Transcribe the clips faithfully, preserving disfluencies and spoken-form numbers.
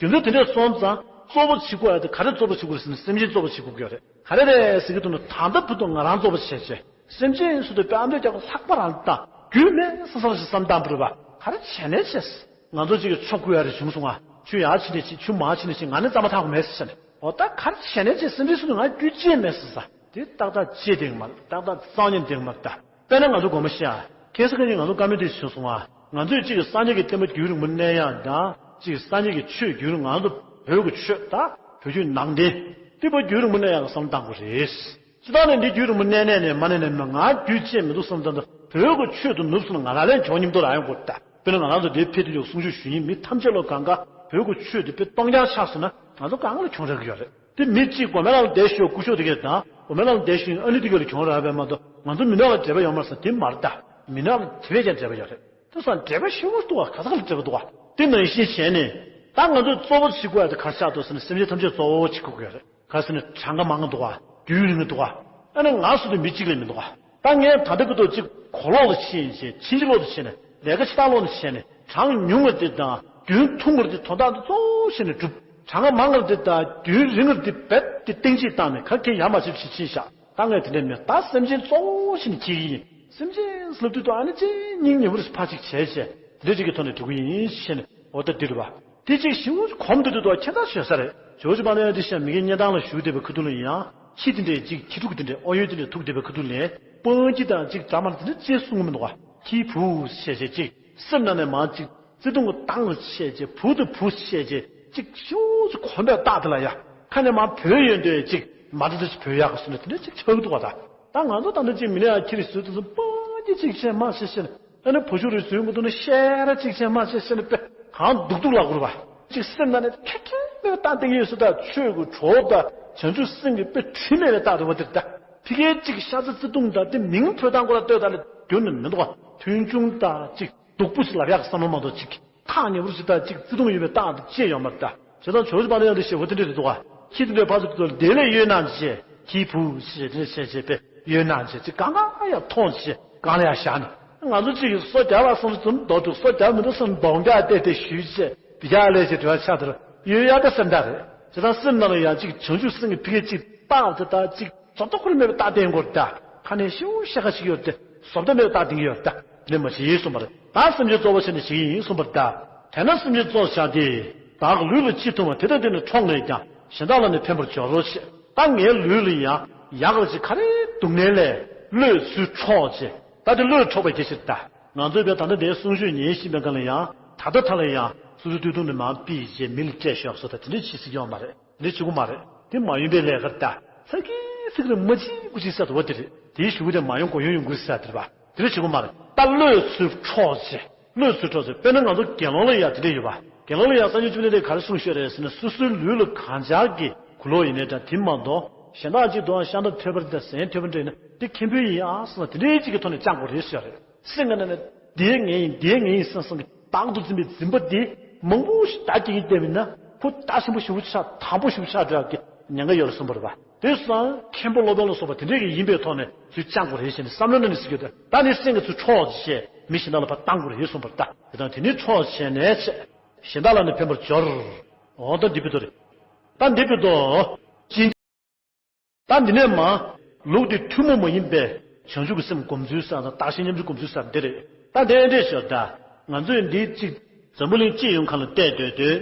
དེ་ཚོ་དེ་འདྲས་སོང་ཙང་གཙོ་བོ་བྱེད་དགོས་ཡ་དེ་ག་རེ་གཙོ་བོ་བྱེད་དགོས་རེད་ཟེར་ན་སེམས་ཅན་གཙོ་བོ་བྱེད་དགོས་ཀྱི་ཡོད་རེད། ག་རེ་རེད་ཟེར་གྱི་འདུག་ན་ད་ལྟ་བར་དུ་ང་རང་གཙོ་བོ་བྱས་བྱས་སེམས་ཅན་སུ་དེ་དཔེ་ཨ་མདོའི་རྒྱབ་ལ་ལྷག་པ་རང་དང་རྒྱུས་མེད་ས་ས་ལ་ཞིག་བསམ་བཏང་བ་རེད་པ། ག་རེ་བྱས་ནས་བྱས། ང་ཚོ་གཅིག་གི་ཆོ་བརྐུ་ཡ་རེ་བྱུང་སོང་ང་། ཆུ་ཡར་ཕྱིན་ནས་ཕྱིན་ཆུ་མར་ཕྱིན་ནས་ཕྱིན་ང་ནི་རྩ་མ་ཐག་པ་མེད་ཟེར་བྱས་ནས་འོ་ད་ག་རེ་བྱས་ནས་བྱས་སེམས་ཅན་སུ་ནི་ང་རྒྱུས་ཅི་ཡང་མེད་ཟེར་ས་དེ་ཏག་ཏག་ཅི་བདེན་མ་རེད། ཏག་ཏག་སང་ཉིན་བདེན་མ་རེད་ད། དཔེར་ན་ང་ཚོ་དགོངས་པ་བཞེས་ཨ། ཁ་སང་ཁ་ཉིན་ང་ཚོ་བཀའ་མོལ་དེ་བྱུང་སོང་ཨ། ང་ཚོས་གཅིག་གི་སངས་རྒྱས་ཀྱི་བསྟན་པ་རྒྱུན་རིང་པོ་གནས་ཡག་དང་གཅིག་གི་སངས་རྒྱས་ཀྱི་ཆོས་རྒྱུན་རིང་ང་ཚོ་བོད་ཀྱི་ཆོས་ད་བོད་བརྒྱུད་ནང་བསྟན་འདི་པ་རྒྱུན་རིང་པོ་གནས་ཡག་གི་བསམ་བློ་བཏང་དགོས་རེད། སྤྱིར་བཏང་ནས་འདི་རྒྱུན་རིང་པོ་གནས་གནས་ནས་མ་གནས་ནས་མ་ང་རྒྱུས་ཆེ་མི་འདུག་བསམ་བཏང་ད་བོད་ཀྱི་ཆོས་དུ་ནུབ་སོང་ན་ང་རང་ལས་གྱོང་མཉམ་དུ་རག་ཡོང་གི་རེད་ད། དཔེར་ན་ང་རང་ཚོ་འདིར་ཕེབས་དུས་ཡོད་གསུང་ཆོས་ཞུ་མཁན་མི་ཐམས་ཅད་ལོ་གང་ག་བོད་ཀྱི་ཆོས་དེ་དཔེ་སྟོང་རྐྱང་ཆགས་སོང་ན་ང་ཚོ་གང་ལ་གྱོང་རག་གི་ཡོད་རེད། དེ་མི་གཅིག་སྒོ་མེ་ལགས་ལ་བསྡད་ཤོག་སྐུ་ཞབས་དེ་གས་དང་སྒོ་མེ་ལགས་ལ་བསྡད་ཤོག་ཨ་ནི་དེ་གས་ལ་གྱོང་རག་པས་མ་གཏོགས་ང་ཚོ་མི་ནག་ལ་འབྲེལ་བ་ཡོད་མ་རེད་ཟེར་དེ་མ་རེད་ད། མི་ནག་ལ་དེ་བས་ཀྱང་འབྲེལ་བ་ཡོད་རེད། དེ་སང་འབྲེལ་བ་ཞེ་པོ་འདུག་བ། ག་ས་ག་ལ་འབྲེལ་བ་འདུག་བ། དེ་ནང་བཞིན་བྱས་ནས་ད་ང་ཚོས་གཙོ་བོ་བྱེད་དགོས་ཡ་དེ་ག་རེ་ཆགས་འདུག་ཟེར་ན་སེམས་ཅན་ཐམས་ཅད་གཙོ་བོ་བྱེད་དགོས་ཀྱི་ཡོད་རེད། ག་ཟེར་ན་གྲངས་ཀ་མང་གི་འདུག་བ། རྒྱུན་རིང་གི་འདུག་བ། ཨ་ནི་ང་སུ་དེ་མི་གཅིག་ལས་མི་འདུག་བ། ད་ངས་ད་ལྟ་ཀུ་ཏོ་གཅིག་གོ་ལོག་ལ་ཕྱིན་བྱས་ཕྱིན་ཅི་ལོག་ཏུ་བྱས་ནས་ལས་ཀ་ཆེ་ཐག་ལོག་ནས་བྱས་ནས་གྲངས་ཉུང་བ་འདི་དང་རྒྱུན་ཐུང་བ་འདི་དོན་དག་འདི་གཙོ་བོ་བྱས་ནས་སྒྲུབ། གྲངས་ཀ་མང་བ་འདི་དང་རྒྱུན་རིང་བ་འདི་རྦད་དེ་གཏིང་ཇི་བཏང་ནས་ག་གེ་ཡར་མ་ཕྱིན་ཕྱིན་ཕྱིན་བཞག་ད་ངས་དེ་འདྲ་མེད་ད་སེམས་ཅན་གཙོ་བོ་བྱས་ནས་འཁྱེར་གྱི་ཡིན། སེམས་ཅན་ལབ་དུས་ད་ཨ་ནི་ཅི་སྙིང་ཉེ་བོ་རེ་ཕར་ཅིག་བྱས་བྱས་དེ་འདྲ་ཅིག་གི་ཐོག་ནས་འགྲོ་གི་ཡིན་ཞེས་ནས་འོ་ད་འདི་རེད་བ། དེ་གཅིག་ཞིག་གོམ་དུ་དུ་དུ་ཁྱད་མཚར་ཤོད་ས་རེད། ཇོ་ཇོ་པ་ལ་ཡང་དེ་བཤད་མི་གི་གཉན་ཐང་ལ་བཞུགས་བསྡད་པའི་ཁ་ཐུག་ལ་ཡང་ཁྱི་དེ་འདྲས་གཅིག་ཁྱི་ཕྲུག་དེ་འདྲས་ཨོ་ཡོད་དེ་འདྲས་ཐུག་བསྡད་པའི་ཁ་ཐུག་ལ་སྤང་ཁྱི་དང་གཅིག་འདྲ་མར་དེ་འདྲས་ཅེས་གསུང་གི་མི་འདུག་བ། ཁྱི་བུ་བཤད་བྱས་གཅིག་སེམས་ནང་ནས་མར་གཅིག་བརྩེ་དུང་གི་སྟངས་ལ་བཤད་བྱས་བུ་དང་བུ་བཤད་བྱས་གཅིག་ཤུགས་ཀྱིས་གོམ་པས་བཏགས་དེ་ལ་ཡ་ཁ་ནས་མར་བུད་ཡོང་དུས་གཅིག་མ་འདྲ་འདྲ་ཞིག་བུད་ཡག་གི་སུ་ནས་དེ་འདྲས་གཅིག་ཆགས་འདུག་བ་ད། ད་ང་ཚོ་ད་ནི་གཅིག་མི་ནས་ཡ་ཁྱི་རེ་ཟོས་དུས་སུ་སྤང་ཁྱི་གཅིག་བྱས་མ་བྱས་བྱས་ནས། ཨ་ནི་བུ་ཆུང་རེ་བཟོས་མི་འདུག་ན་བཤད་ར་གཅིག་བྱས་མ་བྱས་བཤད་ནས་དཔེ་གང་སྡུག་སྡུག་ལ་གུར་བ། གཅིག་སེམས་ནང་ནས་ཁེ་ཁེ་མེད་བཏང་སྟེང་ཡོད་སུ་དང་ཆོས་ཀྱི་གྲོགས་དང་བྱང་ཆུབ་སེམས་ཀྱི་དཔེ་དྲི་མེད་ལས་བཏགས་འདུག་བ་དེར་ད། ཕི་གའི་གཅིག་ཤ་ཚ་བརྩེ་དུང་དང་དེ་མིང་འབོད་སྟངས་ཀོ་ལ་ལྟོས་ད་ལས་རྒྱུ་ནི་མི་འདུག་བ། མཐུན་ཆུང་དང་གཅིག་སྡུག་པོ་ཞིག་ལབ་ཡག་བསམ་བློ་མ་གཏོགས་གཅིག་ཐག་ཉེ་བོར་ཞིག་དང་གཅིག་བརྩེ་དུང་ཡོད་པའི་རྟགས་དེ་ཅི་ཡོད་མ་རེད་ད། བྱས་ཙང་ཇོ་ཇོ་པ་ལ་ཡང་དེ་ཞེ་པོ་དེ་འདྲ་རེད་འདུག་བ། ཁྱི་དེ་འདྲའི་ཕར་ཚུར་དེ་ལས་གཡོལ་གནང་བྱས་ཁྱི་བུ་ཞེས་དེ་འདྲ་བྱས་བྱས་པས། ཡོད་ན་ཅེས་ཅིག་གང་གང་ཡང་མཐོང་ཅེས་གང་ལ་ཡང་བཞག་ནས། ང་ཚོ་གཅིག་གིས་སོ་རྒྱབ་པ་སོང་ཙམ་རྡོ་འདུག་སོ་རྒྱབ་མི་འདུག་སོང་གདོང་རྒྱག་བལྟས་བལྟས་ཞུས་ཅེས་བི་རྒྱག་ལས་ཅེས་དྲི་བ་ཆགས་དེར་ཡོད་ཡག་ད་སེམས་ཐག་རེད། བྱས་ཙང་སེམས་ནང་ལ་ཡང་གཅིག་བྱང་ཆུབ་སེམས་ཀྱི་ཕི་གེ་གཅིག་བཏགས་དེ་ལྟ་གཅིག་བཟོ་ལྟ་ཁོར་མེད་པའི་རྟགས་བསྟན་དགོས་ད། ཁ་ནས་ཤིའུ་ཤ་ཁ་ཞིག་ཡོད་དེ་བཟོ་ལྟ་མེད་པའི་རྟགས་བསྟན་གྱི་ཡོད་ད། དེ་འདྲ་མ་བྱེད་ཡིན་གསུངས་པ་རེད། ད་སེམས་ཅན་གཙོ་བོ་བྱས་ནས་བྱེད་ཀྱི་ཡིན་གསུངས་པ་རེད་ད། དེས་ན་སེམས་ཅན་གཙོ་བྱ་སྟེ། བདག་ལུས་ལ་ཅི་མཐོང་བ་དེ་དག་དེ་ནི་འཕྲོག་ནས་ཀྱང་གཞན་དག་ལ་ནི་ཕན་པར་སྦྱོར་རོ་ཞེས། ད་ངའི་ལུས་ལ་ཡང་ཡག་ལ་ཅིག་ག་རེ་སྡུག་བསྔལ་ལས་བློས་ཚུར་འཕྲོག་ཅེས། ད་དེ་བློས་འཕྲོག་པའི་སྐད་ཆ་རེད་ད། ང་ཚོས་བས་ད་ལྟ་འདིའི་གསུང་ཆོས་ཉན་བཞིན་པའི་སྒང་ལ་ཡང་ད་ལྟ་ད་ལ་ཡང་སོ་སོའི་སྟོད་ཐུང་ནས་མར་ཕུད་ཅེས་མི་ལ་སྤྲད་ཤོག་སོ་ད་དེ་འདྲས་བྱེད་སྲིད་ཡོད་མ་རེད། འདི་བྱེད་དགོས་མ་རེད། འདི་མ་ཡིན་པའི་ལས་ཀར་ལྟ། ཚ་གི་ཚིག་རེ་མ་གཅིག་པུ་གཅིག་ས་དུ་བ་དེ་རེད། དེའི་གཞུག་གུ་དེ་མ་ཡོང་གོ་ཡོང་ཡོང་དགོས་ས་དེ་རེད་པ། དེ་རེད་བྱེད་དགོས་མ་རེད། ད་བློས་ཚུར་འཕྲོག་ཅེས། བློས་ཚུར་འཕྲོག་ཅེས། དཔེར་ན་ང་ཚོ་དགེ་སློང་ལ་ཡང་དེ་འདྲས་ཡོད་པ། དགེ་སློང་ལ་ཡང་སངས་རྒྱས་བཅོམ་ལྡན་འདས་ག་རེ་གསུངས་ཤོད་རེད་ཟེར་ན་སོ་སོའི་ལུས་ལ་གང་ཅག་གི་གུ་ལོག་ཡིན་ནའི་འདྲ་དེ་མ་གཏོགས་གཞན་དག་ཅིག་འདུག་ཤ་འདབ་ཐོད་པ་འདྲ་ཟན་ཐོད་པ་འདྲ་ཡིན་ན་འདི་མཁན་པོའི་ཡིན་ཨ་སོང་ན་དེ་འདྲས་ཅིག་གི་ཐོག་ནས་བཅང་དགོས་རེད་ཟེར་རེད། སེམས་ཀྱི་ནང་ནས་དེ་ངའི་ཡིན་དེ་ངའི་ཡིན་བསམ་བསམ་གྱི་བདག་ཏུ་འཛིན་པའི་འཛིན་པ་དེ་མང་པོ་ཞིག་བདག་གིས་བསྟན་པ་ཡིན་ན་ཁོ་བདག་ཆེན་པོ་ཞེ་པོ་ཆགས་དང་པོ་ཞེ་པོ་ཆགས་འགྲོ་ཡག་གི་ཉེན་ཁ་ཡོད་ལ་གསུངས་པ་རེད་པ། དེ་སོང་མཁན་པོ་སློབ་དཔོན་ལ་སོགས་པ་དེ་འདྲས་ཀྱི་ཡིན་པའི་ཐོག་ནས་ཚུར་བཅང་དགོས་རེད་ཞེས་ནས་བསམ་བློ་ནང་ནས་ཟེར་གྱི་འདུག་ད་ནི་སེམས་ཀྱི་ཚུར་འཕྲོག་ཅེས་མི་གཞན་དག་ལ་ཕར་བཏང་དགོས་རེད་གསུངས་པ་རེད་ད། དེ་དང་དེ་ནི་འཕྲོག་བྱས་ནས་གཞན་དག་ལ་ནི་ཕན་པར་སྦྱོར། འོ་ད་འདི་བི་དོ་རེད། ད་འདི་བི་དོ། ཅི། ད་འདི་ནས་མ། ལུགས་འདི་ཐུན་མོང་མ་ཡིན་པའི་བྱང་ཆུབ་ཀྱི་སེམས་སྒོམ་ཚུལ་ས་དང་བརྟག་ཤིང་མཉམ་འཇོག་སྒོམ་ཚུལ་ས་འདི་རེད། ད་དེ་འདྲས་ཤོད་ད། ང་ཚོས་འདི་གཅིག་འཛམ་བུ་གླིང་སྤྱི་ཡོངས་ཁ་ལ་བལྟས་སྡོད་དུས།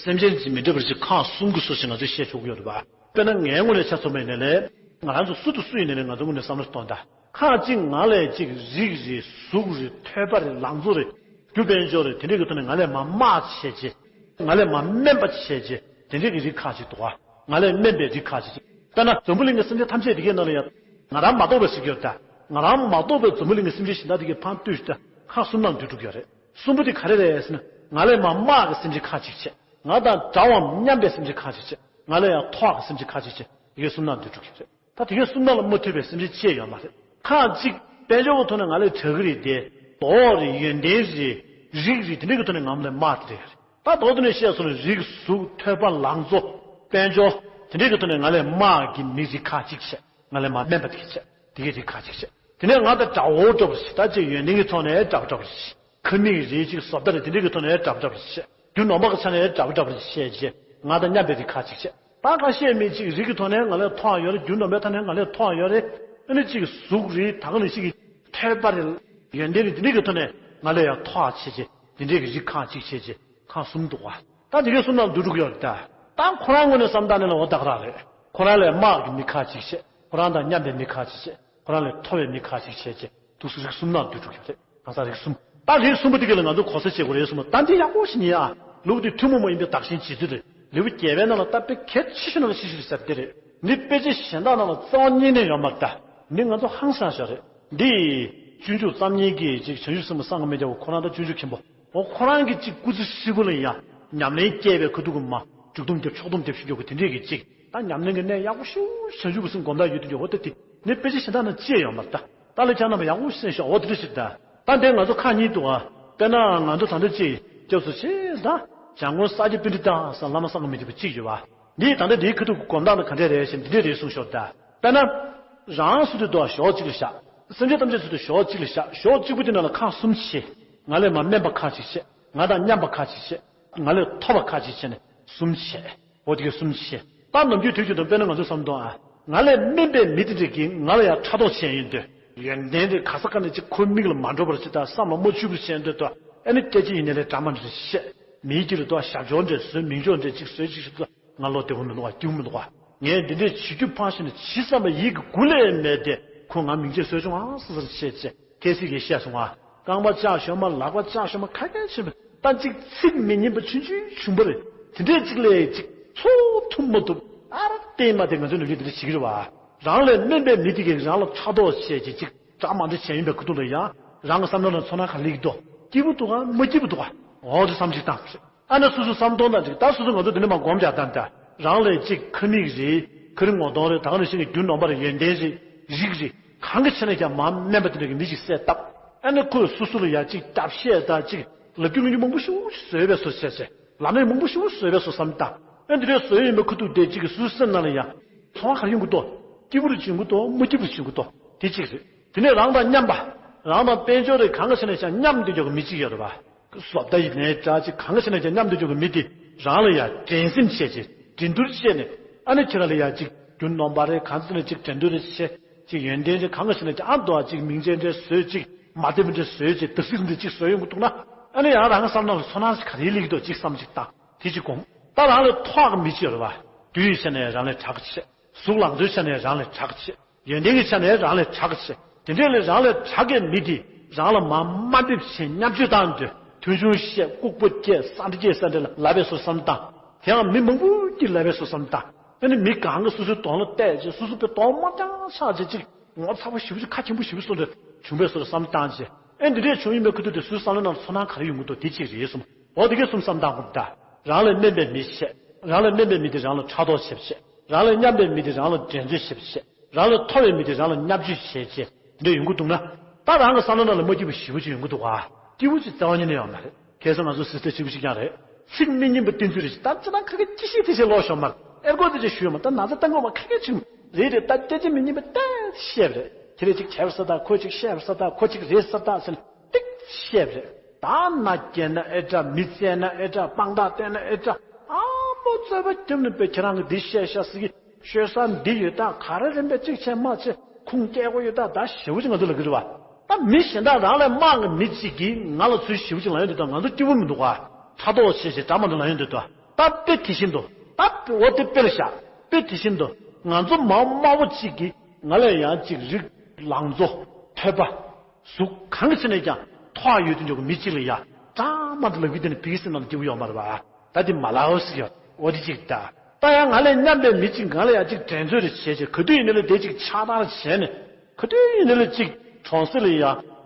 སེམས་ཅན་གྱིས་མི་འདྲ་བར་ཞིག་ཁག་གསུམ་གྱི་སོ་ཞིག་ང་ཚོས་བཤད་ཆོག་གི་ཡོད་རེད་པ། དཔེར་ན་ངའི་ངོས་ནས་ཆ་མཚོན་པ་ཡིན་ན་ལས། ང་རང་ཚོ་སུ་དང་སུ་ཡིན་ན་ལས་ང་ཚོ་ངོས་ནས་བསམ་བློ་གཏོང་ད། ཁག་གཅིག་ང་ལས་གཅིག་རིགས་རེད་གཟུགས་རེད་ཐོས་པ་རེད་ལང་ཚོ་རེད། རྒྱུ་དཔལ་འབྱོར་རེད་དེ་འདྲས་ཀྱི་ཐོག་ནས་ང་ལས་མ་དམའ་བྱས་བྱས། ང་ལས་མ་དམན་པ་བྱས་བྱས་དེ་འདྲས་ཀྱི་རིགས་ཁག་ཅིག་འདུག་ག་ང་ལས་དམན་པའི་རིགས་ཁག་ཅིག་བྱས། དཔེར་ན་འཛམ་བུ་གླིང་གི་སེམས་ཅན་ཐམས་ཅད་དེ་གའི་ནང་ལ་ཡང་ང་རང་མ་གཏོགས་པའི་ཟེར་གྱི་ཡོད་ད། ང་རང་མ་གཏོགས་པའི་འཛམ་བུ་གླིང་གི་སེམས་ཅན་གཞན་དག་དེ་གའི་ཕར་ལྟོས་ཤིག་ད་ཁག་གསུམ་ནང་འདུས་འགྲོ་གི་ཡོད་རེད། གསུམ་པོ་དེ་ག་རེ་རེད་ཟེར་ན་ང་ལས་མ་དམའ་གི་སེམས་ཅན་ཁག་ཅིག་བྱས། ང་དང་འདྲ་བའམ་མཉམ་པའི་སེམས་ཅན་ཁག་ཅིག་བྱས། ང་ལས་ཡང་མཐོ་བ་གི་སེམས་ཅན་ཁག་ཅིག་བྱས། དེ་གའི་གསུམ་ནང་འདུས་འགྲོ་གི་ཡོད་རེད། ད་དེ་གའི་གསུམ་ནང་ལ་མ་ཐུག་པའི་སེམས་ཅན་ཅི་ཡང་ཡོད་མ་རེད། ཁག་ཅིག་དཔལ་འབྱོར་གྱི་ཐོག་ནས་ང་ལས་དྲག་གི་རེད་དེ། མདོག་རེད་ཡོན་ཏན་རེད། རིགས་རེད་དེ་འདྲའི་གི་ཐོག་ནས་ང་ལས་དམའ་དེ་རེད། ད་མདོར་བསྡུས་ནས་བཤད་སོང་ན་རིགས་གཟུགས་ཐོས་པ་ལང་ཚོ། དཔལ་འབྱོར། དེ་འདྲའི་གི་ཐོག་ནས་ང་ལས་དམའ་གི་མི་རིགས་ཁག་ཅིག་བྱས། ང་ལས་མ་དམན་པ་དེ་གི་བྱས། དེ་གའི་རིགས་ཁག་ཅིག་བྱས། དེ་ནས་ང་དང་འདྲ་བོ་འདྲ་བོ་ཞིག་ད་ཅིག་ཡོན་ཏན་གྱི་ཐོག་ནས་འདྲ་བོ་འདྲ་བོ་ཞིག་ཁ་མིག་རེད་ཅིག་བཟོ་ལྟ་རེད་དེ་འདྲའི་གི་ཐོག་ནས་འདྲ་བོ་འདྲ་བོ་ཞིག་རྒྱུ་ནོར་མ་གི་ཆ་ནས་འདྲ་པོ་འདྲ་པོ་བཤད་བྱས། ང་དང་མཉམ་པའི་རིགས་ཁ་ཅིག་བཤད། ད་ཁ་བཤད་མི་གཅིག་རིགས་ཀྱི་ཐོག་ནས་ང་ལས་མཐོ་བ་ཡོད་རེད། རྒྱུ་ནོར་མའི་ཐོག་ནས་ང་ལས་མཐོ་བ་ཡོད་རེད། ཨ་ནི་གཅིག་གཟུགས་རིགས་ད་ག་ནང་བཞིན་གྱི་ཐོས་པ་རེད། ཡོན་ཏན་རེད། འདི་འདྲའི་གི་ཐོག་ནས་ང་ལས་ཡང་མཐོ་བ་བྱས་བྱས། འདི་འདྲའི་གི་རིགས་ཁག་ཅིག་བྱས་བྱས། ཁག་གསུམ་འདུག་བ། ད་འདི་གའི་གསུམ་ནང་འདུ་འགྲོ་གི་ཡོད་རེད་ད། ད་ཁོ་རང་ངོས་ནས་བསམ་སྟངས་ནི་ལ་འོ་ད་ག་རང་རེད། ཁོ་རང་ལས་དམའ་གི་མི་ཁག་ཅིག་བྱས། ཁོ་རང་དང་མཉམ་པའི་མི་ཁག་ཅིག་བྱས། ཁོ་རང་ལས་མཐོ་བའི་མི་ཁག་ཅིག་བྱས་བྱས། འདུག་སེ་རིགས་གསུམ་ནང་འདུས་འགྲོ་གི་རེད། གང་ཟག་རིགས་གསུམ། ད་རིགས་གསུམ་པོ་དེ་ག་ལ་ང་ཚོ་གོ་ས་བྱེད་དགོས་རེད་གསུམ་པོ། ད་འདི་ཡག་པོ་ཞིག་ཉན་ཨ། ལུགས་འདི་ཐུན་མོང་མ་ཡིན་པའི་བདག་གཞན་བརྗེ་ཚུལ་རེད། ལེའུ་བརྒྱད་པའི་ནང་ལ་ད་དཔེ་གལ་ཆེ་ཤོས་ནང་ལ་ཆེ་ཤོས་རེད་ཟེར་དེ་རེད། འདི་དཔེ་ཆ་གཞན་དག་ནང་ལ་རྩ་བ་ཉིད་ནས་ཡོད་མ་རེད་ད། འདི་ང་ཚོ་ཧང་སང་ཤོས་རེད། འདི་སྤྱོད་འཇུག་རྩོམ་མཁན་གྱི་ཅིག་བྱང་ཆུབ་སེམས་དཔའ་སངས་རྒྱས་མི་རྒྱ་བོ་ཁོ་རང་ད་སྤྱོད་འཇུག་མཁན་པོ། འོ་ཁོ་རང་གི་ཅིག་སྐུ་ཚེ་ཧྲིལ་པོ་ལ་ཡང་ཉམས་ལེན་སྐྱེས་པའི་ཁ་ཐུག་གི་མ་འཇུག་སྡོམ་རྒྱབ་ཕྱོགས་སྡོམ་རྒྱབ་ཞུ་རྒྱུ་གི་དེ་འདྲས་ཀྱི་ཅིག་ད་ཉམས་ལེན་གྱི་གནས་ཡག་པོ་ཞེ་པོ་བྱང་ཆུབ་ཀྱི་སེམས་སྒོམ་བཟླས་ཡོད་དུས་ཀྱི་འོ་ད་དེ་ནི་དཔེ་ཆ་གཞན་དག་ནང་ཅི་ཡང་ཡོད་མ་རེད་ད། ད་ལས་ཁྱེད་རྣམ་པ་ཡག་པོ་གསན་ཤོག་འོ་དེ་འདྲ་ཞིག་ད། ད་འདི་ང་ཚོ་ཁག་གཉིས་འདུག་ཨ། དཔེར་ན་ང་ཚོ་ད་ལྟ་ཅིག་སྐྱབས་སུ་མཆི་ད། འཇམ་མགོན་ས་སྐྱ་པཎྜི་ཏ་ཟེར་བླ་མ་སངས་རྒྱས་མི་རྒྱ་བོ་གཅིག་ཡོད་པ། འདིས་ད་ལྟ་འདིའི་ཁ་ཐུག་གི་སྒོམ་སྟངས་ནི་ག་འདྲས་རེད་ཞེ་ན་འདི་འདྲས་རེད་གསུངས་ཤོག་ད། དཔེར་ན། རང་ཚུལ་དུ་ཞོག་གཅིག་ལ་བཞག་སེམས་ཅན་ཐམས་ཅད་ཚུལ་དུ་ཞོག་གཅིག་ལ་བཞག་ཞོག་གཅིག་པུ་དེ་ནང་ལ་ཁག་གསུམ་ཕྱེ། ང་ལས་མ་དམན་པ་ཁག་ཅིག་ཕྱེ། ང་དང་མཉམ་པ་ཁག་ཅིག་ཕྱེ། ང་ལས་མཐོ་བ་ཁག་ཅིག་ཕྱེ་ནས་གསུམ་ཕྱེ། འོ་དེ་གའི་གསུམ་ཕྱེ། ད་ནམ་རྒྱུན་དུས་རྒྱུན་དུ་དཔེར་ན་ང་ཚོ་བསམ་དོན་ཨ། ང་ལས་དམན་པའི་མི་དེ་འདྲས་ཀྱིས་ང་ལ་ཡང་ཕྲག་དོག་བྱས་ཡོང་དུས། ཡོན་ཏན་དེ་ག་ས་ག་ནས་ཅིག་ཁོའི་མིག་ལ་མ་འགྲོ་བར་ཅིག་དང་བསམ་ལ་མ་ཆུད་པར་བྱས་ཡོང་དུས་དོ། ཨ་ནི་སྐད་ཆ་ཡིན་ནའི་ལས་འདྲ་མ་འདྲ་བཤད། མིའི་དཀྱིལ་ལ་དོ་ཞབས་ཀྱོག་འདྲས་བཟོས། མིང་ཅོག་འདྲས་ཅིག་བཟོས་ཅིག་ཞིག་ང་བློ་བདེ་པོ་མི་འདུག་བ། སྐྱིད་པོ་མི་འདུག་བ། ངས་འདི་འདྲས་བྱེད་རྒྱུ་ཕངས་ཤིང་ནས་ཇི་བསམ་པ་ཡིད་ཀྱི་མགུ་ལས་མེད་དེ་ཁོ་ང་མིང་ཆད་བཟོས་བྱུང་ཨང་སོ་སོར་བཤད་བྱས་ཁ་སང་གི་བཤད་སོང་ཨ། རྐང་པ་བཅག་ཞོར་མ་ལག་པ་བཅག་ཞོར་མ་ཁ་སྐད་ཆེན་པོ་ད་ཅིག་ཚིག་མི་སྙན་པ་ཆུང་ཆུང་ཆུང་པོ་རེད། དེ་འདྲས་ཅིག་ལས་ཅིག་ཚོགས་ཐུབ་མ་ཐུབ་ཨ་ར་བལྟས་མ་དེ་ང་ཚོའི་ནམ་རྒྱུན་དེ་འདྲས་བྱེད་ཀྱི་རེད་བ། རང་ལས་དམན་པའི་མི་དེ་གིས་རང་ལ་ཕྲག་དོག་བྱས་ཀྱི་ཅིག་འདྲ་མ་འདྲ་བྱས་ཡིན་པའི་ཁུ་ཐུག་ལ་ཡང་རང་གི་བསམ་བློ་ལ་ཚོར་སྣང་ག་རེ་སླེབས་ཀྱི་འདུག་སྐྱིད་པོ་འདུག་ག་མ་སྐྱིད་པོ་འདུག་ག་འོ་དེ་བསམ་གཞིག་བཏང་ཟེར། ཨ་ནི་སོ་སོ་བསམ་སྟངས་དང་འགྲིག་ད་སོ་སོ་ང་ཚོ་འདི་ནས་མ་སྒོམ་རྒྱག་དང་ད། རང་ལས་ཅིག་ཁ་མིག་རེད། ཁ་རི་ངོ་གདོང་རེད། ད་ག་ནང་བཞིན་གྱི་རྒྱུ་ནོར་མ་རེད། ཡོན་ཏན་རེད། རིགས་རེད། གང་གི་ཆ་ནས་ཀྱང་མ་དམན་པ་དེ་འདྲ་གི་མི་ཞིག་གསལ་བཏབ། ཨ་ནི་ཁོས་སོ་སོ་ལ་ཡང་ཅིག་བརྡབ་གསིག་དང་ཅིག་ལབ་རྒྱུ་ལབ་རྒྱུ་མང་པོ་ཞིག་བཟོས་པའི་བཟོ་བྱས་བྱས། ལམ་སྣེ་མང་པོ་ཞིག་བཟོས་པའི་བཟོ་བསམ་བཏང་། ཨ་འདི་འདྲའི་བཟོས་ཡོད་མེད་ཁུ་ཐུག་དེ་ཅིག་གི་སོ་སོའི་སེམས་ནང་ལ་ཡང་ཚོར་བ་ག་རེ་ཡོང་གི་འདུག་སྐྱིད་པོ་རེ་བྱུང་གི་འདུག་མ་སྐྱིད་པོ་རེ་བྱུང་གི་འདུག་དེ་གཅིག་རེད། དེ་ནས་རང་དང་མཉམ་པ། རང་དང་དཔལ་འབྱོར་རེ་གང་ག་ཆ་ནས་ཀྱང་མཉམ་དུ་འཇོག་གི་མི་གཅིག་ཡོད་རེད་བ། བཟོ་ལྟ་ཡིན་ནའི་འདྲ་ཅིག་གང་ག་ཆ་ནས་ཀྱང་མཉམ་དུ་འཇོག་གི་མི་དེ་རང་ལ་ཡང་འགྲན་སེམས་བྱས་ཅིག་འགྲན་བསྡུར་བྱས་ནས་ཨ་ནི་ཁྱེད་རང་ལ་ཡང་ཅིག་རྒྱུ་ནོར་མ་རེ་གང་ཚ་ནས་ཅིག་འགྲན་བསྡུར་རེ་བྱས་ཅིག་ཡོན་ཏན་ཅིག་གང་ག་ཆ་ནས་ཀྱང་ཨ་མདོ་ཅིག་མིང་ཅན་འདྲ་བཟོས་ཅིག་མ་བདེ་མི་འདྲ་བཟོས་ཅིག་དག་སིག་འདྲ་ཅིག་བཟོས་ཡོང་གི་འདུག་ན་ཨ་ནི་ཡང་རང་བསམ་ནང་ལ་ཚོར་སྣང་ཞིག་ག་རེ་སླེབས་ཀྱི་འདུག་ཅིག་བསམ་ཅིག་བཏང་དེ་ཅིག་སྒོམ། ད་རང་ལས་མཐོ་བ་གི་མི་གཅིག་ཡོད་རེད་བ། རྒྱུ་ཡི་ཆ་ནས་རང་ལས་དྲག་གི་བྱེད། གཟུགས་ལང་ཚོའི་ཆ་ནས་རང་ལས་དྲག་གི་བྱེད། ཡོན་ཏན་གྱི་ཆ་ནས་རང་ལས་དྲག་གི་བྱེད། དེ་འདྲས་ལས་རང་ལས་དྲག་གི་མི་དེ་རང་ལ་མ་དམའ་འབེབས་བྱེད་བརྙས་བཅོས་བཏང་དུས་མཐོང་ཆུང་བཤད་ལྐུགས་པ་སྐྱེས་ས་འདྲ་སྐྱེས་ས་འདྲ་ལ་ལབ་པའི་བཟོ་བསམ་བཏང་། དེའང་མི་མང་པོ་གིས་ལབ་པའི་བཟོ་བསམ་བཏང་། ཨ་ནི་མི་གང་གིས་སོ་སོའི་གདོང་ལ་བལྟས་རྗེས་སོ་སོ་པའི་གདོང་དམར་རྐྱང་ཆགས་རྗེས་ཅིག་ངོ་ཚ་པོ་ཞེ་པོ་ཅིག་ཁ་ཆེན་པོ་ཞེ་པོ་བཟོ་འདྲ་བྱུང་བའི་བཟོ་བསམ་བཏང་རྗེས་ཨེ་འདི་འདྲས་བྱུང་ཡིན་པའི་ཁུ་ཐུག་དེ་སོའི་བསམ་བློ་ནང་ཚོར་སྣང་ག་རེ་ཡོང་གི་འདུག་དེ་གཅིག་རེད་གསུངས། འོ་དེ་གས་གསུམ་བསམ་བཏང་དགོས་ད། རང་ལས་དམན་པའི་མི་བྱས། རང་ལས་དམན་པའི་མི་དེ་རང་ལ་ཕྲག་དོག་བྱེད་བྱེད། རང་ལས་མཉམ་པའི་མི་དེ་རང་ལ་འགྲན་རྩོད་བྱེད་བྱེད། རང་ལས་མཐོ་བའི་མི་དེ་རང་ལ་བརྙས་བཅོས་བྱེད་བྱེད། འདི་འདྲ་ཡོང་གི་འདུག་ན། ད་རང་གི་བསམ་བློ་ནང་ལ་མ་སྐྱིད་པོ་ཞེ་པོ་ཅིག་ཡོང་གི་འདུག་ག་སྐྱིད་པོ་ཅིག་རྩ་བ་ཉིད་ནས་ཡོང་མ་རེད། ཁ་སང་ང་ཚོ་སི་སི་ཊར་གཅིག་པུ་གཅིག་རྐྱང་རེད། ཚིག་མི་སྙན་པ་བསྟན་ཚུལ་རེད། ད་ཅི་ན་ཁ་སྐད་ཅི་ཤེས་དེ་ཤེས་ལོག་ཤོར་མ་རེད། ཨེར་གོ་དེ་ཅིག་ཞུས་མ་ད་ན་ཚ་ཏང་གོ་མ་ཁ་སྐད་ཅིག་རེད་རེད། ད་སྐད་ཆ་མི་སྙན་པ་ཏན་བཤད་པ་རེད། ཁྱེད་རེ་ཅིག་བྱས་པ་ས་ད་ཁོ་ཅིག་བཤད་པ་ས་ད་ཁོ་ཅིག་རེད་ས་ད་ཟེར་ན་ཏིག་བཤད་པ་རེད། ད་ན་རྒྱལ་ན་ཨེ་འདྲ། མི་བཙལ་ན་ཨེ་འདྲ། དཔང་རྟགས་བསྟན་ན་ཨེ་འདྲ། ཨ་མོ་རྩོད་པ་རྒྱབ་ནས་པས་ཁྱེད་རང་གི་འདི་བཤད་ཤག་ཟེར་གི་ཤོད་ས་འདི་ཡོད་ད། ག་རེ་རེམ་པས་གཅིག་བྱས་མ་བྱས་ཁུངས་སྐྱེལ་དགོས་ཡོད་ད། ད་ཞེ་པོ་ཅིག་ང་ཚོ་ལབ་ཀྱི་རེད་བ། ད་མི་གཞན་དག་རང་ལས་དམའ་གི་མི་གཅིག་གིས་ང་ལ་ཚུལ་ཞེ་པོ་ཅིག་ལབ་ཡོང་དུས་ད་ང་ཚོ་སྐྱིད་པོ་མི་འདུག་ག་ཕྲག་དོག་བྱས་བྱས་འདྲ་མ་འདྲ་ལབ་ཡོང་དུས་ད། ད་དཔེ་དེ་བཞིན་དུ་ད་འོ་དེ་དཔེ་ལ་བཞག་དཔེ་དེ་བཞིན་དུ་ང་ཚོ་མ་དམའ་བོ་གཅིག་གིས་ང་ལས་ཡང་གཅིག་རིགས་ལང་ཚོ་ཐོས་པ། གཟུགས་གང་གི་ཆ་ནས་ཀྱང་མཐོ་བ་ཡོད་དུ་འཇོག་གི་མི་གཅིག་ལ་ཡ་ཀྲང་མ་དུ་ལབ་གི་དེ་ནི་བི་གི་སི་ནང་དུ་སྐྱེ་བོ་ཡོད་མ་རེད་བ། ད་དེ་མ་ལའོ་ཟིག་ཡོད་འོ་དེ་གཅིག་ད། ད་ཡང་ང་ལས་མཉམ་པའི་མི་གཅིག་ང་ལ་ཡ་གཅིག་འགྲན་རྩོད་རེ་བྱས་བྱས་ག་དུས་ཡིན་ནའི་ལས་དེ་གཅིག་ཆགས་སྡང་རེ་བྱས་ནས་ག་དུས་ཡིན་ནའི་ལས་གཅིག་གྲོང་གསེབ་ལ་ཡ་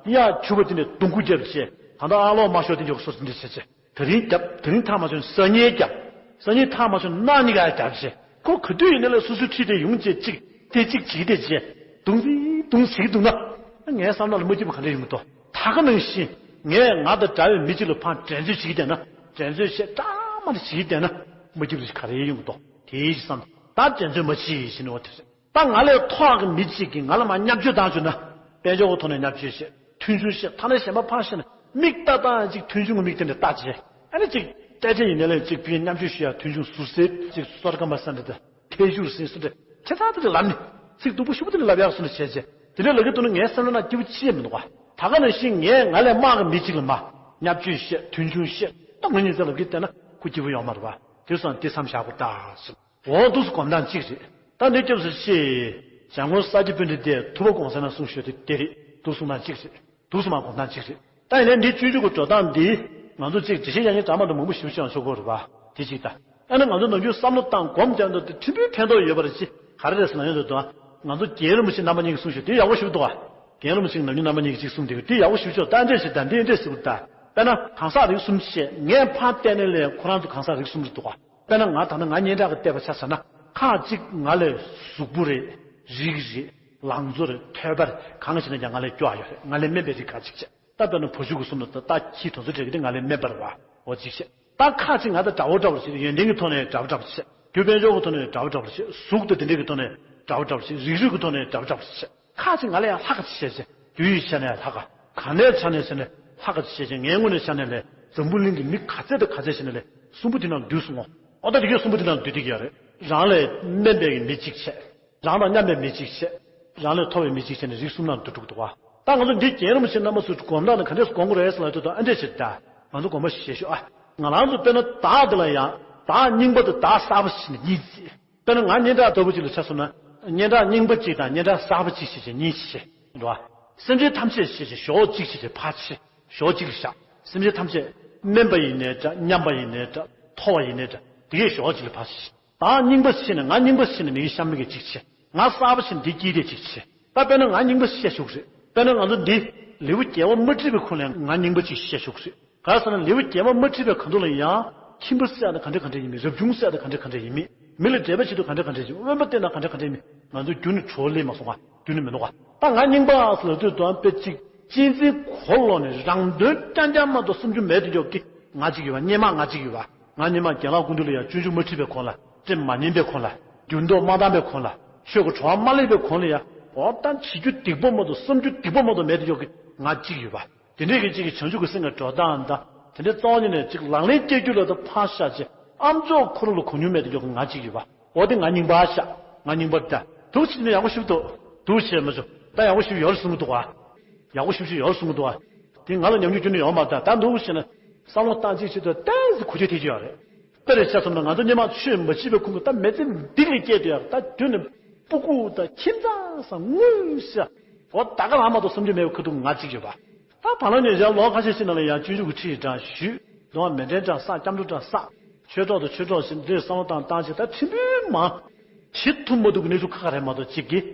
གཡག་ཕྱུ་པ་དེ་ནས་རྡུང་རྐུ་རྒྱབ་བྱས་ད་ལྟ་ཨ་ལོག་མ་ཤོར་དེ་འཇོག་སོ་སོ་འདི་བྱས་བྱས། དེ་རིང་རྒྱབ་དེ་རིང་ཐག་མ་ཆོད་སང་ཉིན་རྒྱབ། སང་ཉིན་ཐག་མ་ཆོད་གནངས་ཉིན་ག་རྒྱབ་བྱས། ཁོ་ག་དུས་ཡིན་ནའི་ལས་སོ་སོའི་འཁྲིས་དེ་ཡོང་བྱས་གཅིག་དེ་གཅིག་བྱེད་དེ་བྱས། རྡུང་ཟིག་རྡུང་ཟིག་འདུག་ན། ངའི་བསམ་བློ་ལ་མ་སྐྱིད་པ་ག་འདྲ་ཡོང་གི་འདུག་ད་ག་ནང་བཞིན་ངས་ང་དང་འདྲ་བའི་མི་གཅིག་ལ་ཕར་འགྲན་རྩོད་བྱེད་ཀྱི་བསྡད་ན་འགྲན་རྩོད་བྱས་ཀྲང་མ་རེ་བྱེད་ཀྱི་བསྡད་ན་མ་སྐྱིད་པ་ག་རེ་ཡོང་གི་འདུག་དེའི་བསམ་ད་འགྲན་རྩོད་མ་བྱེད་ཞེས་ནས་འོ་དེ་རེད། ད་ང་ལས་མཐོ་བ་གི་མི་གཅིག་གིས་ང་ལ་མར་བརྙས་བཅོས་བཏང་བྱུང་ན། དཔལ་འབྱོར་གྱི་ཐོག་ནས་བརྙས་བཅོས་བྱས། མཐོང་ཆུང་བྱས། ཐ་ན་གཞན་པ་ཕར་བཞག་ན་མིག་ལྟ་སྟངས་ཅིག་མཐོང་ཆུང་གི་མིག་དེ་འདྲ་ལྟ་བྱས། ཨ་ནི་ཅིག་ ཏྲ་ཏྲ་ཡིན་ནའི་ལས་གཅིག་ཕན་མཉམ་སྤྱོད་ཞུ་ཡ་མཐུན་ཆུང་ཟུར་སེར་གཅིག་སོར་ཀམ་པ་ས་འདྲ་དང་ཐལ་ཞུར་སེར་སུ་འདྲ་ཁྱད་མཚར་དེ་འདྲ་ལབ་ནས་ཚིག་སྡུག་པོ་ཞུ་བ་དེ་འདྲ་ལབ་ཡག་སུ་འདྲ་བྱས་བྱས་དེ་འདྲ་ལབ་ཀྱི་འདུག་ན་ངའི་སེམས་ལ་ན་སྐྱིད་པོ་ཅི་ཡང་མི་འདུག་བ། ད་ག་ནང་བཞིན་ངས་ང་ལས་དམག་གི་མི་གཅིག་ལ་མ་མཉམ་སྤྱོད་བཤད་མཐུན་ཆུང་བཤད་ད་ང་གཉིས་ཚེ་ལབ་ཀྱི་བལྟས་ན་ཁོ་སྐྱིད་པོ་ཡོང་མ་རེད་བ། དེ་སོང་དེ་མཚམས་བཞག་དགོས་ད་སུ། འོ་འདུག་སུ་གོམ་སྟངས་གཅིག་རེད། ད་འདི་སྐྱབས་སུ་མཆི། བྱང་སྒོར་ས་སྐྱ་པཎྜི་ཏས་ཐུབ་པ་གོང་ས་ན་གསུངས་ཤོད་དེ་དེ་རེད་འདུག་གསུང་སྟངས་གཅིག་རེད། འདུག་སུ་མ་གོམ་སྟངས་གཅིག་རེད། ད་ཡིན་ནའི་འདི་སྤྱོད་འཇུག་གི་འགྲོ་སྟངས་འདི་ང་ཚོ་གཅིག་འགྲེལ་བཤད་ཡག་ཉིན་གྲ་མ་འགྲོ་མང་པོ་ཞིབ་ཆ་ཆོག་གོ་རེད་བ། དེ་གཅིག་ད། ཨ་ནི་ང་ཚོ་ནམ་རྒྱུན་བསམ་བློ་བཏང་སྒོམ་རྒྱག་འདུག་དེ་ཕྲན་བུ་ཕན་ཐོགས་ཡོད་པ་རེད་ཅི། ག་རེ་རེད་ཟེར་ན་ཡོད་འདུག་ད། ང་ཚོ་རྒན་རིན་པོ་ཆེ་རྣམ་པ་གཉིས་ཀྱིས་གསུངས་ཤོད་དེ་ཡག་པོ་ཞིབ་འདུག་བ། རྒན་རིན་པོ་ཆེ་ནམ་རྒྱུན་རྣམ་པ་གཉིས་ཀྱིས་གཅིག་གསུངས་དེ་གི་དེ་ཡག་པོ་ཞིབ་ཆོག་ད་འདྲས་ཞིག་ད་འདི་འདྲས་ཟེར་གི་ད། དཔེར་ན་གང་ཟག་རིགས་གསུམ་བཤད་ངས་ཕར་བལྟས་ནས་ལས་ཁོ་རང་ཚོ་གང་ཟག་རིགས་གསུམ་རེད་འདུག་བ། དཔེར་ན་ང་ད་ནི་ང་སྙན་གྲགས་ཀྱི་བལྟས་པ་ཆ་བཞག་ན་ཁག་གཅིག་ང་ལས་གཟུགས་པོ་རེད། རིགས་རེད། ལང་ཚོ་རེད་ཐོས་པ་རེད་གང་བྱས་ན་ཀྱང་ང་ལས་སྐྱོ་བ་ཡོད་རེད་ང་ལས་དམན་པའི་རིགས་ཁག་གཅིག་བྱས་ད་དཔེར་ན་བུ་ཆུང་གི་གསུམ་ལ་ད་ལྟ་ཁྱི་དོ་ཚོ་བྲལ་གི་དེ་ང་ལས་དམན་པ་རེད་བ་འོ་གཅིག་བྱས་ད་ཁག་གཅིག་ང་ད་འདྲ་བོ་འདྲ་བོ་བྱས་ཡོན་ཏན་གྱི་ཐོག་ནས་འདྲ་བོ་འདྲ་བོ་བྱས་རྒྱུ་དཔལ་འབྱོར་གྱི་ཐོག་ནས་འདྲ་བོ་འདྲ་བོ་བྱས་གཟུགས་དང་དེ་འདྲས་ཀྱི་ཐོག་ནས་འདྲ་བོ་འདྲ་བོ་བྱས་རིགས་རུས་ཀྱི་ཐོག་ནས་འདྲ་བོ་འདྲ་བོ་བྱས། ཁ་ཅིག་ང་ལ་ཡང་ལྷག་ག་ཅིག་བཤད་ཅེས་དུས་ཡི་ཆ་ནས་ལྷག་ག་ག་ནས་ཆ་ནས་ཟེར་ནས་ལྷག་ག་ཅིག་བཤད་ཅེས་ངའི་ངོས་ནས་ཆ་ནས་ལས་འཛམ་བུ་གླིང་གི་མི་ག་ཚད་དང་ག་ཚད་ཞིག་ནས་ལས་གསུམ་པོ་དེ་ནང་འདུས་སོང་ངོ་། ཨོ་ད་དེ་གས་གསུམ་པོ་དེ་ནང་འདུས་དེ་གས་རེད། རང་ལས་དམན་པའི་གི་མི་གཅིག་བྱས། རང་དང་མཉམ་པའི་མི་གཅིག་བྱས། རང་ལས་མཐོ་བའི་མི་གཅིག་བྱས་ནས་རིགས་གསུམ་ནང་འདུས་འགྲོ་གི་འདུག་བ། ད་ང་ཚོ་འདི་རྒན་རིན་པོ་ཆེ་རྣམ་པ་ཚོས་སྒོམ་སྟངས་ནི་ག་འདྲས་སུ་སྒོམ་དགོས་རེད་ཟེར་ལབ་དུས་ད་ཨ་འདྲས་ཞིག་ད་ང་ཚོ་སྒོམ་པ་ཞིག་བྱེད་ཤོག་ཨ། ང་རང་ཚོ་དཔེར་ན་བདག་འདི་ལ་ཡང་བདག་རྙིང་པ་དང་བདག་གསར་པ་ཞིག་ནས་གཉིས་བརྩིས། དཔེར་ན་ང་སྙན་གྲགས་ལྟ་བུ་ཅིག་ལ་ཆ་བཞག་ན། སྙན་གྲགས་རྙིང་པ་གཅིག་དང་སྙན་གྲགས་གསར་པ་གཅིག་ཞེས་བྱས་གཉིས་ཤིག་འགྲོ། སེམས་ཅན་ཐམས་ཅད་ཞེས་བྱས་ཞོགས་གཅིག་ཞེས་བྱས་ཕར་ཕྱེ། ཞོགས་གཅིག་ལ་བཞག་སེམས་ཅན་ཐམས་ཅད་དམན་པ་ཡིན་ནའི་འདྲ་མཉམ་པ་ཡིན་ནའི་འདྲ་མཐོ་བ་ཡིན་ནའི་འདྲ་དེ་གས་ཞོགས་གཅིག་ལ་ཕར་ཕྱེ། ད་རྙིང་པ་ཕྱེ་ནས་ང་རྙིང་པ་ཕྱེ་ནས་མིག་གཤམ་མིག་གི་གཅིག་ཕྱེ། ང་གསར་པ་ཕྱེ་ནས་འདི་དཀྱིལ་དེ་གཅིག་ཕྱེ། ད་དཔེར་ན་ང་རྙིང་པ་བཤད་ཆོག་གི་རེད། དཔེར་ན་ང་ཚོ་འདི་ལེའུ་བརྒྱད་པ་མ་བྲིས་པའི་ཁོངས་ལ་ང་རྙིང་པ་གཅིག་བཤད་ཆོག་གི་རེད། ག་རེ་ཟེར་ན་ལེའུ་བརྒྱད་པ་མ་བྲིས་པའི་ཁ་ཐུག་ལ་ཡང་ཁྱིམ་པ་བསད་ན་ག་འདྲ་ག་འདྲ་ཡིན་མིན། རབ་བྱུང་བསད་ན་ག་འདྲ་ག་འདྲ་ཡིན་མིན། མི་ལ་འགྲེལ་པ་བྱེད་དུས་ག་འདྲ་ག་འདྲ་ཡིན། དབེན་པ་བསྟེན་ན་ག་འདྲ་ག་འདྲ་ཡིན་མིན། ང་ཚོ་རྒྱུན་ནས་བྲོ་བ་སླེབས་མ་སོང་ང་རྒྱུན་ནས་མི་འདུག་ག་ད་ང་རྙིང་པ་ཟེར་ལབ་དུས་དོན་དཔེ་གཅིག་གཅེས་འཛིན་གོ་ལོག་ནས་རང་དོན་རྐྱང་རྐྱང་མ་གཏོགས་སུམ་ཅུ་མེད་དུ་འཇོག་གི་ང་གཅིག་ཡོད་པ་སྔོན་མ་ང་གཅིག་ཡོད་པ། ང་སྔོན་མ་རྒན་ལགས་སྐུ་མདུན་ལ་ཡང་སྤྱོད་འཇུག་མ་ཁྲིད་པའི་གོང་ལ་སྤྲིན་མ་ཉན་པའི་གོང་ལ་འགྱུར་ལྡོག་མ་བཏང་པའི་གོང་ལ་ཆོས་ཀྱི་བྲོ་བ་མ་སླེབས་པའི་གོང་ལ་ཡང་འོ་ད་བྱེད་རྒྱུ་སྡིག་པ་མ་གཏོགས་སུམ་ཅུ་སྡིག་པ་མ་གཏོགས་མེད་དུ་འཇོག་གི་ང་གཅིག་ཡོད་པ། དེ་འདྲའི་གི་གཅིག་གི་བྱང་ཆུབ་ཀྱི་སེམས་ཀྱི་འགྲོ་སྟངས་དང་དེ་འདྲའི་རྩ་བ་ཉིད་ནས་གཅིག་ལག་ལེན་སྐྱེལ་རྒྱུ་ལ་ད་ཕར་བཞག་ཅེས་ཨམ་ཅོག་ཁོ་རང་ལ་གོ་མྱོང་མེད་དུ་འཇོག་གི་ང་གཅིག་ཡོད་པ། འོ་དེ་ང་རྙིང་པ་ཤག་ང་རྙིང་པ་ད་འདུག་ཕྱིན་ནས་ཡག་པོ་ཞིག་འདུག་འདུག་བྱས་མ་བྱུང་ད་ཡག་པོ་ཞིག་ཡོད་རེད་གསུང་གི་འདུག་ག་ཡག་པོ་ཞིག་ཡོད་རེད་གསུང་གི་འདུག་ག་དེ་ང་ལ་ཉམས་མྱོང་ཁྱོན་ནས་ཡོད་མ་རེད། ད་འདུག་བྱས་ན་བསམ་བློ་བཏང་གཅིག་བྱེད་དུས་ཏན་ཏན་གོ་ཆོད་ཐེབས་ཀྱི་ཡོད་རེད། དཔེ་རེ་ཆ་བསམ་ན་ང་ཚོ་སྔོན་མ་ཆོས་མ་བྱས་པའི་ཁུངས་ཀྱི་ད་མི་ཚེ་འདི་ལས་སྐྱེལ་དུ་ཡག་ད་རྒྱུན་ནས་སྤུ་གུ་ད་ཁྱིམ་ཚང་ས་དངུལ་ས་འོ་ད་ག་ལ་མ་གཏོགས་སུམ་ཅུ་མེད་པའི་ཁུ་ཐུག་ང་གཅིག་ཡོད་པ། ད་བར་ལ་ཉེ་ཞག་ལོ་ཁ་ཤས་ཤིག་ནང་ལ་ཡང་སྤྱོད་འཇུག་གི་ཁྲིད་ཀྱི་གྲངས་ཞུས་འདུག་མེ་འདྲེན་གྲངས་བསགས་སྐྱབས་འགྲོ་གྲངས་བསགས་ཆོས་གྲོགས་དང་ཆོས་གྲོགས་ཤིག་འདིར་བསམ་བློ་བཏང་བཏང་ཞིག་ད་ཁྲིམས་དཔོན་མང་བྱེད་ཐུབ་མ་ཐུབ་ཀྱི་གནས་ཚུལ་ཁག་ཁག་རེད་མ་གཏོགས་གཅིག་གིས་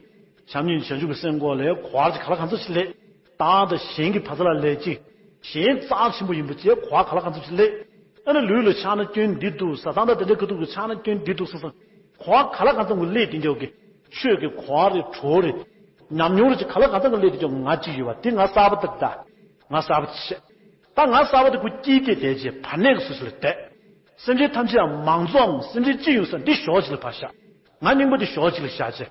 བྱམས་སྙིང་བྱང་ཆུབ་ཀྱི་སེམས་སྐོར་ལས་གོ་བར་གྱི་ག་ལ་གང་འཚམ་ཞིག་ལས་བདག་དང་གཞན་གྱི་བར་ཚ་ལ་ལས་གཅིག་གཞན་རྩ་ཆེན་པོ་ཡིན་པ་བཅས་གོ་བ་ག་ལ་གང་འཚམ་ཞིག་ལས། ཨ་ནི་ལུས་ལ་ཆགས་ན་སྐྱོན་འདི་འདུག་བཟའ་ཚང་དང་དེ་འདྲའི་ཁ་ཐུག་གི་ཆགས་ན་སྐྱོན་འདི་འདུག་བསམ་བསམ་གོ་བ་ག་ལ་གང་འཚམ་གྱི་ལས་དེ་འདྲ་གི་ཆོས་ཀྱི་གོ་བ་རེད་བྲོ་བ་རེད། ཉམས་མྱོང་རེ་ཅིག་ག་ལ་གང་འཚམ་གྱི་སླེབས་དེ་ཅོག་ང་གཅིག་ཡོད་པ་དེ་ང་གསར་པ་དེ་ད། ང་གསར་པ་དེ་བྱས། ད་ང་གསར་པ་དེ་ཁུ་སྐྱིད་དེ་བསྡད་རྗེས་བར་གནས་ཀྱི་སུ་སུ་ལ་བསྡད། སེམས་ཅན་ཐམས་ཅད་མང་གཙོའམ་སེམས་ཅན་སྤྱི་ཡོངས་ས་འདི་ཞོགས་ཅིག་ལ་ཕར་བཞག་ང་རྙིང་པ་དེ་ཞོགས་ཅིག་ལ་བཞག་རྗེས།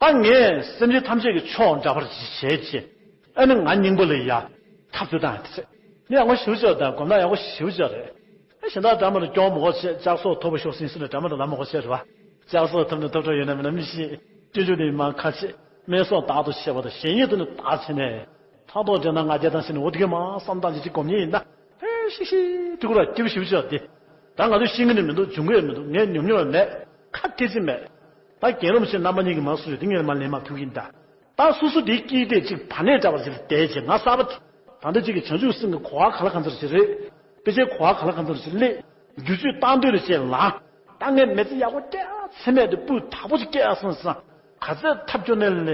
ད་ངས་སེམས་ཅན་ཐམས་ཅད་ཀྱི་ཕྱོགས་འདྲ་པར་ཅིག་བྱས་རྗེས། ཨ་ནི་ང་རྙིང་པ་ལ་ཡ་འཐབ་རྩོད་བཏང་ཡ་དེ་རེད། འདི་ཡག་པོ་ཞེ་པོ་ཅིག་དང་སྒོམ་སྟངས་ཡག་པོ་ཞེ་པོ་ཅིག་རེད། ཨ་གཞན་དག་འདྲ་མ་ལ་སྐྱོང་མོ་གོ་བྱས་ལྕགས་སོགས་ཐོབ་པ་ཤོག་ཟིན་སུ་ནས་འདྲ་མ་ལ་ལམ་མོ་གོ་བྱས་རེད་བ། ལྕགས་སོགས་ཐོབ་ན་ཐོབ་གྲབས་ཡོད་ན་མེད་ན་མི་ཤེས། སྤྱོད་འཇུག་ནི་མ་ཁ་ཆེ། སྨན་སོགས་བདག་ཏུ་བྱེད་པ་དང་གཞན་ཉིད་དུ་ནི་བདག་བྱེད་ནས། ཕྲག་དོག་འདྲེ་ན་ང་རྒྱལ་དང་ཟེར་ནས་འོ་དེ་གས་མ་བསམ་སྟངས་ཅིག་ཅིག་སྒོམ་ཉེན་ཡིན་ན། ཧེ་ཤི་ཤི་ཏི་ཀུ་ར་སྐྱིད་པོ་ཞེ་པོ་ཅིག་དེ། ད་ང་ཚོས་ཤེས་ཀྱི་ནི་མི་འདུག་འབྱུང་གི་ཡང་མི་འདུག་ངས་ཉོབ་ཉོབ་ཡང་མེད། ཁ་ཐེ་ཚིམ་མེད། ད་རྒན་རིན་པོ་ཆེ་རྣམ་པ་གཉིས་ཀྱིས་མ་གསུངས་ཡོད་དེ་ངས་མ་ལན་མ་ཕུལ་གྱིན་གདའ། ད་སོ་སོ་དེའི་དཀྱིལ་དེ་གཅིག་བར་གནས་འདྲ་བ་ཞིག་ལ་བསྡད་བྱས་ང་གསར་པ་དེ། ད་ལྟ་གཅིག་གི་བྱང་ཆུབ་སེམས་ཀྱི་གོ་བ་ག་ལ་གང་འཚམ་ཞིག་རེད། དཔེ་ཆའི་གོ་བ་ག་ལ་གང་འཚམ་ཞིག་སླེབས། རྒྱུ་ཚོད་བཏང་འདོད་ལ་བྱས་ལ། ད་ངས་མི་ཚེ་ཡག་པོ་སྐྱེལ་ཚེ་མེད་དུ་སྤུས་དག་པོ་ཞིག་སྐྱེལ་བསམ་བསམ། ག་ཚད་ཐབས་སྐྱོ་ནས་ལས།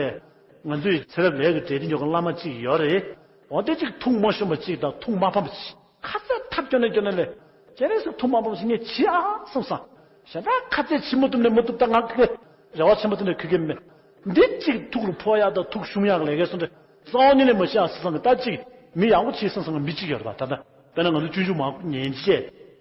ང་ཚོའི་ཚེ་རབས་ལས་ཀྱི་འབྲས་དེ་འཇོག་གི་བླ་མ་གཅིག་ཡོད་རེད། འོ་དེ་གཅིག་ཐུགས་མ་ཞུམ་པ་གཅིག་དང་ཐུགས་མ་ཕམ་པ་གཅིག་ག་ཚད་ཐབས་སྐྱོ་ནས་སྐྱོ་ནས་ལས། ཁྱེད་རང་ཚོ་ཐུགས་མ་ཕམ་ཞིག་ངས་བྱེད་ཨ་བསམ་བསམ། གཞན་དག་ཁ་ཚད་བྱེད་མ་ཐུབ་ནས་མ་ཐུབ་ད་ང་གི་རེ་བ་ཆེན་པོ་དེ་འདྲ་གོ་གི་མེད། འདི་གཅིག་ཐུགས་ལ་ཕོག་ཡག་དང་ཐུགས་ཞུམ་ཡག་ལས་ཀའི་སོང་འདྲ་རྩ་བ་ཉིད་ནས་མ་བྱེད་ཨ་བསམ་བསམ་གི་ད་གཅིག་མི་ཡག་པོ་བྱེད་བསམ་བསམ་གི་མི་གཅིག་ཡོད་རེད་པ། ད་ལྟ་དཔེར་ན་ང་ཚོ་སྤྱོད་འཇུག་མ་ཉན་བྱས་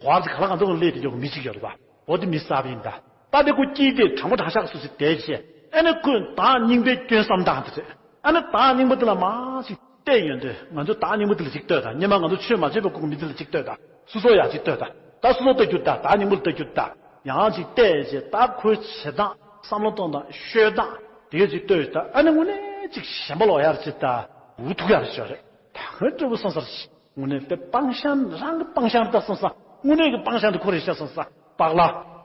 གོ་བ་དེ་ག་ལ་གང་འཚམ་གི་སླེབས་དེ་འཇོག་གི་མི་གཅིག་ཡོད་རེད་པ། འོ་དེ་མི་གསར་པ་ཡིན་ད། ད་དེ་ཁོ་སྐྱིད་དེ་དྲང་པོ་དྲང་བཞག་སུ་ཞིག་བསྡད་བྱས་ཨ་ནི་ཁོས་བདག་རྙིང་པའི་སྐྱོན་བསམ་སྟངས་དེ་རེད། ཨ་ནི་བདག་རྙིང་པ་དེ་ལ་མ་ཞིག་བལྟས་ཡོང་དུས་ང་ཚོ་བདག་རྙིང་པ་དེ་ལ་ཅིག་ལྟོས་དང་སྔོན་མ་ང་ཚོ་ཆོས་མ་བྱས་པའི་སྐབས་ཀྱི་མི་དེ་ལ་ཅིག་ལྟོས་དང་སོ་སོ་ཡང་ཅིག་ལྟོས་དང་ ད་སོ་སོ་ལྟ་རྒྱུ་ད། ད་སྙིང་པོ་ལྟ་རྒྱུ་ད། ཡང་ཅིག་བལྟས་བྱས་ད་ཁོའི་བྱེད་སྟངས། བསམ་བློ་གཏོང་སྟངས། ཤོད་སྟངས་དེ་གས་ཅིག་ལྟོས་ད། ཨ་ནི་དངོས་གནས་ཅིག་ཞེན་པ་ལོག་ཡར་ཅིག་ད་འུ་ཐུག་ཡར་ཤོག་རེད། ད་ཁོའི་སྤྲོ་པོ་སོང་ས་རེད། དངོས་གནས་དཔེ་སྤང་བྱ་རང་གི་སྤང་བྱ་ད་སོང་ས། དངོས་གནས་ཀྱི་སྤང་བྱ་འདི་ཁོ་རེད་ཤག་སོང་ས། པགས་ལ།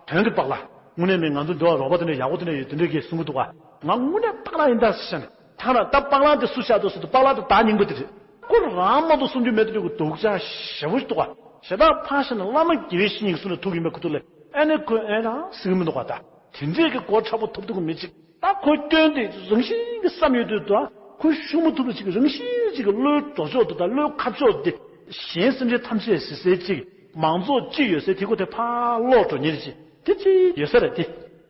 དོན་གྱི་པགས་ལ། དངོས་གནས་མིན་ང་ཚོ་འདི་བ་རོགས་པ་དེ་འདྲ་ཡག་པོ་དེ་འདྲ་ཡོད་དེ་འདྲ་གས་གསུང་གི་འདུག་ག་ང་དངོས་གནས་པགས་ལ་ཡིན་ད་ཟེར་ནས། ཐང་ར་ད་པགས་ལ་དེ་སུ་བཞག་འདུག་ཟེར་དུས་པགས་ལ་དེ་ད་སྙིང་པོ་དེ་རེད། ཁོ་རང་མ་གཏོགས་སུ་འགྱུར་མེད་དུ་འགྱུར་གྱི་སྡུག་ཅག་ཞེ་པོ་ཞིག་འདུག་ག་ཞེ་དྲག་ཕར་བཞག་ན་བླ་མ་དགེ་བའི་བཤེས་གཉེན་གྱི་གསུང་ལ་ཐུག་ཡིན་པའི་ཁུ་ཐུག་ལས། ཨ་ནི་ཁོས་ཨེ་རང་ཟེར་གི་མི་འདུག་ག་ད་དེ་འདྲས་ཀྱི་གོ་ཁྲ་པོ་ཐོབ་ཐུབ་ཀྱི་མི་གཅིག་ད་ཁོ་སྐྱོན་དེ་རང་བཞིན་གྱི་བསམ་ཡོད་དུས་ད་ཁོ་ཤུགས་མ་ཐུབ་པ་ཅིག་རང་བཞིན་ཅིག་གི་བློའི་གྲོགས་ཕྱོགས་དེ་དང་བློའི་ཁ་ཕྱོགས་དེ་གཞན་སེམས་ཅན་ཐམས་ཅད་ཟེར་སའི་ཅིག་མང་ཚོགས་ཅིག་ཡོད་སའི་དེ་ཁོ་དེ་ཕར་ལོག་འགྲོ་ཉེན་ཅིག་དེ་ཅིག་ཡོད་ས་རེད་དེ།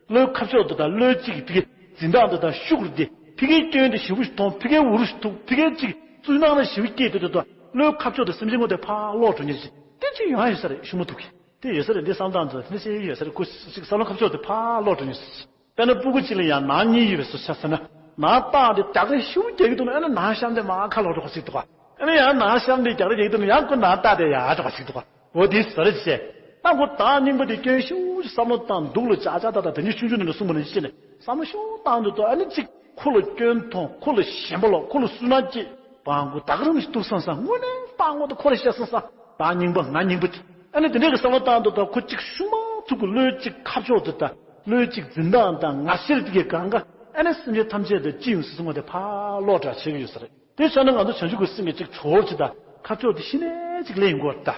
བློའི་ཁ་ཕྱོགས་དེ་དང་བློའི་ཅིག་ཕ་གིའི་འཛིན་སྟངས་དེ་དང་ཤུགས་རེད་དེ། ཕ་གིའི་སྐྱོན་དེ་ཞེ་པོ་ཞིག་མཐོང་། ཕ་གིའི་འུ་རུ་ཞིག་ཐུག་ཕ་གིའི་ཅིག་ཚུར་སྣང་ན་ཞེ་པོ་སྐྱེས་དེ་དེ་དང་བློའི་ཁ་ཕྱོགས་དེ་སེམས་ཅན་ཁོ་དེ་ཕར་ལོག་འགྲོ་ཉེན་ཅིག་དེ་ཅིག་ཡོང་ཡ་ཡོད་ས་རེད། ཤུགས་མ་ཐུབ་གི་དེ་ཡོད་ས་རེད། འདི་བསམ་སྟངས་ཚོ་འདི་ཤེས་ཡོད་ས་རེད། ཁོ་ཅིག་བསམ་བློ་ཁ་ཕྱོགས་དེ་ཕར་ལོག་འགྲོ་ཉེན་ཅིག་དཔེར་ན་སྤུ་གུ་གཅིག་ལ་ཡང་ནང་གཉིས་ཡོད་པའི་བཟོ་ཆ་བཟོས་ན། ནང་རྟགས་དེ་རྒྱག་རེས་ཤུགས་རྒྱག་གི་འདུག་ན། ཨ་ནི་ནང་གཤམ་དེ་མར་ཁ་ལོག་འགྲོ་ག་ཅིག་འདུག་ག་ཨ་ནི་ཡང་ནང་གཤམ་དེ་རྒྱག་རེས་རྒྱག་གི་འདུག་ན། ཡང་ཁོ་ནང་རྟགས་དེ་ཡར་འགྲོ་ག་ཅིག་འདུག་ག་འོ་དེ་བཟོ་རེས་བྱས། ད་ཁོ་ད་སྙིང་པོ་དེ་སྐྱོན་ཤུགས་ཅིག་བསམ་བློ་བཏང་འདུག་ལ་ཅག་ཅག་ད་ད་དེ་ནི་ཆུང་ཆུང་ནས་ནི་གསུངས་པ་ནི་ཅི་ནས་བསམ་བློ་ཤུགས་བཏང་འདུག་ཏོ། ཨ་ནི་ཅིག་ཁོ་ལ་སྐྱོན་མཐོང་། ཁོ་ལ་ཞེན་པ་ལོག་ཁོ་ལ་སུན་སྣང་སྐྱེས། བང་གུ་ད་ག་རང་ཞིག་འདུག་བསམ་བསམ། དངོས་གནས་བཏང་ངོ་ད་ཁོ་ལ་བཤད་བསམ་བསམ། ད་སྙིང་པོ་ང་སྙིང་པོ་དེ། ཨ་ནི་དེ་འདྲའི་གི་བསམ་བློ་བཏང་འདུག་ཏོ། ཁོ་ཅིག་ཤུགས་མ་ཐུག་གི་བློའི་ཅིག་ཁ་ཕྱོགས་དེ་དང་བློའི་ཅིག་འཛིན་སྟངས་དང་ང་ཤེས་དེ་གའི་གང་ག་ཨ་ནི་སེམས་ཅན་ཐམས་ཅད་དེ་ཅི་ཡོང་སྲིད་སོང་བ་དེ་ཕར་ལོག་འདྲ་བྱེད་ཀྱི་ཡོད་ས་རེད། དེ་ཆ་ནས་ང་ཚོ་བྱང་ཆུབ་ཀྱི་སེམས་ཀྱི་ཅིག་གྲོགས་ཅིག་དང་ཁ་ཕྱོགས་དེ་ཤི་ནས་ཅིག་ལེན་དགོས་ད།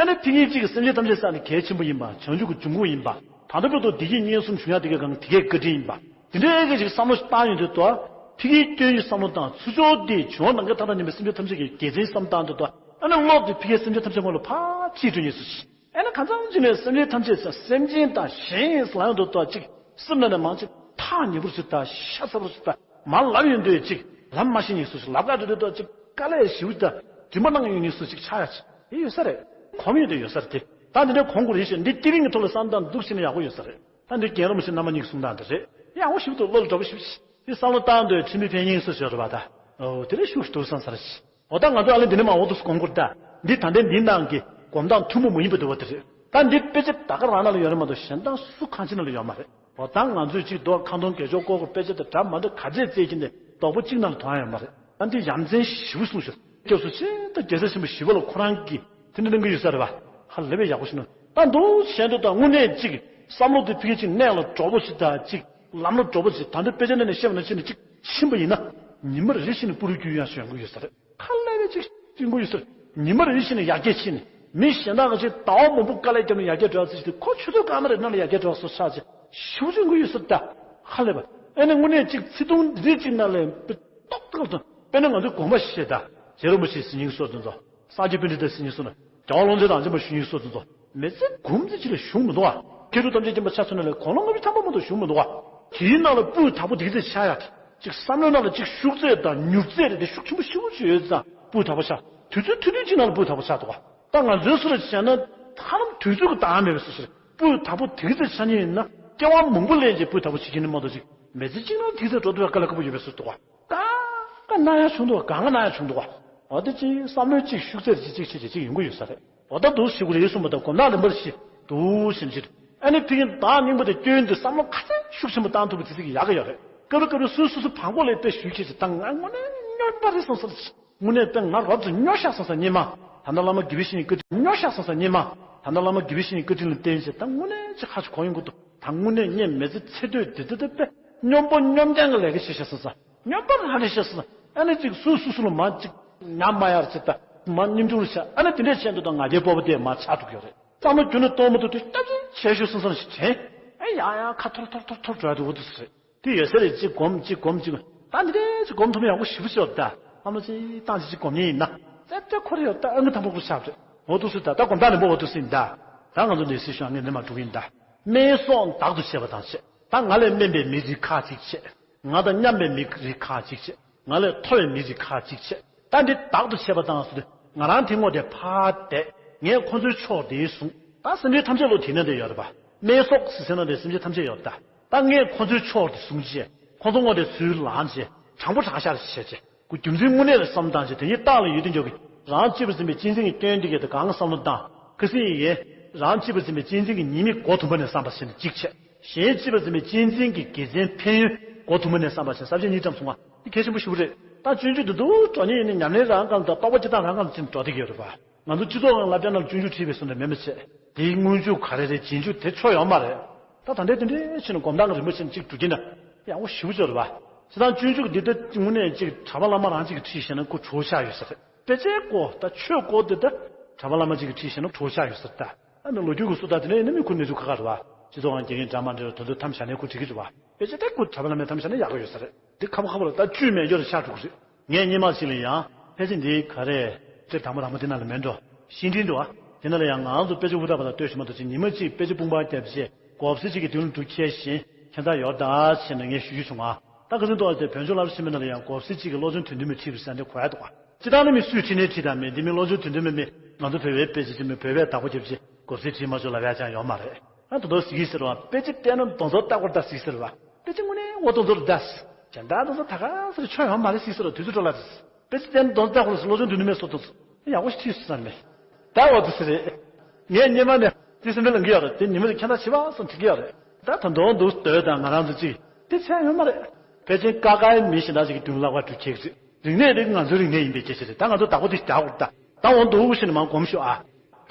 ཨ་ནི་ཕ་གིའི་ཅིག་གི་སེམས་ཅན་ཐམས་ཅད་ས་ནས་གལ་ཆེན་པོ་ཡིན་པ། བྱང་ཆུབ་ཀྱི་འབྱུང་ཁུངས་ཡིན་པ། ད་ལྟ་བར་དུ་བདེ་སྐྱིད་གཉེན་གསུམ་བྱུང་ཡ་དེ་གའི་གང་དེ་གའི་བཀའ་དྲིན་ཡིན་པ། དེ་འདྲའི་གི་ཅིག་བསམ་བློ་ཞིག་བཏང་ཡོང་དུས་ཏོ། ཕ་གིའི་སྐྱོན་ཡིན་བསམ་བློ་བཏང་ཚུར་ཕྱོགས་དེ་བྱུང་བ་ནང་གི་ཐ་ཐ་ཉིན་པའི་སེམས་ཅན་ཐམས་ཅད་ཀྱི་དགེ་མཚན་བསམ་བཏང་དུས་ཏོ། ཨ་ནི་བློ་དེ་ཕ་གིའི་སེམས་ཅན་ཐམས་ཅད་ངོ་ལ་ཕར་ཁྲིད་འགྲོ་ཉེན་སུ་ཞིག་ཨེ་ན་གང་འཚམ་ཅིག་ནས་སེམས་ཅན་ཐམས་ཅད་ས་སེམས་ཅན་དང་གཞན་ཡིན་ལ་ཡོང་དུ་ཏོ་ཅིག་སེམས་ནང་ནས་མང་ཅིག་ཐག་ཉེ་པོར་ཞིག་དང་ཤ་ཚ་པོར་ཞིག་དང་མ་ལབ་ཡོང་དུས་ཅིག་ལབ་མ་ཤེས་ཉེན་སུ་ཞིག་ལབ་ག་འགྲོ་དུས་ཏོ་ཅིག་དཀའ་ལས་ཞིབ་དང་དྲི་མ་གནང་ཡོང་ཉེན་སུ་ཞིག་ཆགས་ཡ་ཅིག་དེ་ཡོད་ས་རེད། གོམས་ཡོང་དུས་ཡོད་ས་རེད་དེ། ད་འདི་འདྲའི་གོམས་དགོས་རེད་ཞེས་འདི་ཏི་རིང་གི་ཐོག་ལ་བསམ་སྟངས་འདུག་ཕྱིན་ན་ཡག་པོ་ཡོད་ས་རེད། ད་འདི་རྒན་རབས་མ་ཞིག་རྣམ་པ་གཉིས་ཀྱི་གསུང་སྟངས་འདི་རེད། ཡག་པོ་ཞིབ་ཏུ་བློ་ལ་འགྲོ་པོ་ཞིབ་ཞིག་དེ་བསམ་བློ་བཏང་དུས་ཁྲིམས་མི་ཕན་ཡིན་སུ་ཞོར་བ་ད། འོ་དེ་ལས་ཤུགས་ཤིག་འདུག་བསམ་ས་རེད། འོ་ད་ང་ཚོ་ཨ་ལེ་འདི་ནས་མ་འོ་དུ་སྐོང་སྐོར་ད། འདི་ད་ལྟའི་འདི་ནང་གི་གོམ་སྟངས་ཐུན་མོང་མ་ཡིན་པ་འདུག་བ་དེ་རེད། ད་འདི་དཔེ་ཆ་ད་ག་རང་ནང་ལ་ཡོད་རེད་མ་གཏོགས་གཞན་དག་སུ་གང་ཅི་ནང་ལ་ཡོད་མ་རེད། འོ་ད་ང་ཚོས་གཅིག་རྡོ་ཁ་འཐོང་དགེ་སྦྱོར་སྐོར་གོ་དཔེ་ཆ་དེ་འདྲ་མ་འདྲ་ག་ཚད་བཙལ་གྱིན་དེ་རྡོག་པོ་གཅིག་ནང་ལ་དོན་ཡོད་མ་རེད། ད་འདི་ཡ་མཚན་ཞེ་པོ་གསུངས་ཤག་སྐྱབས་སུ་མཆི་ད་རྒྱལ་སྲས་ཆེན་པོ་ཞི་བ་ལྷ་ཁོ་རང་གིས་དེ་འདྲ་གནང་གི་ཡོད་ས་རེད་བ། ཧ་ལས་པའི་ཡག་པོ་ཞིག་གནང་ད་འདུག་བྱས་འདུག་ད་དངོས་གནས་གཅིག་བསམ་བློ་དེ་ཕ་གི་གཅིག་གནད་ལ་འགྲོ་པོ་ཞིག་ད་གཅིག་ལམ་ལ་འགྲོ་པོ་ཞིག་ད་འདི་དཔེ་ཆ་ནང་ནས་བཤད་པ་ནང་བཞིན་ནས་གཅིག་ཕྱིན་པ་ཡིན་ན། ཉི་མ་རེ་བཞིན་ནས་སྤུ་རུ་རྒྱུ་ཡང་ཞོན་གི་ཡོད་ས་རེད། ཁ་ལས་པའི་ཅིག་སྤྲིན་པོ་ཡོད་ས་རེད། ཉི་མ་རེ་བཞིན་ནས་ཡར་རྒྱས་ཕྱིན་ནས་མི་གཞན་དག་གི་ཅིག་ཟླ་བ་མང་པོ་དཀའ་ལས་བརྒྱབ་ནས་ཡར་རྒྱས་འགྲོ་བ་ཚོ་ཞིག་དེ་ཁོ་ཆུ་ཚོད་སྐར་མ་རེ་ནང་ལ་ཡར་རྒྱས་འགྲོ་བ་སོགས་ཆགས་ཅིག་ཞེ་པོ་ཅིག་འགུལ་ཡོད་ས་རེད་ད། ཧ་ལས་པ། ཨེ་ནས་དངོས་གནས་ཅིག་ཚིག་ཐུང་འདི་ཅིག་ནང་ལ་ཏོག་ཏོག་དང་དཔེར་ན་ང་ཚོའི་དགོན་པ་ཞེས་ད་རྗེ་རིན་པོ་ཆེའི་ཟིན་ཉིན་སོགས་དེ་ཚོ་སངས་རྒྱས་པཎྜི་ཏའི་ཟིན་ཉིན་སོགས་ན་རྒྱལ་བ་ཀློང་ཆེན་དང་རྗེ་མ་ཞུ་ཉིན་སོགས་དེ་ཚོ་མི་ཚེ་འགུམ་ཚེ་ཅི་ལ་བཞུགས་མི་འདུག་བ། མཁས་གྲུབ་ཐམས་ཅད་མཁྱེན་པ་ཆ་མཚོན་ན་ལས་དགུང་ལོ་ལྔ་བཅུ་ཐམ་པ་མ་གཏོགས་བཞུགས་མི་འདུག་བ། དེའི་ནང་ལ་སྤུས་དག་པོ་དེ་ཚོ་ཆགས་ཡ། ཅིག་བསམ་བློའི་ནང་ལ་ཅིག་ཤུགས་ཚད་དང་མྱུར་ཚད་རེད་དེ་ཤུགས་ཆེན་པོ་ཞེ་པོ་ཅིག་ཡོད་ཙང་སྤུས་དག་པོ་ཆགས། དུས་ཚོད་ཐུང་ཐུང་ཅིག་ནང་ལ་སྤུས་དག་པོ་ཆགས་འདུག་བ། ད་ང་ཚོའི་སུ་རེད་བྱས་ན་ཧ་ལམ་དུས་ཚོད་ཀྱི་བདག་མེད་པའི་སུ་ཞིག་སྤུས་དག་པོ་དེ་ཚོ་ཆགས་ཉེན་ཡིན་ན་སྐྱེ་བ་མང་པོ་ལེན་གྱི་སྤུས་དག་པོ་བྱེད་ཀྱི་ནི་མ་གཏོགས་ཅིག་མི་ཚེ་གཅིག་ནང་དེ་ཚོ་འགྲོ་ཐུབ་པའི་དཀའ་ལས་ཁག་པོ་ཡོད་པའི་སུ་འདུག་བ། ད་ག་ན་ཡ་བྱུང་འདུག་བ། གང་ག་ན་ཡ་བྱུང་འདུག་བ། འོ་དེ་ཅིག་བསམ་བློའི་ཅིག་ཤུགས་ཚད་ཅིག་ཅིག་ཅིག་ཅིག་ཅིག་ཡོང་གི་ཡོད་ས་རེད། འོ་ད་འདུག་ཞིག་རེད་གསུངས་པ་དང་གོམ་ནག་ལེན་པར་ཞིག་འདུག་ཞིམ་ཞིག་ཨ་ནི་ཕ་གི་བདག་སྙིང་པོ་དེ་སྐྱོན་དེ་བསམ་བློ་ག་ཚད་ཤུགས་ཆེན་པོ་བཏང་ཐུབ་པ་དེ་ཚིག་གི་ཡག་གི་ཡོད་རེད། སྐབས་རེ་སྐབས་རེ་སོ་སོ་སོ་བང་པོ་ལས་དཔེ་ཞུས་ཁྱེད་ཀྱི་ད་ང་དངོས་གནས་སྨྱོན་པ་རེད་བསམ་སོང་། དངོས་གནས་དཔེ་ང་རབ་ཏུ་སྨྱོ་ཤག་སོང་ས་སྙེ་མ། ད་ནི་བླ་མ་དགེ་བའི་བཤེས་གཉེན་བཀའ་དྲིན་སྨྱོ་ཤག་སོང་ས་སྙེ་མ། ད་ནི་བླ་མ་དགེ་བའི་བཤེས་གཉེན་བཀའ་དྲིན་ལ་བརྟེན་བྱས་ད་དངོས་གནས་ཅིག་ཧ་ཅིག་གོ་ཡོང་གི་འདུག་ད་དངོས་གནས་ངས་མི་ཚེ་ཚེ་སྟོད་དེ་དེ་དེ་དཔེ་སྨྱོན་པོ་སྨྱོན་རྐྱང་གི་ལས་ཀ་བྱེད་ཤག་སོང་ས། སྨྱོན་པ་རང་རེད་ཤག་སོང་ས། ཨ་ནི་ཅིག་སུ་སུ་སུ་ལ་མ་ཅིག་ཉམས་མ་ཡར་ཅིག་ད་མ་སྙིང་ཆུང་རུ་ཤག་ཨ་ནི་དེ་འདྲས་བྱས་འདུག་ད་ང་རྒྱལ་སྤོབས་པ་དེ་མ་ཆགས་འགྲོ་གི་ཡོད་རེད། གཙང་མ་རྒྱུ་ནི་གཏོང་མ་ཐུབ་དུས་སྟབས་ཅིག་བྱས་ཤོག་སོང་ས་ཞིག་དྲན། ཨེ་ཡ་ཡ་ཁ་འཐོར་འཐོར་འཐོར་འཐོར་འགྲོ་ཡ་དེ་འུ་ཐུག་སོ་རེད། དེ་ཡོད་ས་རེད། གཅིག་སྒོམ་གཅིག་སྒོམ་གཅིག་ད་འདི་འདྲའི་གཅིག་སྒོམ་ཐུབ་ན་ཡག་པོ་ཞེ་པོ་ཅིག་ཡོད་ད། ཨ་མ་ཅིག་བཏང་ཅིག་གཅིག་སྒོམ་ཉེན་ཡིན་ན། ཙེ་ཙེ་ཁོ་རེ་ཡོད་ད་ཨ་ངི་དང་པོ་ཁོ་ཆགས་རེད། འོ་འདུག་སུ་ད་ད་སྒོམ་ཐག་ནི་འབོ་འོ་འདུག་སུ་ཡིན་ད། ད་ང་ཚོ་ལས་སྲིད་ཤོག་ངས་འདི་མ་འགྲོ་གི་ཡིན་ད། སྨན་གསོག་བདག་ཏུ་བྱས་པ་དང་བཅས། ད་ང་ལས་དམན་པའི་མི་རིགས་ཁག་ཅིག་བྱས། ང་དང་མཉམ་པའི་མི་རིགས་ཁག་ཅིག་བྱས། ང་ལས་མཐོ་བའི་མི་རིགས་ཁག་ཅིག་བྱས། ད་འདི་བདག་ཏུ་བྱས་པ་དང་ཟེར་དུས་ང་རང་དེ་ངོ་དེ་ཕར་བསྡད། ངས་ཁོ་ཚོའི་ཕྱོགས་དེ་བཟུང་། ད་སེམས་ཅན་ཐམས་ཅད་ལོ་དེ་ནས་དེ་ཡོད་རེད་པ། སྨན་གསོག་ཟེར་ཟེར་ན་དེ་སེམས་ཅན་ཐམས་ཅད་ཡོད་རེད་ད། ད་ངས་ཁོ་ཚོའི་ཕྱོགས་དེ་བཟུང་བྱས། ཁོ་ཚོ་ངོ་དེ་ཚུར་ལངས་བྱས། དྲང་པོ་དྲང་བཞག་བྱས་བྱས། ཁོ་རྒྱུ་མཚན་དངོས་གནས་ལ་བསམ་བཏང་བྱས་དེ་ཉིད་རྟགས་ལ་ཡོད་དུས་འཇོག་གི། རང་གཅེས་པར་འཛིན་པའི་གཅེས་འཛིན་གྱི་སྐྱོན་འདི་གས་དེ་གང་བསམ་བློ་བཏང་། ཁ་སང་ཡིན། རང་གཅེས་པར་འཛིན་པའི་གཅེས་འཛིན་གྱི་ཉེས་དམིགས་སྒོ་དུམ་བུ་ནས་བསམ་པ་བྱས་ནས་གཅིག་བྱས། གཞན་གཅེས་པར་འཛིན་པའི་གཅེས་འཛིན་གྱི་དགེ་མཚན་ཕན་ཡོན་སྒོ་དུམ་བུ་ནས་བསམ་པ་བྱས་ནས་བསམ་བྱས་གཉིས་ཀྱང་གསུང་བ་འདི་གལ་ཆེན་པོ་ཞེ་པོ་རེད། ད་སྤྱོད་འཇུག་འདི་འདུག་འགྲོ་ཉིན་ཡིན་ནི་ཉམས་ལེན་རང་གང་དང་རྟོགས་པ་སྤྱི་དང་རང་གང་ཅིག་འགྲོ་བསྡད་ཀྱི་ཡོད་རེད་པ། ང་ཚོ་སྤྱི་ཚོགས་ནང་བསླབ་བྱ་ནང་སྤྱོད་འཇུག་ཁྲིད་པའི་བཟོ་འདྲ་མེད་མི་བྱེད། དེའི་སྔོན་འཇུག་ག་རེ་རེད། རྗེས་འཇུག་དེ་ཆོ་ཡོད་མ་རེད། ད་ད་ལྟའི་དེ་འདྲའི་ཕྱིན་ནས་སྒོམ་སྟངས་རིན་པོ་ཆེ་གཅིག་འགྲོ་གི་ན་ཡག་པོ་ཞེ་པོ་ཅིག་རེད་པ། བྱས་ཙང་སྤྱོད་འཇུག་འདི་ལྟ་དངོས་གནས་གཅིག་གྲྭ་པ་བླ་མ་རང་གཅིག་གིས་ཁྲིད་ཤེས་ན་ཁོ་གྲོགས་ཆགས་ཡོད་ས་རེད། དཔེ་ཆའི་སྐོར་ད་ཆོས་སྐོར་འདི་ད་གྲྭ་པ་བླ་མ་གཅིག་གིས་ཁྲིད་ཤེས་ན་གྲོགས་ཆགས་ཡོད་ས་རེད་ད། ཨ་ནི་ལོ་རྒྱུས་ཀྱི་སུ་ད་དེ་འདྲ་ཡིན་ན་མི་ཁོ་གནས་ཚུལ་ཁག་ཁག་རེད་པ། སྤྱི་ཚོགས་ནང་དགེ་རྒན་འདྲ་མ་འདྲ་དེ་ཚོ་ཐམས་ཅད་ནས་ཁོ་འགྲིག་གི་རེད་པ། དཔེ་ཆ་ད་ཁོ་གྲྭ་པ་བླ་མས་ཐམས་ཅད་ནས་ཡག་གི་ཡོད་ས་རེད། འདི་ཁ་པོ་ཁ་པོ་ལ་ད་བཅུད་མེད་སྦྱོར་ཆགས་འགྲོ་གི་རེད། ངས་སྔོན་མ་ཞིག་ལ་ཡང་ཕལ་ཆེར་འདི་ག་རེ་དེབ་དང་པོ་རང་པོ་འདི་ནང་ལ་མེད་འགྲོ། ཤིང་འབྲས་འགྲོ་བ། དེ་ནང་ལ་ཡང་ང་རང་ཚོ་དཔེ་ཆ་ཨུ་ཐག་པ་ལ་ལྟོས་ཤིག་མ་གཏོགས་ཅིག་ཉི་མ་གཅིག་དཔེ་ཆ་དཔུང་པ་བརྒྱབ་བྱས་སྒོ་ཕྱེ་གཅིག་གི་མདུན་ལ་འདུག་ཁྱེར་བཞིན་ཁྱད་མཚར་ཡོད་ད་བྱས་ནས་ངས་ཞུ་རྒྱུ་བྱུང་ང་། ད་ག་ཚོད་འདུག་ཨ་ཙེ་བོད་ལྗོངས་སློབ་གྲྭ་ཆེན་མོའི་ནང་ལ་ཡང་སྒོ་ཕྱེ་གཅིག་གི་སློབ་སྦྱོང་དོན་ལྡན་མི་ཁྲིད་པའི་ས་འདི་གོ་ཡ་འདུག་ག་སྤྱི་བཏང་ནི་མི་སུས་ཁྲིད་ནས་ཁྲིད་དང་མེད་འདི་མི་སློབ་སྦྱོང་དོན་ལྡན་མི་མི་ང་ཚོ་བོད་པའི་དཔེ་ཆ་ཆེན་མོའི་བོད་པའི་བདག་པོ་རྒྱབ་བྱས་སྒོ་ཕྱེ་ཁྲིད་མ་བཅུག་ལབ་ཡ་ཅང་ཡོད་མ་རེད། ང་ད་དུང་ཟེར་གྱི་ཟེར་བ་དཔེ་ཆ་བལྟས་ན་མདོ་ཚོགས་ལྟ་སྐོར་ལྟ་ཟིག་ཟེར་བ། དཔེ་ཆ་དངོས་གནས་ངོ་མདོ་ཚོགས་ལྟ་ཟེར། གཞན་དག་མདོ་ཚོགས་ད་ག་ཟེར་ཆོ་ཡོད་མ་རེད་ཟིག་ཟེར་བ་དུས་ཚོད་འགྲོ་ལ་ཟེར། དཔེ་ཆ་བལྟས་ན་མདོ་ཚོགས་ལྟ་སྐོར་ལ་སློབ་སྦྱོང་དོན་ལྡན་མེད་སོ་དུ། ཡག་པོ་ཞིག་ཁྲིད་སོང་ས་མེད། ད་འོ་དུ་ཟེར་རེད། ངས་སྔོན་མ་ནས་དེ་སེམས་པའི་ལང་གི་ཡོད་རེད་དེ་ཉི་མ་རེ་ཁྱད་མཚར་ཆེ་བ་སོང་དྲན་གི་ཡོད་རེད། ད་ད་མདོ་འདུག་སྡོད་དང་ང་རང་ཚོ་གཅིག་དེ་ཚད་ཡོད་མ་རེད། ཕལ་ཆེར་ཀ་ཀའི་མི་གཞན་དག་ཅིག་གི་མདུན་ལ་བ་འགྲུལ་ཁྱེར་ཟིག་རིག་གནས་རིག་ང་ཚོའི་རིག་གནས་ཡིན་པའི་སྐད་ཆ་རེད། ད་ང་ཚོ་བདག་པོ་དེ་བཞག་དགོས་ད། ད་འོ་འདུག་ཞེས་ནས་མར་སྒོམ་ཤོག་ཨ།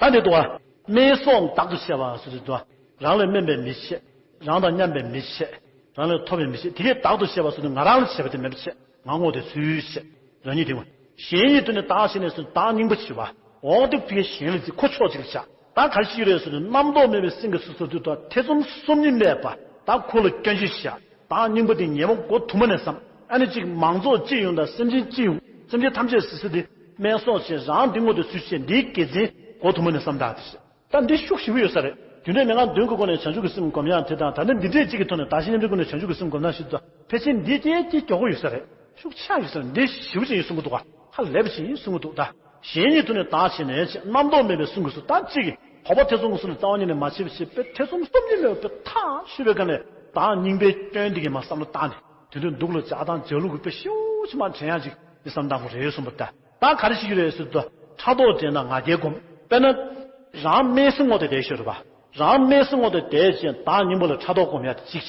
ད་འདི་འདུག་ཨ། སྨྲེ་སོགས་བདག་ཏུ་བྱས་པ་སོ་སོ་འདུག་ཨ། རང་ལས་དམན་པའི་མི་བྱེད། རང་དང་མཉམ་པའི་མི་བྱེད། རང་ལས་མཐོ་བའི་མི་བྱེད་དེ་གས་བདག་ཏུ་བྱས་པ་སོ་སོ་ང་རང་ལ་བྱས་པ་དེ་མེད་པ་བྱེད། ང་ངོ་དེ་ཚུལ་བྱེད། རང་ཉིད་དེ་ངོ་། གཞན་ཉིད་དུ་ནི་བདག་བྱས་ནས་སུ་བདག་སྙིང་པོ་བྱེད་པ། འོག་དེ་ཕི་གཞན་ལ་བརྩི་ཁོ་ཕྱོགས་གཅིག་ལ་བྱ། ད་གར་ཞིག་རེད་སོ་སོ་རྣམ་རྟོག་མེད་པའི་སེམས་ཀྱི་སོ་སོ་དུ་དང་ཐེ་ཚོམ་སོམ་ཉི་མེད་པ་ད་ཁོ་ལ་སྐྱོན་བརྗོད་བྱ། བདག་སྙིང་པོ་དེ་ཉེ་བོ་སྒོ་དུ་མ་ནས་བསམ། ཨ་ནི་གཅིག་མང་ཚོགས་སྤྱི་ཡོངས་དང་སེམས་ཅན་སྤྱི་ཡོངས་སེམས་ཅན་ཐམས་ཅད་སི་སི་དེ་དམན་སོགས་ཆེ་རང་དེ་ངོ་དེ་ཚུལ་བྱེད་འདིའི་དགེ་མཚན་སྒོ་དུ་མ་ནས་བསམ་དག་དེ་ད་འདི་ཤུགས་ཞེ་པོ་ཡོད་ས་རེད། རྒྱུ་འབྲས་མན་ངག་བདུན་གྱི་སྒོ་ནས་བྱང་ཆུབ་ཀྱི་སེམས་སྒོམ་ཡག་དེ་དང་ད་ནི་འདི་འདྲས་གཅིག་གི་ཐོག་ནས་བདག་གཞན་མཉམ་བརྗེའི་སྒོ་ནས་བྱང་ཆུབ་ཀྱི་སེམས་སྒོམ་ན་ཞིག་ཏུ་ཕལ་ཆེར་འདི་སྐྱེས་སྐྱེས་མགྱོགས་པོ་ཡོད་ས་རེད། ཤུགས་ཆག་ཡོད་ས་རེད། འདི་ཞེ་པོ་ཅིག་ཡིན་གསུང་གི་འདུག་ག་ཧ་ལས་པ་ཅིག་ཡིན་གསུང་གི་འདུག་ད་གཞན་ཉིད་དུ་ནི་བདག་བྱས་ནས་ཅེས་རྣམ་རྟོག་མེད་པའི་གསུང་གི་སུ་ད་གཅིག་གིས་དོགས་པ་ཐེ་ཚོམ་གྱི་སུ་ནི་རྩ་བ་ཉིད་ནས་མ་བྱེད་པ་བྱེད་པའི་ཐེ་ཚོམ་སོམ་ཉི་མེད་པའི་ཐག་ཆོད་པའི་སྒང་ནས་བདག་སྙིང་པོའི་སྐྱོན་འདི་གས་མ་བསམ་བློ་བཏང་ནས་དེ་དུས་འདུག་ལ་ལྕགས་དང་ལྕགས་ལུག་གི་དཔེ་ཤོག་ཅིག་མ་དྲན་ཡག་ཅིག་འདི་བསམ་བཏང་དགོས་རེད་གསུངས་པ་ད། ད་ག་རེ་ཞིག་རེད་ཟེར་དུས་ཕྲག་དོག་དྲན་ན་ང་རྒྱལ་སྒོམ། དཔེར་ན། རང་དམན་སེམས་ངོ་དེ་བསྡད་ཤོར་བ། རང་དམན་སེམས་ངོ་དེ་བསྡད་ཅིང་བདག་སྙིང་པོ་ལ་ཕྲག་དོག་སྒོམ་ཡ་དེ་གཅིག་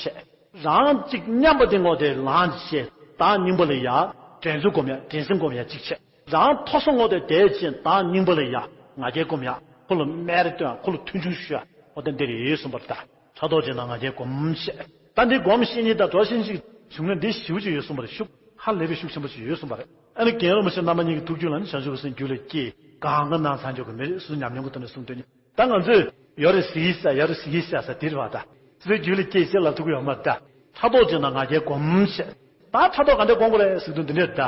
བྱས། རང་གཅིག་མཉམ་པ་དེ་ངོ་དེ་ལངས་བྱས་བདག་སྙིང་པོ་ལ་ཡ་འགྲན་རྩོད་སྒོམ་ཡ་འགྲན་སེམས་སྒོམ་ཡ་གཅིག་བྱས། རང་མཐོ་ས་ངོ་དེ་བསྡད་ཅིང་བདག་སྙིང་པོ་ལ་ཡ་ང་རྒྱལ་སྒོམ་ཡ་ཁོ་ལ་སྨད་རེ་སྟོན་ཡ་ཁོ་ལ་མཐོང་ཆུང་ཞུ་ཡ་འོ་དེ་འདི་རེད་གསུངས་པ་རེད་ད། ཕྲག་དོག་ཅན་དང་ང་རྒྱལ་སྒོམ་བཤད། ད་འདི་སྒོམ་ཤེས་ཉིད་དང་གྲོགས་ཤེས་ཉིད་བྱུང་ན་འདི་ཞེ་པོ་ཅིག་ཡོད་གསུངས་པ་རེད། ཤུགས་ཧ་ལས་པའི་ཤུགས་ཆེན་པོ་ཅིག་ཡོད་གསུངས་པ་རེད། ཨ་ནི་རྒན་རིན་པོ་ཆེ་རྣམ་པ་གཉིས་ཀྱི་ཐུགས་རྒྱུད་ལ་ནི་བྱང་ཆུབ་ཀྱི་སེམས་རྒྱུད་ལ་སྐྱེས་གང་གི་ནང་ཚང་འཇོག་གི་མི་རེད་སུ་ཉམས་མྱོང་གི་ཐོག་ནས་གསུངས་དོན་ནི་ད་ང་ཚོས་ཡོད་རེད་ཟེར་གྱི་ས་ཡོད་རེད་ཟེར་གྱི་ས་ས་འདིར་བ་ད་སུའི་རྒྱུད་ལ་སྐྱེས་ཞེས་ལབ་ཐུབ་ཀྱི་ཡོད་མ་རེད་ད། ཕྲག་དོག་ཅན་དང་ང་རྒྱལ་སྒོམ་ཞེས་ད་ཕྲག་དོག་ག་འདྲ་སྒོམ་དགོས་རེད་ཟེར་དུས་འདི་འདྲས་ད་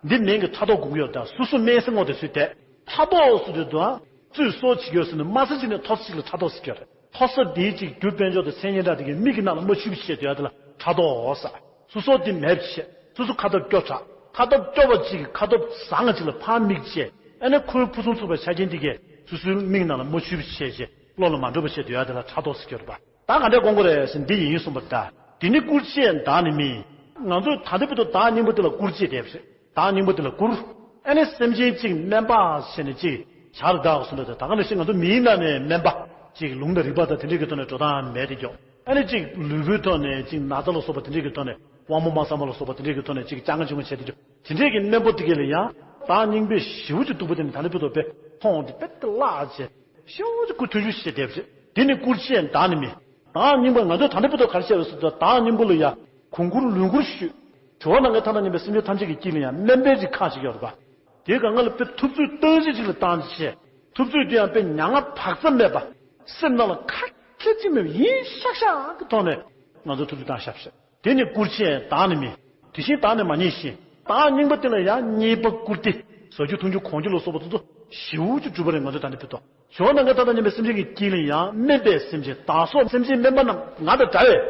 འདི་མིང་གི་ཕྲག་དོག་སྒོམ་གྱི་ཡོད་ད་སུ་སུ་དམན་སེམས་ངོ་དེ་ཚུད་དེ་ཕྲག་དོག་སུ་དུས་དུའང་། བཙུད་གསོག་བྱེད་ཀྱི་ཡོད་ཟེར་ནས་དམའ་ས་གཅིག་ནས་མཐོ་ས་གཅིག་ལ་ཕྲག་དོག་ཟེར་གྱི་ཡོད་རེད། མཐོ་ས་དེའི་གཅིག་རྒྱུ་དཔལ་འབྱོར་དང་མཚན་སྙན་གྲགས་དེ་གའི་མིག་གི་ནང་ལ་མ་ཆུད་པ་བྱས་སྡོད་ཡ་དེ་ལ་ཕྲག་དོག་ཟེར། སོ་སོ་དེ་མེད་པ་བྱས་སོ་སོ་ཁ་སྟབས་སྐྱོ་དྲགས་ཁ་སྟབས་སྐྱོ་བ་གཅིག་གིས་ཁ་སྟབས་བཟང་བ་གཅིག་ལ་ཕར་མིག་བྱས་ཨ་ནི་ཁོའི་ཕུན་སུམ་ཚོགས་པའི་ཆ་རྐྱེན་དེ་གས་སོ་སོའི་མིག་ནང་ལ་མ་ཆུད་པ་བྱས་བྱས་བློ་ལ་མ་འགྲོ་བ་བྱས་སྡོད་ཡ་དེ་ལ་ཕྲག་དོག་ཟེར་གྱི་ཡོད་རེད་པ། ད་ག་འདྲ་སྒོམ་དགོས་རེད་ཟེར་འདི་ཡིན་གསུངས་པ་རེད་ད། དེ་ནི་བཀུར་བྱེད་བདག་ནི་མིན། ང་ཚོས་ད་ལྟ་བར་དུ་བདག་སྙིང་པོ་དེ་ལ་བཀུར་བྱེད་བསྡད་པ་རེད། བདག་སྙིང་པོ་དེ་ལ་བཀུར། ཨ་ནི་སེམས་ཅན་གཅིག་དམན་པ་བྱས་ནས་གཅིག་བྱ་རུ་བདག་གསུངས་པ་དེ་ད་ག་ནང་བཞིན་ང་ཚོ་མིའི་ནང་ནས་དམན་པ་གཅིག་ལུང་དང་རིགས་པ་དང་དེ་འདྲའི་གི་ཐོག་ནས་འགྲོ་སྟངས་མེད་དེ་ཀྱང་ཨ་ནི་གཅིག་ལུས་པོའི་ཐོག་ནས་གཅིག་ན་ཚ་ལ་སོགས་པ་དེ་འདྲའི་གི་ཐོག་ནས་དབང་པོ་མ་ཚང་བ་ལ་སོགས་པ་དེ་འདྲའི་གི་ཐོག་ནས་གཅིག་སྤྱང་ཀ་ཆུང་ངུ་བྱས་དེ་ཀྱང་དེ་འདྲའི་གི་དམན་པོ་དེ་གས་ལ་ཡང་བདག་སྙིང་པོའི་ཞེ་པོ་ཅིག་སྡུག་པོ་དེ་ནི་ད་ལྟ་བར་དུ་དཔེ་མཐོང་དེ་དཔེ་ཏི་བརླག་བྱས་ཞེ་པོ་ཅིག་ཁུ་ཐུག་ཆུ་ཞེས་བསྡད་པ་རེད། དེ་ནི་བཀུར་བྱེད་བདག་ནི་མིན། བདག་སྙིང་པོ་ང་ཚོས་ད་ལྟ་བར་དུ་ག་རེ་བཤད་པ་སོགས་དང་བདག་སྙིང་པོ་ལ་ཡང་གུས་བཀུར་ལོངས་སྐུར་ཞུས། དྲི་བ་ནང་གི་མཐའ་དང་མཉམ་པའི་སེམས་ཅན་ཐམས་ཅད་ཀྱི་དཀྱིལ་ལ་ཡང་དམན་པའི་རིགས་ཁག་ཅིག་ཡོད་རེད་པ། དེའི་སྒང་ང་ལ་དཔེ་ཐུབ་ཚོད་སྟག་གཟིག་ཅིག་ལ་བཏང་བྱས། ཐུབ་ཚོད་དེ་ཡང་དཔེ་མྱ་ངན་བག་ཚ་མེད་པ། སེམས་ནང་ལ་ཁ་ཁྱེར་ཅིག་མེད་པ་ཡིན་ཤག་ཤག་གི་ཐོག་ནས་ང་ཚོ་ཐུབ་ཚོད་བཏང་ཤག་ཤག་དེ་ནི་བཀུར་བྱེད་བདག་ནི་མིན། དེ་བཞིན་བདག་ནི་མ་མཉེས་ཤིང་། བདག་སྙིང་པོ་དེ་ལ་ཡང་མཉེས་པ་བཀུར་སྟི། ཟ་རྒྱུ་འཐུང་རྒྱུ་གོན་རྒྱུ་ལ་སོགས་པ་དེ་ཚོ་ཞེ་པོ་ཅིག་གྲུབ་པ་རེད་ང་ཚོ་ད་ནི་ཕེབས་ཏོ། ཞོགས་ནང་གི་ཐ་དང་མཉམ་པའི་སེམས་ཅན་གྱི་དཀྱིལ་ལ་ཡང་དམན་པའི་སེམས་ཅན་བདག་སོགས་སེམས་ཅན་དམན་པ་རྣམས་ང་དང་འདྲ་བས།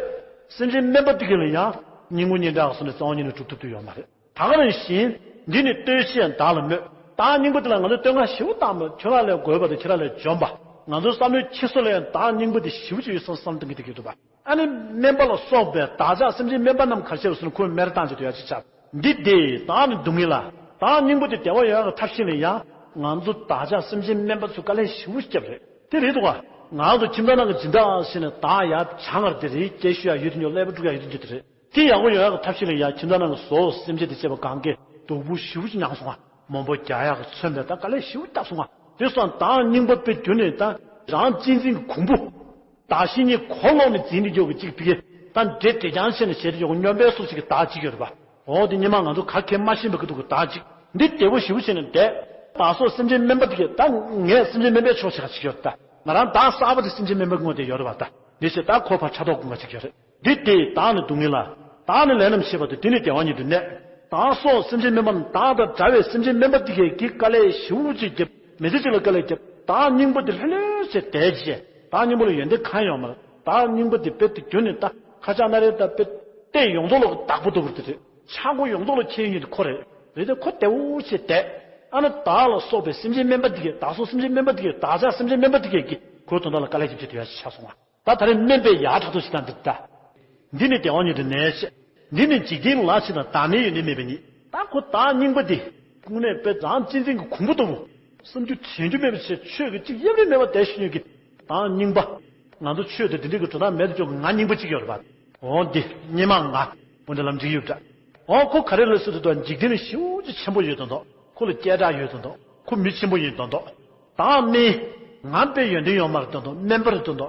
སེམས་ཅན་དམན་པ་དེ་ག་ལ་ཡང་སྙིང་པོ་སྙན་གྲགས་སོགས་ནས་རྩ་བ་ཉིད་ནས་གྲུབ་ཐུབ་ཐུབ་ཡོད་མ་རེད། ད་ག་ནང་བཞིན་འདི་ནི་ལྟོས་ཤེས་བདག་ལ་སྨོད། བདག་སྙིང་པོ་དེ་ལ་ང་ཚོས་བསྟོད་བསྔགས་ཞེ་པོ་བཏང་མོད་ཁྱོད་རང་ལས་རྒོད་པ་དང་ཁྱོད་རང་ལས་འཇོམས་པ། ང་ཚོའི་བསམ་བློའི་འཁྱེར་སོ་ལ་ཡང་བདག་སྙིང་པོ་དེ་ཞེ་པོ་ཅིག་ཡོད་བསམ་བསམ་བློ་གཏོང་གི་བསྡད་ཀྱི་འདུག་པ། ཨ་ནི་དམན་པ་ལ་སོགས་པའི་བདག་ཅག་སེམས་ཅན་དམན་པ་རྣམས་གར་བྱས་པ་སོགས་ནི་ཁོས་སྨད་ར་བཏང་བྱས་སྡོད་ཡ་ཅིག་ཆགས། འདི་དེ་བདག་ནི་སྡུག་བསྔལ་ལ། བདག་སྙིང་པོ་དེ་བདེ་བ་ཡོང་ཡག་གི་ཐབས་ཤེས་ལ་ཡང་ང་ཚོ་བདག་ཅག་སེམས་ཅན་དམན་པ་ཚོས་དཀའ་ལས་ཞེ་པོ་བརྒྱབ་རེད། དེ་རེད་འདུག་ག་ང་ཚོ་ཁྱིམ་ཚང་ནང་གི་སྦྱིན་བདག་ཟེར་ནས་བདག་ཡར་བྱང་ངར་དེ་རེད། སྐྱེ་ཤོད་ཡ་ཡོད་དེ་ཉོ། ཀླད་པ་དཀྲུག་ཡ་ཡོད་དེ་ཉོ་དེ་རེད། དེ་ཡག་པོ་ཡོང་ཡག་གི་ཐབས་ཤེས་ལ་ཡ་ཁྱིམ་ཚང་ནང་གི་བཟོ་སེམས་ཅན་དེ་བྱས་པ་གང་གས་སྡུག་པོ་ཞེ་པོ་ཅིག་མྱངས་སོང་ང་། མང་པོ་རྒྱག་ཡག་གི་མཚོན་པའི་ད་དཀའ་ལས་ཞེ་པོ་བརྒྱབ་སོང་ང་། དེ་སོང་བདག་རྙིང་པ་དཔེ་བསྒྱུར་ནས་ད་རང་གཅེས་འཛིན་གྱི་གོང་བུ། བདག་གཞན་གཉིས་གོ་ལོག་ནས་འཛིན་དེ་ཡོད་ཀྱི་གཅིག་ཕི་གེ་ད་འདྲེ་འདྲེ་རྐྱང་བྱས་ནས་བྱས་དེ་ཡོད་ཀྱི་སྨྱོན་པའི་སོ་ཅིག་གི་བདག་གཅིག་ཡོད་རེད་པ། འོ་དེ་སྔོན་མ་ང་ཚོ་ག་གེ་མ་ཤེས་པའི་སྐབས་དུས་ཀྱི་བདག་གཅིག་འདི་བདེ་པོ་ཞེ་པོ་བྱས་ནས་བསྡད། བདག་སོགས་སེམས་ཅན་དམན་པ་དེ་གས་ད་ངས་སེམས་ཅན་དམན་པའི་ཕྱོགས་ཆེ་ཁ་ཅིག་ཡོད་ད། ང་རང་བདག་གསར་པ་དེ་སེམས་ཅན་དམན་པ་དངོས་དེ་ཡོད་རེད་པ་ད། འདི་བྱས་ད་ཁོ་ཕར་ཕྲག་དོག་དགོངས་ཁ་ཅིག་ཡོད་རེད། འདི་དེ་བདག་ནི་སྡུག་བསྔལ་ལ། བདག་ནི་ལས་རྣམས་ཤེས་པ་དེ། དེ་ནི་བདེ་བ་ཉིད་དུ་གནས། བདག་སོགས་སེམས་ཅན་དམན་པ་རྣམས་བདག་དང་བྲལ་བའི་སེམས་ཅན་དམན་པ་དེ་གས་ཀྱི་དཀའ་ལས་ཞེ་པོ་ཅིག་བརྒྱབ། མི་ཚེ་གཅིག་ལ་དཀའ་ལས་བརྒྱབ། བདག་རྙིང་པ་དེ་ལྷོད་ལྷོད་བྱས་བསྡད་བྱས། བདག་རྙིང་པ་ལ་ཡོན་ཏན་གང་ཡོད་མ་རེད། བདག་རྙིང་པ་དེ་དཔེ་དེ་བསྒྱུར་ནས་ད་ཁ་ཆག་སྣ་རལ་ད་དཔེ་བལྟས་ཡོངས་རྫོགས་ལ་བདག་པོ་ལྟ་བུ་དེ་རེད། ཆག་སྒོ་ཡོངས་རྫོགས་ལ་མཁྱེན་ཡོད་དེ་ཁོ་རེད། རེད་དེ་ཁོ་བདེ་པོ་བྱས་བསྡད། ཨ་ན་བདག་ལ་སོགས་པའི་སེམས་ཅན་དམན་པ་དེ་གས། བདག་སོགས་སེམས་ཅན་དམན་པ་དེ་གས། བདག་ཅག་སེམས་ཅན་དམན་པ་དེ་གས་ཀྱི་ཁོའི་དོན་དག་ལ་དཀའ་ལས་བརྒྱབ་བྱས་བསྡད་ཡ་ཆགས་སོང་ང་། ད་ད་རེས་དམན་པའི་ཡག་དྲག་ཏུ་ཞིག་དང་འདི་ལྟ། འདི་ནི་བདེ་བ་ཉིད་དུ་གནས་ཤེས། འདི་ནི་འཇིག་རྟེན་ལ་ཕྱིན་དང་བདག་མེད་ཡོན་ཏན་མེད་པའི་ཉིད། ད་ཁོ་བདག་རྙིང་པ་འདི། དངོས་གནས་དཔེ་རང་གཅེས་འཛིན་གྱི་གོང་བུ་ལྟ་བུ། བསམ་རྒྱུ་དྲན་རྒྱུ་མེད་པ་བྱས་ཆོས་ཀྱི་གཅིག་གཡབ་རིགས་མེད་པ་བསྡད་ཤེས་ཉོན་གྱི། བདག་རྙིང་པ། ང་ཚོ་ཆོས་དེ་འདི་འདྲའི་གི་འགྲོ་སྟངས་མེད་དུ་ཅོག་གི་ང་རྙིང་པ་གཅིག་ཡོད་རེད་པ། འོ་འདི་སྔོན་མ་ང་། འོ་འདི་ལམ་འགྲིག་ཡོད་འདྲ། འོ་ཁོ་ག་རེ་ལ་ཟེར་དུས་འཇིག་རྟེན་ཞེ་པོ་ཅིག་ཆེན་པོ་ཡོད་དོན་དོ། ཁོ་ལ་སྐད་གྲགས་ཡོད་དོན་དོ། ཁོ་མི་ཆེན་པོ་ཡིན་དོན་དོ། བདག་དམན། ང་དཔེ་ཡོན་ཏན་ཡོད་མ་རེད་དོན་དོ། དམན་པ་རེད་དོན་དོ།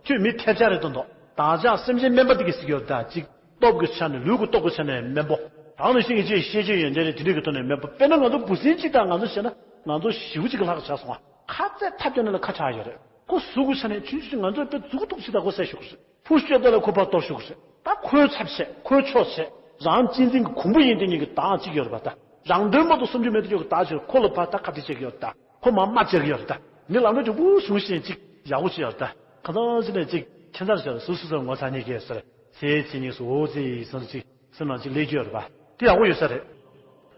ཁྱོད་མི་ཐལ་ཆ་རེད་དོན་དོ། བདག་ཅག་སེམས་ཅན་དམན་པ་དེ་གི་ཟིག་ཡོད་ད་ཅིག་སྟོབས་ཀྱི་ཆ་ནས་ལུས་ཀྱི་སྟོབས་ཀྱི་ཆ་ནས་དམན་པོ། རང་ལ་ཤེས་ཀྱི་ཅིག་ཤེས་བྱའི་ཡོན་ཏན་རེད་དེ་འདྲའི་གི་ཐོག་ནས་དམན་པོ། དཔེར་ན་ང་ཚོ་འབུ་སྲིན་གཅིག་དང་ང་ཚོ་བྱས་ན་ང་ཚོ་ཞེ་པོ་ཅིག་གི་ལྷག་གི་ཆགས་སོང་ང་། ཁ་ཚད་ཐབས་སྐྱོ་ནས་ལ་ཁ་ཆག་ཡོད་རེད། ཁོ་གཟུགས་ཀྱི་ཆ་ནས་ཆུང་ཆུང་ང་ཚོ་དཔེ་མཛུབ་གུ་ཐུག་ཅིག་དང་ཁོ་བསད་ཤོག་གི་རེད། ཕུ་བཤད་ད་ལ་ཁོ་ཕར་གཏོར་ཤོག་གི་རེད། ད་ཁོའི་ཚབ་བྱས་ཁོའི་ཕྱོགས་བྱས། རང་གཅེས་འཛིན་གྱི་གོང་བུ་ཡིན་དེ་ཉིད་ཀྱི་བདག་གཅིག་ཡོད་རེད་པ་ད། རང་དོན་མ་གཏོགས་སུམ་ཅུ་མེད་དུ་ཡོད་ཀྱི་བདག་ཅིག་ཁོ་ལ་ཕར་ད་ཁ་བྲལ་བྱེད་ཀྱི་ཡོད་རེད་ད། ཁོ་མར་མ་བཅར་གྱི་ཡོད་རེད་ད། འདི་ལམ་འགྲོ་ཅིག་བུ་བཟུང་ཞིང་ཅིག་ཡག་པོ་ཅིག་ཡོད་རེད་ད། ཁ་སང་ཅིག་ནས་ཅིག་ཁྱད་མཚར་ཞིག་ཟུར་སུ་ཟུར་ངོ་ཚ་ཉེ་གེ་ཟེར། ཚེ་ཚེ་གཉིས་སུ་འོ་ཙི་ཡིས་སོང་ཅིག་སེམས་ནང་ཅིག་ལས་རྒྱུ་ཡོད་རེད་པ། དེ་ཡག་པོ་ཡོད་ས་རེད།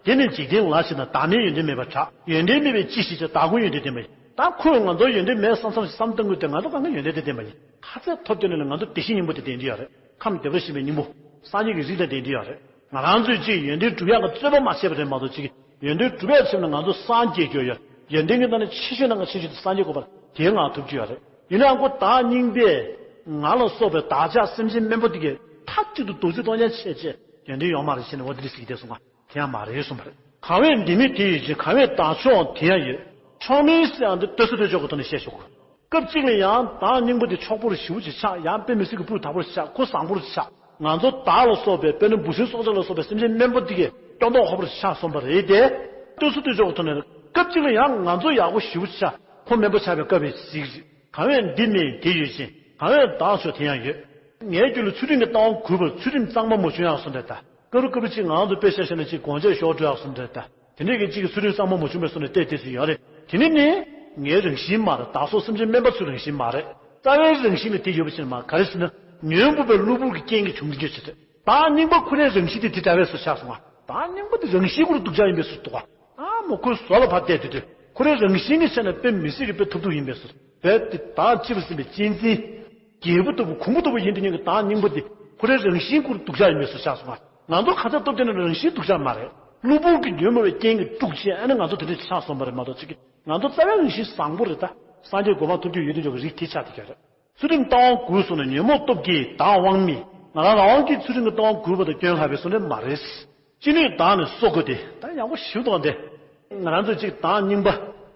དེ་ནི་འཇིག་རྟེན་ལ་ཕྱིན་ན་བདག་མེད་ཡོན་ཏན་མེད་པར་གྲགས། ཡོན་ཏན་མེད་པའི་ཅི་ཞིག་ཅེས་བདག་ཀུན་ཡོན་ཏན་ལྡན་པ་ཡིན། ད་ཁོས་ང་ཚོ་ཡོན་ཏན་མེད་བསམ་བསམ་ཞིག་བསམ་གཏང་དགོས་ཏེ་ང་ཚོ་གང་ག་ཡོན་ཏན་དེ་ལྡན་པ་ཡིན། ཁ་ཚད་ཐོབ་སྟེ་ནས་ང་ཚོ་བདེ་གཤེགས་སྙིང་པོ་དེ་ལྡན་གྱི་ཡོད་རེད། ཁམས་བདེ་བར་གཤེགས་པའི་སྙིང་པོ། སངས་རྒྱས་ཀྱི་རིགས་དང་ལྡན་གྱི་ཡོད་རེད། ང་རང་ཚོས་ཅིག་ཡོན་ཏན་སྒྲུབ་ཡག་གི་རྩོད་པ་མ་བྱས་པ་རེད་མ་གཏོགས་ཅིག་ཡོན་ཏན་སྒྲུབ་ཡག་བྱས་ན་ང་ཚོ་སངས་རྒྱས་རྒྱུ་ཡོད། ཡོན་ཏན་གྱི་ནང་ནས་ཆེ་ཤོས་ནང་གི་ཆེ་ཤོས་དེ་སངས་རྒྱས་གོ་འཕང་དེ་ང་ཐོབ་རྒྱུ་ཡོད་རེད། ཡིན་ནའང་ཁོ་བདག་རྙིང་པས་ང་ལ་སོགས་པའི་བདག་ཅག་སེམས་ཅན་དམན་པ་དེ་གས་མཐའ་གཅིག་ཏུ་རྡོག་རྫིས་གཏོང་ཡག་བྱས་བྱས་ཡོན་ཏན་ཡོད་མ་རེད་ཟེར་ནས་འོ་དེ་འདྲ་ཟེར་གྱི་བསྡད་སོང་ང་། དེ་ཡང་མ་རེད་གསུངས་པ་རེད། གང་བས་འདི་མེད་དེ་ཡོད་ཅིང་། གང་བས་བདག་མཆོག་དེ་ཡང་ཡོད། མཆོག་དམན་ཟེར་ཡང་འདི་ལྟོས་ས་ལྟོས་ཕྱོགས་ཀྱི་ཐོག་ནས་བཤད་ཆོག་གི། སྐབས་གཅིག་ལ་ཡང་བདག་རྙིང་པ་འདི་ཕྱུག་པོ་རུ་ཞེ་པོ་ཅིག་ཆགས། ཡང་དཔེ་མི་སྲིད་ཀྱི་སྤུས་དག་པོ་རུ་ཆགས། ཁོ་བཟང་པོ་རུ་ཆགས། ང་ཚོ་བདག་ལ་སོགས་པའི་དཔེར་ན་འབུ་སྲིན་སྲོག་ཆགས་ལ་སོགས་པའི་སེམས་ཅན་དམན་པ་འདི་གས་སྐྱོ་མདོག་ཁ་པོ་རུ་ཆགས་སོང་བ་རེད་དེ། ལྟོས་ས་ལྟོས་ཕྱོགས་ཀྱི་ཐོག་ནས་སྐབས་གཅིག་ལ་ཡང་ང་ཚོ་ཡག་པོ་ཞེ་པོ་ཅིག་ཆགས། ཁོ་དམན་པ་ཆགས་པའི་སྐབས་ཡིན་ཟིག་རེད། གང་བས་འདི་མེད་དེ་ཡོད་ཅིང་། གང་བས་བདག་མཆོག་དེ་ཡང་ཡོད། ངའི་རྒྱུད་ལ་ཚུལ་ཁྲིམས་ཀྱི་ལྟ་བ་འགུལ་བར་ཚུལ་ཁྲིམས་གཙང་མ་མ་བྱུང་ཡག་སོང་འདྲ་ད། སྐབས་རེ་སྐབས་རེ་ཅིག་ང་ཚོ་དཔེ་བཞག་བཞག་ན་ཅིག་དགོངས་འཆར་ཤོར་འགྲོ་ཡག་སོང་འདྲ་ད། དེ་འདྲས་ཀྱི་ཅིག་ཚུལ་ཁྲིམས་གཙང་མ་མ་བྱུང་བའི་སོང་ནས་བལྟས་བལྟས་སུ་ཡོད་རེད། དེ་ནི་ནི་ངའི་རང་བཞིན་མ་རེད། བདག་སོགས་སེམས་ཅན་དམན་པ་ཚོའི་རང་བཞིན་མ་རེད། རྩ་བའི་རང་བཞིན་ལ་དེ་ཡོད་པ་ཕྱིར་མ་ག་རེ་ཟེར་ན། ཉོན་མོངས་པའི་གློ་བུར་གྱི་རྐྱེན་གྱིས་བྱུང་གི་ཆེད་དུ། བདག་རྙིང་པ་ཁོ་རའི་རང་བཞིན་དེ་དེ་འདྲ་བས་སུ་ཆགས་སོང་བ། བདག་རྙིང་པ་དེ་རང་བཞིན་ཁོ་རང་སྡུག་ཅག་ཡིན་པས་སུ་འདུག་བ། ཨ་མོ་ཁོའི་བཟོ་ལ་ཕར་བལྟས་དུས་དུས་ཁོ་རའི་རང་བཞིན་གྱི་ཆ་ནས་དཔེ་མི་སྲིད་ཀྱི་དཔེ་ཐབས་སྡུག་ཡིན་པས་སུ། རྦད་དེ་བདག་སྤྱི་བོར་ཟིན་པའི་གཅེས་འཛིན། རྒྱལ་པོ་ལྟ་བུ་གོང་བུ་ལྟ་བུ་ཡིན་དེ་ཉིད་ཀྱི་བདག་རྙིང་པ་དེ་ཁོ་རའི་རང་བཞིན་ཁོ་རང་སྡུག་ཅག་ཡིན་པས་སུ་ཆགས་སོང་བ། ང་ཚོ་ག་ཚོད་སྟོབས་ལྡན་ན་རང་བཞིན་སྡུག་ཅག་མ་རེད། གློ་བུར་གྱི་ཉོན་མོངས་པའི་རྐྱེན་གྱིས་དཀྲུགས་བྱས་ཨ་ནི་ང་ཚོ་དེ་འདྲ་ཆགས་སོང་བ་རེད་མ་གཏོགས་ཅིག་གི། ང་ཚོ་རྩ་བའི་རང་བཞིན་བཟང་པོ་རེད་ད། སངས་རྒྱས་གོ་འཕང་ཐོབ་རྒྱུ་ཡོད་དེ་འཇོག་གི་རིགས་དེ་ཆགས་བསྡད་ཀྱི་རེད། ཚུལ་ཁྲིམས་ལྟ་བ་འགུལ་སོང་ན་ཉོན་མོངས་སྟོབས་ཀྱིས་བདག་དབང་མེད། ང་རང་རང་དབང་གིས་ཚུལ་ཁྲིམས་ཀྱི་ལྟ་བ་འགུལ་བ་དང་སྐྱོན་ལྷག་པའི་སོང་ནས་མ་རེད། ཅི་ནུས་བདག་ནི་གསོ་དགོས་ཏེ། ད་ཡག་པོ་ཞིག་འདུག་སྟེ། ང་རང་ཚོས་ཅིག་བདག་རྙིང་པ།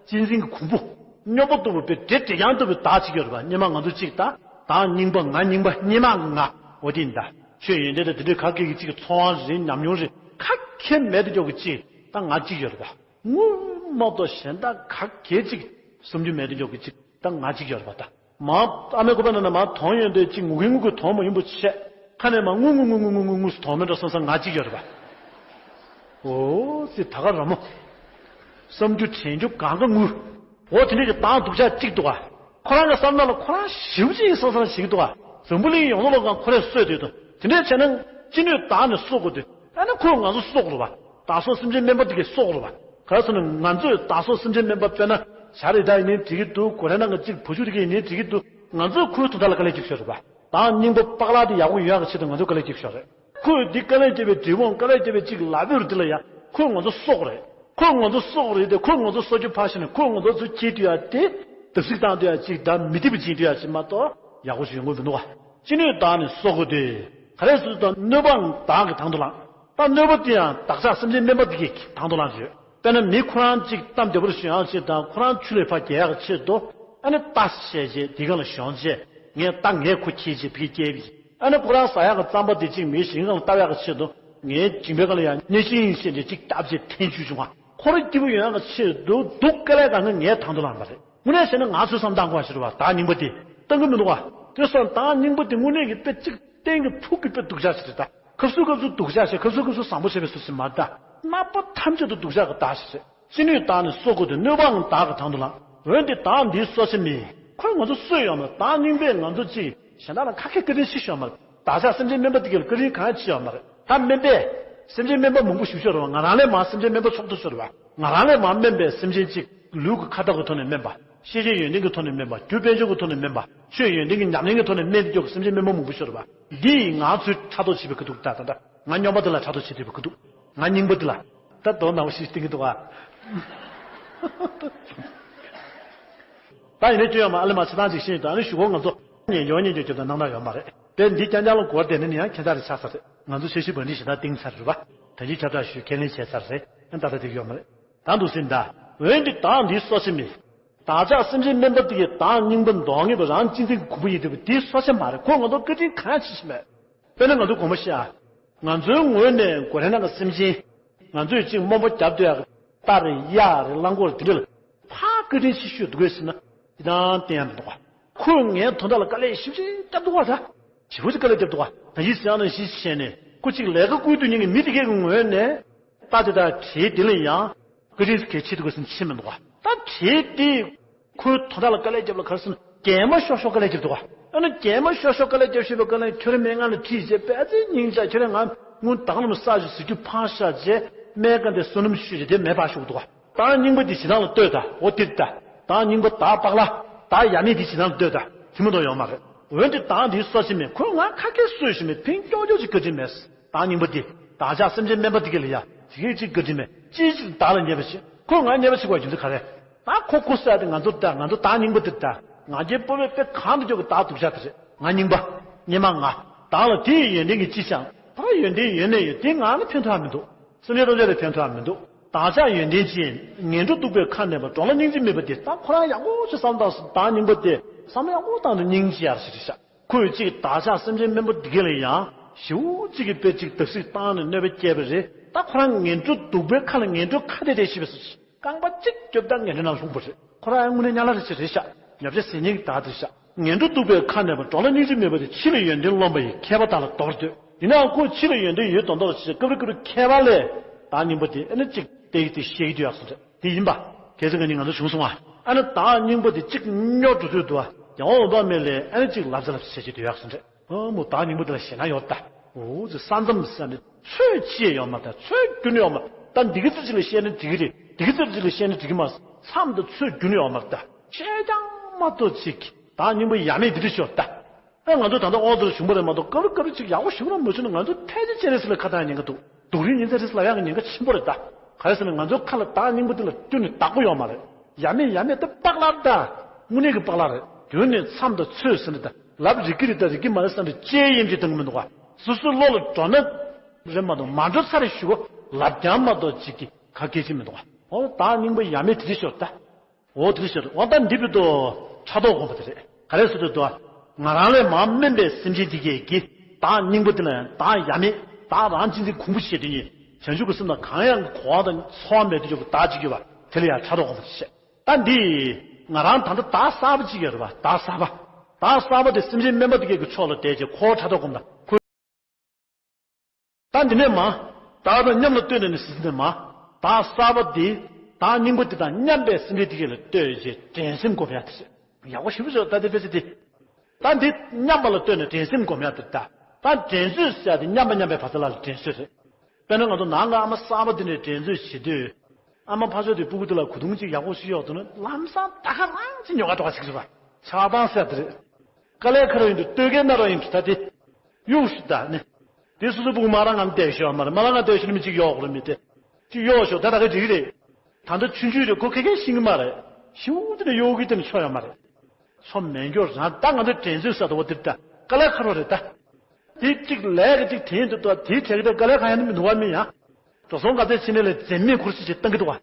གཅེས་འཛིན་གྱི་གོང་བུ། སྨྱོ་པོ་ལྟ་བུ་དཔེ་འདྲེ་འདྲེ་རྐྱང་ལྟ་བུའི་བདག་ཅིག་ཡོད་རེད་པ། སྔོན་མ་ང་ཚོ་ཅིག་ད། བདག་རྙིང་པ་ང་རྙིང་པ་སྔོན་མ་ང་། འོ་དེ་ཡིན་ད། ཆོས་ཡོན་ཏན་དང་དེ་འདྲའི་ག་གེ་གི་ཅིག་འཚོ་བ་རེད་ཉམས་མྱོང་རེད་ག་གེ་མེད་དུ་འཇོག་གི་ཅིག་ད་ང་ཅིག་ཡོད་རེད་པ། སྔོན་མ་དང་གཞན་དག་ག་གེ་ཅིག་བསམ་རྒྱུ་མེད་དུ་འཇོག་གི་ཅིག་ད་ང་གཅིག་ཡོད་རེད་པ་ད། མ་ཨ་མའི་ཁོག་པའི་ནང་ན་མ་དོང་ཡོད་དེ་གཅིག་ངུ་གིན་ངུ་གིན་དོང་མ་ཡིན་པོ་ཆད། ཁ་ནས་མ་ངུ་ངུ་ངུ་ངུ་ངུ་ངུ་ངུ་སུ་དོང་མེད་འགྲོ་བསམ་བསམ་ང་གཅིག་ཡོད་རེད་པ། འོ་ཙི་ད་ག་ར་མོ། བསམ་རྒྱུ་དྲན་རྒྱུ་གང་ག་ངུ། འོ་དེ་འདྲ་གི་བདག་སྡུག་ཅག་གཅིག་འདུག་ག་ཁོ་རང་གི་བསམ་བློ་ལ་ཁོ་རང་ཞེ་པོ་ཅིག་ཡིན་བསམ་བསམ་ཞིག་འདུག་ག་འཛམ་བུ་གླིང་ཡོངས་ལོག་གང་ཁོ་རས་གསོས་དུས་དང་དེ་འདྲ་བྱས་ན་ཅི་ནུས་བདག་ནི་གསོ་དགོས་དུས། ཨ་ནི་ཁོས་ང་ཚོ་གསོ་དགོས་རེད་པ། བདག་སོགས་སེམས་ཅན་དམན་པ་དེ་གས་གསོ་དགོས་རེད་པ། ག་རེ་ཟེར་ན་ང་ཚོས་བདག་སོགས་སེམས་ཅན་དམན་པ་དཔེར་ན་བྱ་རི་དྭགས་ཡིན་ནའི་འགྲིག་གི་འདུག་གོ་རེ་ནང་གི་གཅིག་བ་ཕྱུགས་རི་གི་ཡིན་ནའི་འགྲིག་གི་འདུག་ང་ཚོས་ཁོའི་དོན་དག་ལ་དཀའ་ལས་རྒྱབ་ཤོག་རེད་པ། བདག་རྙིང་པ་པགས་ལག་དེ་ཡག་པོ་ཡོང་ཡག་གི་ཆེད་དུ་ང་ཚོས་དཀའ་ལས་རྒྱབ་ཤོག་རེད། ཁོས་འདི་དཀའ་ལས་རྒྱབ་པའི་འབྲས་བུའང་དཀའ་ལས་རྒྱབ་པའི་གཅིག་ལབ་ཡོད་རེད། དེ་ལ་ཡང་ཁོས་ང་ཚོ་གསོ་དགོས་རེད། ཁོས་ང་ཚོ་གསོ་དགོས་རེད་དེ་ཁོས་ང་ཚོ་གསོ་རྒྱུ་ཕར་བཞག་ནས་ཁོས་ང་ཚོ་ཚུར་འཁྱེར་དུས་ཡ་དེ། བརྡབ་གསིག་བཏང་དུས་ཡ་གཅིག་ད་མི་བདེ་བ་བྱེད་དུས་ཡ་གཅིག་མ་གཏོགས་ཡག་པོ་ཞིག་ཡོང་གི་མི་འདུག་བ། ཅི་ནུས་བདག་ནི་གསོ་དགོས་ཏེ། ག་རེ་ཟེར་དུས་ད་གནོད་པའང་བདག་གིས་དང་དུ་བླངས། ད་གནོད་པ་དེ་ཡང་བདག་ཅག་སེམས་ཅན་དམན་པ་དེ་གིས་དང་དུ་བླངས་ཡོད། དཔེར་ན་མི་ཁོ་རང་གཅིག་གཏམ་བདེ་པོར་ཞུ་ཡང་ཆེད་དང་ཁོ་རང་ཆུ་ལས་ཕར་རྒྱལ་ཡག་ཆེད་དུ། ཨ་ནི་རྟ་བཤས་རྗེས་དེ་གང་ལ་ཞོན་རྗེས་ངས་རྟ་ངས་ཁོ་ཁྱེར་རྗེས་ཕ་གི་སྐྱེལ་བ་ཡིན། ཨ་ནི་ཁོ་རང་ཟ་ཡག་གི་རྩམ་པ་དེ་གཅིག་མི་ཞིང་ཁ་ལ་བཏབ་ཡག་གི་ཆེད་དུ་ངས་མཇིང་པའི་སྒང་ལ་ཡང་སྣེ་ཤིང་བཤས་རྗེས་གཅིག་བཏབ་རྗེས་འཐེན་བཅུག་བྱུང་བ། ཁོ་རང་སྐྱིད་པོ་ཡོང་ཡག་གི་ཆེད་དུ་སྡུག་དཀའ་ལས་གང་གི་ངས་དང་དུ་བླངས་པ་རེད། དངོས་གནས་བྱས་ན་ང་ཚོས་བསམ་བཏང་དགོས་པ་ཞིག་རེད་བ། བདག་རྙིང་པ་དེ་བཏང་གི་མི་འདུག་བ། དེ་སོང་བདག་རྙིང་པ་དེ་དངོས་གནས་ཀྱི་དཔེ་གཅིག་གཏན་གྱི་ཕུགས་ཀྱི་དཔེ་སྡུག་ཅག་ཞིག་རེད་ད། སྐབས་སུ་སྐབས་སུ་སྡུག་ཅག་ཞིག་སྐབས་སུ་སྐབས་སུ་བཟང་པོ་བྱེད་པའི་སུ་ཞིག་མ་རེད་ད། རྣམ་པ་ཐམས་ཅད་དུ་སྡུག་ཅག་གི་བདག་ཞིག་རེད། ཅི་ནུས་བདག་ནི་གསོ་དགོས་ཏེ་གནོད་པའང་བདག་གིས་དང་དུ་བླངས། འོན་ཏེ་བདག་འདིའི་གསོ་བྱེད་མིན། ཁོས་ང་ཚོ་གསོས་ཡོད་མ་རེད། བདག་རྙིང་པས་ང་ཚོ་ཅིག་གཞན་དག་ལ་ཁ་སྐད་བཀའ་དྲིན་ཆེ་ཞུ་ཡོད་མ་རེད། བདག་ཅག་སེམས་ཅན་དམན་པ་དེ་གས་ལ་བཀའ་དྲིན་གང་ཡང་ཆེ་ཡོད་མ་རེད། ད་དམན་པས་སེམས་ཅན་དམན་པ་མང་པོ་ཞིག་ཤོར་བ། ང་རང་ལས་མང་སེམས་ཅན་དམན་པ་ཚོགས་འདུ་ཤོར་བ། ང་རང་ལས་མང་དམན་པའི་སེམས་ཅན་གཅིག་ལུས་ཀྱི་ཁ་འདོགས་ཀྱི་ཐོག་ནས་དམན་པ། ཤེས་བྱའི་ཡོན་ཏན་གྱི་ཐོག་ནས་དམན་པ། རྒྱུ་དཔལ་འབྱོར་གྱི་ཐོག་ནས་དམན་པ། ཆོས་ཡོན་ཏན་གྱི་ཉམས་ལེན་གྱི་ཐོག་ནས་དམན་དུ་འཇོག་གི་སེམས་ཅན་དམན་པ་མང་པོ་ཤོར་བ། འདི་ཡིས་ང་ཚོས་ཕྲག་དོག་བྱེད་པའི་ཁ་ཐུག་ད་ད་ད་ང་སྨྱོན་པ་འདི་ལ་ཕྲག་དོག་བྱེད་བསྡད་པའི་ཁ་ཐུག་ང་རྙིང་པ་འདི་ལ། ད་དོ་ནང་བཞིན་བསྟན་གྱི་འདུག་ཨ། ད་ཡིན་ནའི་སྐྱོན་ཡོད་མ་ཨ་ལེ་མ་བྱེད་སྟངས་ཅིག་ཤེས་ཡོད་ད་ཨ་ནི་གཞུག་གུ་ང་ཚོ་ཉན་ཡོང་ཉན་ཡོང་རྒྱབ་དང་གནང་སྟངས་ཡོད་མ་རེད། དེ་འདི་རྐྱང་རྐྱང་ལ་གོ་བ་བསྡད་ན་ནི་ཡང་ཁྱད་མཚར་རེ་ཆགས་ས་རེད། ང་ཚོ་འཆར་གཞི་བར་འདི་ཞེ་དྲག་བཏིང་ཚར་རེད་པ། ད་ཅི་ཁྱབ་བསྒྲགས་ཞུས་ཁས་ལེན་བྱས་ཚར་རེད། ཨ་ད་ལྟ་དེ་ཡོད་མ་རེད། ད་འདུག་སེ་ད། འོན་ཏེ་བདག་འདིའི་གསོ་བྱེད་མིན། བདག་ཅག་སེམས་ཅན་དམན་པ་དེ་གའི་བདག་རྙིང་པ་མདོག་ངན་པ་རང་གཅེས་འཛིན་གྱི་གོང་བུ་ཡིན་བསྡད་པ་འདིའི་གསོ་བྱེད་མ་རེད། ཁོ་ང་ཚོ་བཀའ་དྲིན་གང་ཡང་ཆེ་ཞིག་མེད། དཔེར་ན་ང་ཚོའི་དགོངས་པ་བཞག་ང་ཚོའི་ངོས་ནས་གོ་རེ་ནང་གི་སེམས་ཅན། ང་ཚོས་གཅིག་རྨོངས་པ་རྒྱབ་སྡོད་ཡག་རྟ་རེད། གཡག་རེད། རླངས་འཁོར་དེ་འདྲ་ལ་ཕར་བཀའ་དྲིན་ཆེ་ཞུ་འདུག་གས་ཟེར་ན། ཅི་དང་བསྟན་ཡག་མི་འདུག་ག་ཁོས་ངའི་དོན་དག་ལ་དཀའ་ལས་ཞེ་པོ་ཅིག་བརྒྱབ་འདུག་ག་ད། ཞེ་པོ་ཅིག་དཀའ་ལས་བརྒྱབ་འདུག་ག་ད་ཡིད་བཞིན་ནང་བཞིན་བྱས་ནས་ཁོ་གཅིག་ལས་ཀ་བསྐུལ་དུས་ཉིན་གྱི་མི་དེ་གའི་ངོས་ནས། རྟ་དེ་དང་བྲེ་དེ་ལ་ཡང་བཀའ་དྲིན་གལ་ཆེ་འདུག་ག་ཟེར་ན་ཆེ་མི་འདུག་ག་ད་བྲེ་དེ་ཁོའི་དོན་དག་ལ་དཀའ་ལས་བརྒྱབ་ལ་ག་རེ་ཟེར་ན་གད་མོ་ཤོར་ཤོར་དཀའ་ལས་བརྒྱབ་འདུག་ག་ཨ་ནི་གད་མོ་ཤོར་ཤོར་དཀའ་ལས་བརྒྱབ་ཤེས་པའི་དཀའ་ལས་ཁྱོད་རང་སྨན་ཁང་ལ་ཁྲིད་བྱས་པས་ཨ་ཙི་སྙིང་རྗེ། ཁྱོད་རང་ང་དངུལ་དང་ལམ་ས་ཞིག་ཟིག་རྒྱུ་ཕངས་ཤག་བྱས་སྨན་ཁང་དེ་བསོད་ནམས་ཤུགས་ཀྱིས་དེ་མེད་པ་ཤོར་འདུག་ག་བདག་རྙིང་པ་འདི་ཞེ་སྡང་ལ་ལྟོས་ད། འོ་དེ་ད། བདག་རྙིང་པ་བདག་པག་ལ། བདག་ཡ་མེད་འདི་ཞེ་སྡང་ལ་ལྟོས་ད། དེ་མ་གཏོགས་ཡོད་མ་རེད། འོན་ཏེ་བདག་འདིའི་གསོ་བྱེད་མིན། ཁོས་ང་ཁ་སྐད་གསོས་ཤིག་མེད། ཕན་ཀྱོག་ཀྱོག་ཅིག་བཀའ་དྲིན་མེད། བདག་རྙིང་པ་འདི། བདག་ཅག་སེམས་ཅན་དམན་པ་འདི་ག་ལ་ཡ། དེ་གས་ཅིག་བཀའ་དྲིན་མེད། ཅིའི་ཕྱིར་བདག་ལ་ཉེས་པ་བྱེད། ཁོས་ང་ཉེས་པ་བྱེད་དགོས་རྒྱུ་མཚན་ག་རེ། ད་ཁོ་ཁོ་ཟེར་ཏེ་ང་ཚོ་ད་ང་ཚོ་བདག་རྙིང་པ་འདི་ད། ང་རྒྱལ་སྤོབས་པའི་དཔེ་གང་དུ་འཇོག་གི་བདག་སྡུག་ཅག་དེ་རེད། ང་རྙིང་པ། སྔོན་མ་ང་། བདག་ལ་དེ་ཡི་ཡོན་ཏན་གྱིས་ཅི་བྱ། ད་ཡོན་ཏན་ཡོད་ནས་ཡོད་དེ་ང་ལ་ཕན་ཐོགས་མི་འདུག་སེམས་ཅན་ཐམས་ཅད་ལ་ཕན་ཐོགས་མི་འདུག་བདག་ཅག་ཡོན་ཏན་ཅན། ངན་འགྲོ་གདུག་པའི་ཁ་གནས་པ། འགྲོ་ལ་སྙིང་རྗེ་མེད་པ་དེ། ད་ཁོ་རང་ཡག་པོ་ཞིག་བསམ་བཏང་སོང་། བདག་རྙིང་པ་དེ་བསམ་བློ་ཡག་པོ་བཏང་ནས་སྙིང་རྗེ་ཡར་ཞིག་རེད་ཤག་ཁོས་གཅིག་བདག་ཅག་སེམས་ཅན་དམན་པ་འདི་གས་ལ་ཡང་ཞེ་པོ་གཅིག་གིས་དཔེ་གཅིག་བརྡབ་གསིག་བཏང་ནས་གནོད་པ་སྐྱེལ་བ་རེད། ད་ཁོ་རང་ངན་འགྲོ་གདུག་པའི་ཁ་ལ་ངན་འགྲོ་ཁ་བདེ་བདེ་ཤི་བ་སོ། རྐང་པ་གཅིག་རྒྱོབ་ད་ངན་འགྲོ་ནང་ལྷུང་བ་རེད། ཁོ་རང་ཡང་དངོས་གནས་དམྱལ་བ་རེད་ཅེས་རེད་ཤག་ཉོབ་ཆ་ཟད་ཉེན་གྱི་བདག་དེ་རེད་ཤག་ངན་འགྲོ་གདུག་པའི་ཁ་གནས་པ། འགྲོ་ལ་སྙིང་རྗེ་མེད་པ་དེ། ཕྱི་ལ་ཡོན་ཏན་རློམ་པ་ཡི། མཁས་པ་དག་ལ་དོར་འདོད། ཡིན་ནའང་ཁོ་ཕྱི་ལ་ཡོན་ཏན་ཡོད་མདོག་མདོག་ཅིག་བྱས་སྐབས་རེ་སྐབས་རེ་མཁས་པ་ལས་བདག་རྙིང་པ་དེ་ཨ་ནི་གཅིག་བལྟས་ཀྱི་དེ་བཤད་ཀྱི་འདུག་ཡག་སོང་རེད། དེ་ཡིན་པ། གལ་སྲིད་ང་གཉིས་ང་ཚོ་བྱུང་སོང་ཨ། ཨ་ནི་བདག་རྙིང་པ་དེ་གཅིག་སྨྱོ་འགྲོ་དུས་འདུག་ཨ། ཡང་འོང་འབབ་མེད་ལས་ཨ་ནི་གཅིག་ལབ་ཙེ་ལབ་ཙེ་བྱེད་ཀྱི་འདུག་ཡག་སོང་རེད། ཨ་མོ་བདག་རྙིང་པ་དེ་ལ་ཞེད་སྣང་ཡོད་ད། འོ་ཙི་ས་མཚམས་ས་ནི་ཚོད་ཅི་ཡང་ཡོད་མ་རེད་ད། ཚོད་རྒྱུན་ཡོད་མ་རེད་ད། འདི་གི་ཙི་ཅིག་ལ་བཤད་ན་འགྲིག་གི་རེད། འདི་གི་ཙི་ཅིག་ལ་བཤད་ན་འགྲིག་གི་མ་རེད། མཚམས་དང་ཚོད་རྒྱུན་ཡོད་མ་རེད་ད། ཁྱེད་ཀྱང་མ་གཏོགས་ཅིག་བདག་རྙིང་པ་ཡ་མེད་འདི་འདྲ་ཤོར་ད། ཨེ་ང་ཚོ་ད་ལྟ་ཨོ་ཙི་ལ་བྱུང་བ་རེད་མ་གཏོགས་སྐབས་རེ་སྐབས་རེ་ཅིག་ཡག་པོ་ཞིག་རང་མ་བྱུང་ན་ང་ཚོ་ཕལ་ཆེར་སྤྱན་རས་གཟིགས་ལ་ཁ་གཏད་ཉེན་ཁ་འདུག་སྡུག་རུས་ཉིན་མཚན་རེས་ལ་ཡག་གི་ཉེན་ཁ་ཆེན་པོ་རེད་ད། ག་རེ་ཟེར་ན་ང་ཚོའི་ཁ་ལ་བདག་རྙིང་པ་འདི་ལ་སྐྱོན་ནི་བདག་པོ་ཡོད་མ་རེད། ཡ་མེད་ཡ་མེད་དེ་པག་ལར་ད། དངོས་གནས་ཀྱི་པག་ལར་རེད། དོན་ནི་མཚམས་དང་ཚོད་ཟེར་ནི་ད། ལབ་རིག་གི་རེད་ད་རིག་གི་མ་རེད་བསམ་པའི་ལྕེ་ཡེམ་གྱི་བཏང་གི་མི་འདུག་ག་སོ་སོའི་བློ་ལ་འགྲོ་ན་རེད་མ་གཏོགས་མ་འགྲོ་ས་རེ་ཞུ་གོ་ལབ་ཀྱང་མ་གཏོགས་ཅིག་གི་ག་སྐད་ཅིག་མི་འདུག་ག་འོ་བདག་རྙིང་པ་ཡ་མེད་དེ་རེ་ཤོར་ད། འོ་དེ་རེ་ཤོར་འོ་ད་འདི་བོད་དུ་ཕྲག་དོག་སྒོམ་པ་དེ་རེད། ག་རེ་ཟེར་དུས་དོ། ང་རང་ལས་མང་དམན་པའི་སེམས་ཅན་དེ་གས་ཀྱིས་བདག་རྙིང་པ་དེ་ལ་ཡང་བདག་ཡ་མེད་བདག་རང་གཅེས་འཛིན་གོང་བུ་བྱེད་དོན་ནི་བྱང་ཆུབ་ཀྱི་སེམས་དང་གང་ཡང་གི་གོ་བ་དང་ཚོར་བ་མེད་དུ་འཇོག་གི་བདག་གཅིག་ཡོད་པ་དེ་ལ་ཡང་ཕྲག་དོག་སྒོམ་པ་དེ་བཤད། ད་འདི་ང་རང་ད་ལྟ་བདག་གསར་པ་གཅིག་ཡོད་རེད་བ། བདག་གསར་པ། བདག་གསར་པ་དེ་སེམས་ཅན་དམན་པ་དེ་གས་ཀྱི་ཕྱོགས་ལ་བསྡད་རྗེས་ཁོ་བོ་ཕྲག་དོག་སྒོམ་ད་ཁོ། ད་འདི་ནས་མ། བདག་དང་མཉམ་ལ་ལྟོས་ནས་ནི་ཟིན་ནས་མ། བདག་གསར་པ་འདི། བདག་རྙིང་པ་འདི་དང་མཉམ་པའི་སེམས་ཅན་དེ་གས་ལ་ལྟོས་རྗེས་འགྲན་སེམས་སྒོམ་ཡག་དེ་རེད། ཡག་པོ་ཞེ་པོ་ཅིག་ད་དེ་དཔེ་ཆ་དེ། ད་འདི་མཉམ་པ་ལ་ལྟོས་ནས་འགྲན་སེམས་སྒོམ་ཡག་དེ་རེད་ད། ད་འགྲན་རྩོད་ཟེར་ཡག་དེ་མཉམ་པ་མཉམ་པའི་བར་མཚམས་ལ་ལ་འགྲན་རྩོད་རེད། དཔེར་ན་ང་ཚོ་ནང་གི་ཨ་མ་གསར་པ་འདི་ནས་འགྲན་རྩོད་བྱེད་དུས། ཨ་མ་ཕར་ཕྱོགས་དེ་སྤུ་གུ་དེ་ལ་གོས་ཐུང་གཅིག་ཡག་པོ་ཞིག་གཡོགས་འདུག་ན་ལམ་སང་ད་ག་རང་གཅིག་ཉོ་ག་འགྲོ་ག་ཞིག་རེད་པ། ཆགས་སྡང་ཟེར་དེ་རེད། དཀའ་ལས་ཁག་རུ་ཡིན་དུས་སྟོད་གའི་སྣ་རོག་ཡིན་དུས་ད་དེ། གཡུག་ཞིག་ད་ནི། དེ་སོ་སོ་སྤུ་གུ་མ་རང་ང་བསྡད་ཤོག་མ་རེད། མ་རང་ང་བསྡད་ཤོག་ནི་མི་གཅིག་གཡོག་རུ་མི་དེ། གཅིག་གཡོག་ཤོག་ད་ད་ག་འགྲིག་རེད། ད་ལྟ་ཆུང་ཆུང་རེད། ཁོ་ཁེ་ཁེ་ཤེས་ཀྱི་མ་རེད། ཤིའུ་དེ་ནས་གཡོ་གི་དེ་ནས་ཆོ་ཡོད་མ་རེད། ཆོ་མེད་འགྱོ་རང་ད་ང་ཚོ་དྲན་ཚོད་ས་དོ་བ་དེ་ད་དཀའ་ལས་ཁག་རོ་རེད་ད། དེ་གཅིག་ལས་ཀ་གཅིག་དེ་ཡིན་དུ་ད་དེའི་གྲས་ཀྱི་ད་དཀའ་ལས་ཁག་ཡང་མི་འདུག་བ་མི་ཡང་། འགྲོ་སོང་ག་ཚད་ཕྱིན་ནས་ལས་འཛེམ་མེད་ཁུར་སི་ཅིག་བཏང་གི་འདུག་བ།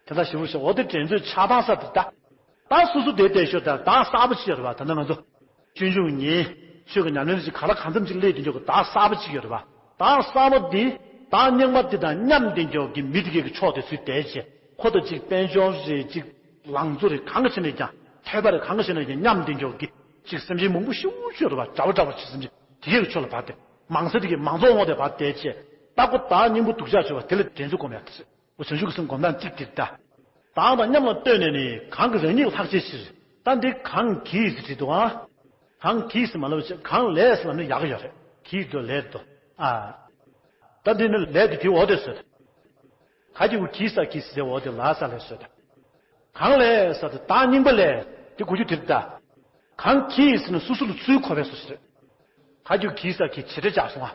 དེ་ད་ཞིབ་པོ་ཤོག་འོ་དེ་དྲན་ཚོད་ཆགས་སྡང་ས་དེ་ད། ད་སོ་སོ་དེ་བསྡད་ཤོག་ད་ད་གསར་པ་ཅིག་ཡོད་རེད་བ། ད་ནི་ང་ཚོ་སྤྱོད་འཇུག་ཉིད་ཆོས་ཀྱི་ཉམས་ལེན་ཅིག་ག་ལ་གང་འཚམ་ཅིག་སླེབས་དེ་འཇོག་གི་ད་གསར་པ་ཅིག་ཡོད་རེད་བ། ད་གསར་པ་འདི་ད་རྙིང་མ་འདི་དང་མཉམ་དེ་འཇོག་གི་མི་དེ་གའི་གི་ཕྱོགས་དེ་ཚུར་བསྡད་བྱས་ཁོ་དང་ཅིག་དཔལ་འབྱོར་རེད་ཅིག་ལང་ཚོ་རེད་གང་ག་བྱས་ནས་ཀྱང་ཐོས་པ་རེད་གང་ག་བྱས་ནས་ཀྱང་མཉམ་དེ་འཇོག་གི་ཅིག་སེམས་ཅན་མང་པོ་ཤུགས་ཆེ་རེད་བ། འདྲ་བོ་འདྲ་བོ་ཅིག་སེམས་ཅན་དེ་གའི་གི་ཕྱོགས་ལ་བར་ཏེ་མང་ཚེ་དེ་གའི་མང་ཚོགས་ངོ་དེ་བར་བསྡད་བྱས་ལྟ་སྒོ་ད་སྙིང་པོ་སྡུག་ཅག་བྱས་བ་དེ་ལ་དྲན་ཚོད་སྒོམ་ཡག་དེ་རེད། འོ་བྱང་ཆུབ་ཀྱི་སེམས་སྒོམ་སྟངས་གཅིག་དེ་ལྟ། དང་དང་མཉམ་ལ་ལྟོས་ནས་ནི་གང་གི་རང་ཉིད་ལྷག་བཅས་ཕྱིར། ད་འདི་གང་གིས་ཟེར་བྲིས་འདུག་ཨ། གང་གིས་ཟེར་མ་ལབ་ཅེས་གང་ལས་ཟེར་ལབ་ན་ཡག་ཡོད་རེད། གིས་འདུག་ལས་འདུག་ཨ། ད་འདི་ནི་ལས་འདི་དེ་འོ་དེ་བཟོས། ག་གི་གུ་གིས་ས་གིས་ཟེར་འོ་དེ་ལ་ས་ལས་བཟོས། གང་ལས་ས་དེ་ད་རྙིང་པ་ལས་དེ་གོ་རྒྱུ་དེ་ལྟ། གང་གིས་ཟེར་ན་སོ་སོ་ལ་ཚུར་གོ་བས་སོ་ཟེར། ག་གི་གུ་གིས་ས་གིས་བྱེད་སྒྲ་བཅག་སོང་ཨ།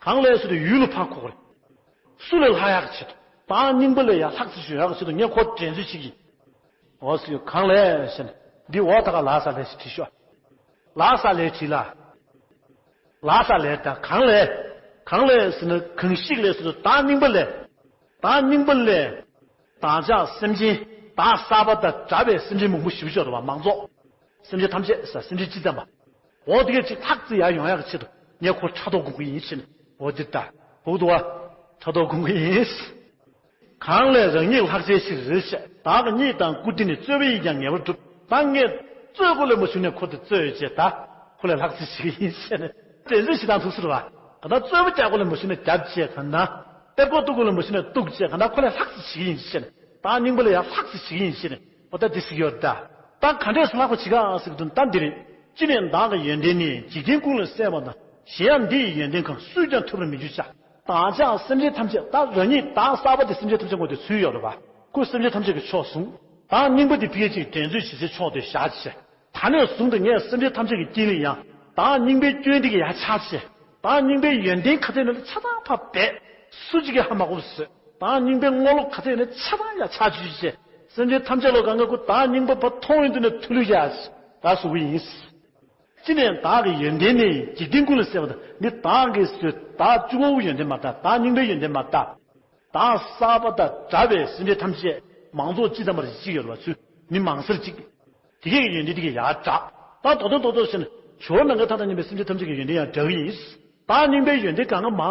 གང་ལས་སུ་དེ་ཡུལ་ལ་ཕར་གོ་དགོས་རེད། སུ་ལས་ལྷག་ཡག་ཆེད་དུ་ད་རྙིང་པ་ལས་ཡང་ལྷག་ཙི་ཞུ་ཡག་ཆེད་དུ་ངས་ཁོ་དྲན་ཚོད་ཅིག་ཡིན། འོ་སུ་གང་ལས་ཞེ་ན་འདི་འོ་ད་ག་ལ་ས་ལས་ཞེས་བྲིས་ཤོག་ལ་ས་ལས་བྲིས་ལ། ལ་ས་ལས་ད་གང་ལས། གང་ལས་ཟེར་ན་གང་ཞིག་ལས་ཟེར་ན་ད་རྙིང་པ་ལས། ད་རྙིང་པ་ལས། བདག་ཅག་སེམས་ཅན་བདག་གསར་པ་དང་འདྲ་བའི་སེམས་ཅན་མང་པོ་ཞིག་ཡོད་རེད་བ་མང་ཚོགས། སེམས་ཅན་ཐམས་ཅད་ས་སེམས་ཅན་སྤྱི་ཙམ་པ། འོ་དེ་གས་ཅིག་ལྷག་ཙི་ཡར་ཡོང་ཡག་ཆེད་དུ་ངས་ཁོ་ཕྲག་དོག་སྒོམ་གི་ཡིན་ཕྱིན། འོ་དེ་ལྟ། འོ་འདུག་བ། ཕྲག་དོག་སྒོམ་གི་ཡིན། གང་ལས་རང་ཉིད་ལྷག་བྱས་ཕྱིར་རེད་བཤད། བདག་གཉིད་དང་བཀུར་སྟི་ནི་རྩོད་པ་ཡིས་ཀྱང་ངེས་པར་འགྲུབ། ད་ངས་རྩོད་དགོས་ལས་མ་བྱུང་ནས་ཁོ་དེ་རྩོད་ཡོད་ཅེས་ད། ཁོ་ལས་ལྷག་ཙི་ཞིག་ཡིན་ཟེར་ནས། དྲན་ཚོད་ཞིག་དང་ཐུག་སྲིད་བ། ག་ད་རྩོད་པ་རྒྱག་དགོས་ལས་མ་བྱུང་ནས་རྒྱབ་ཅེས་ག་ན། ལྟེབ་ཀོ་གཏུག་དགོས་ལས་མ་བྱུང་ནས་གཏུག་ཅེས་ག་ན་ཁོ་ལས་ལྷག་ཙི་ཞིག་ཡིན་ཟེར་ནས། ད་རྙིང་པ་ལས་ཡང་ལྷག་ཙི་ཞིག་ཡིན་ཟེར་ནས། འོ་ད་འདི་ཟིག་ཡོད་ད། ད་ག་འདྲས་སུ་ལྷག་པ་ཅིག་ག་ཟེར་གི་འདུག་ད་འདི་རེད། ཅི་ནས་བདག་གི་ཡོན་ཏན་ནི་འཇིག་རྟེན་ཀུན་ལས་གསལ་བ་དང་། གཞན་ཡང་འདི་ཡི་ཡོན་ཏན་གང་སུས་ཀྱང་ཐུབ་པར་མི་འགྱུར་བྱ། བདག་ཅག་སེམས་ཅན་ཐམས་ཅད་ད་རང་ཉིད་བདག་གསར་པ་དེ་སེམས་ཅན་ཐམས་ཅད་ངོ་དེ་ཚུལ་ཡོད་རེད་པ། ཁོས་སེམས་ཅན་ཐམས་ཅད་ཀྱི་ཕྱོགས་བཟུང་། བདག་རྙིང་པ་དེ་ཕི་ཡེ་ཅིག་དྲན་ཚོད་ཇི་སྲིད་ཕྱོགས་དེ་བཞག་ཅེས། ད་ནས་བཟུང་སྟེ་ངས་སེམས་ཅན་ཐམས་ཅད་ཀྱི་དཀྱིལ་ལ་ཡང་བདག་རྙིང་པའི་སྐྱོན་དེ་གི་ཡ་ཆགས་ཅེས། བདག་རྙིང་པའི་ཡོན་ཏན་ག་ཚད་ནས་ཆ་ཚང་ཕར་སྦས། སུ་གཅིག་གིས་ཧ་མ་གོ་བཟོས། བདག་རྙིང་པའི་ངོ་ལོག་ག་ཚད་ནས་ཆ་ཚང་ཡ་ཆགས་བཅུག་ཅེས། སེམས་ཅན་ཐམས་ཅད་ལ་གང་ག་ཁོ་བདག་རྙིང་པ་ཕར་མཐོང་ཡོང་དུས་ནས་ཐུགས་ལུས་ཡ། ད་གཟུགས་པོ་ཡིན། ཅི་ནས་བདག་གི་ཡོན་ཏན་ནི་འཇིག་རྟེན་ཀུན་ལས་གསལ་བ་དང་། འདི་བདག་གིས་བཟོས་བདག་གཅིག་པོའི་ཡོན་ཏན་མ་རེད། བདག་རྙིང་པའི་ཡོན་ཏན་མ་རེད། བདག་གསར་པ་དང་འདྲ་བའི་སེམས་ཅན་ཐམས་ཅད་མང་ཚོགས་སྤྱི་ཙམ་པར་གཅིག་ཡོད་རེད་བ། ཚུལ་མི་མང་སེར་གཅིག་དེ་གའི་ཡོན་ཏན་དེ་གའི་ཡར་དྲག་ད་རྡོག་རྡོག་རྡོག་རྡོག་བྱས་ནས་ཇོ་བོ་ནམ་མཁའི་མཐའ་དང་མཉམ་པའི་སེམས་ཅན་ཐམས་ཅད་ཀྱི་ཡོན་ཏན་ཡང་འདྲ་གི་ཡིན། བདག་རྙིང་པའི་ཡོན་ཏན་གང་ག་མ་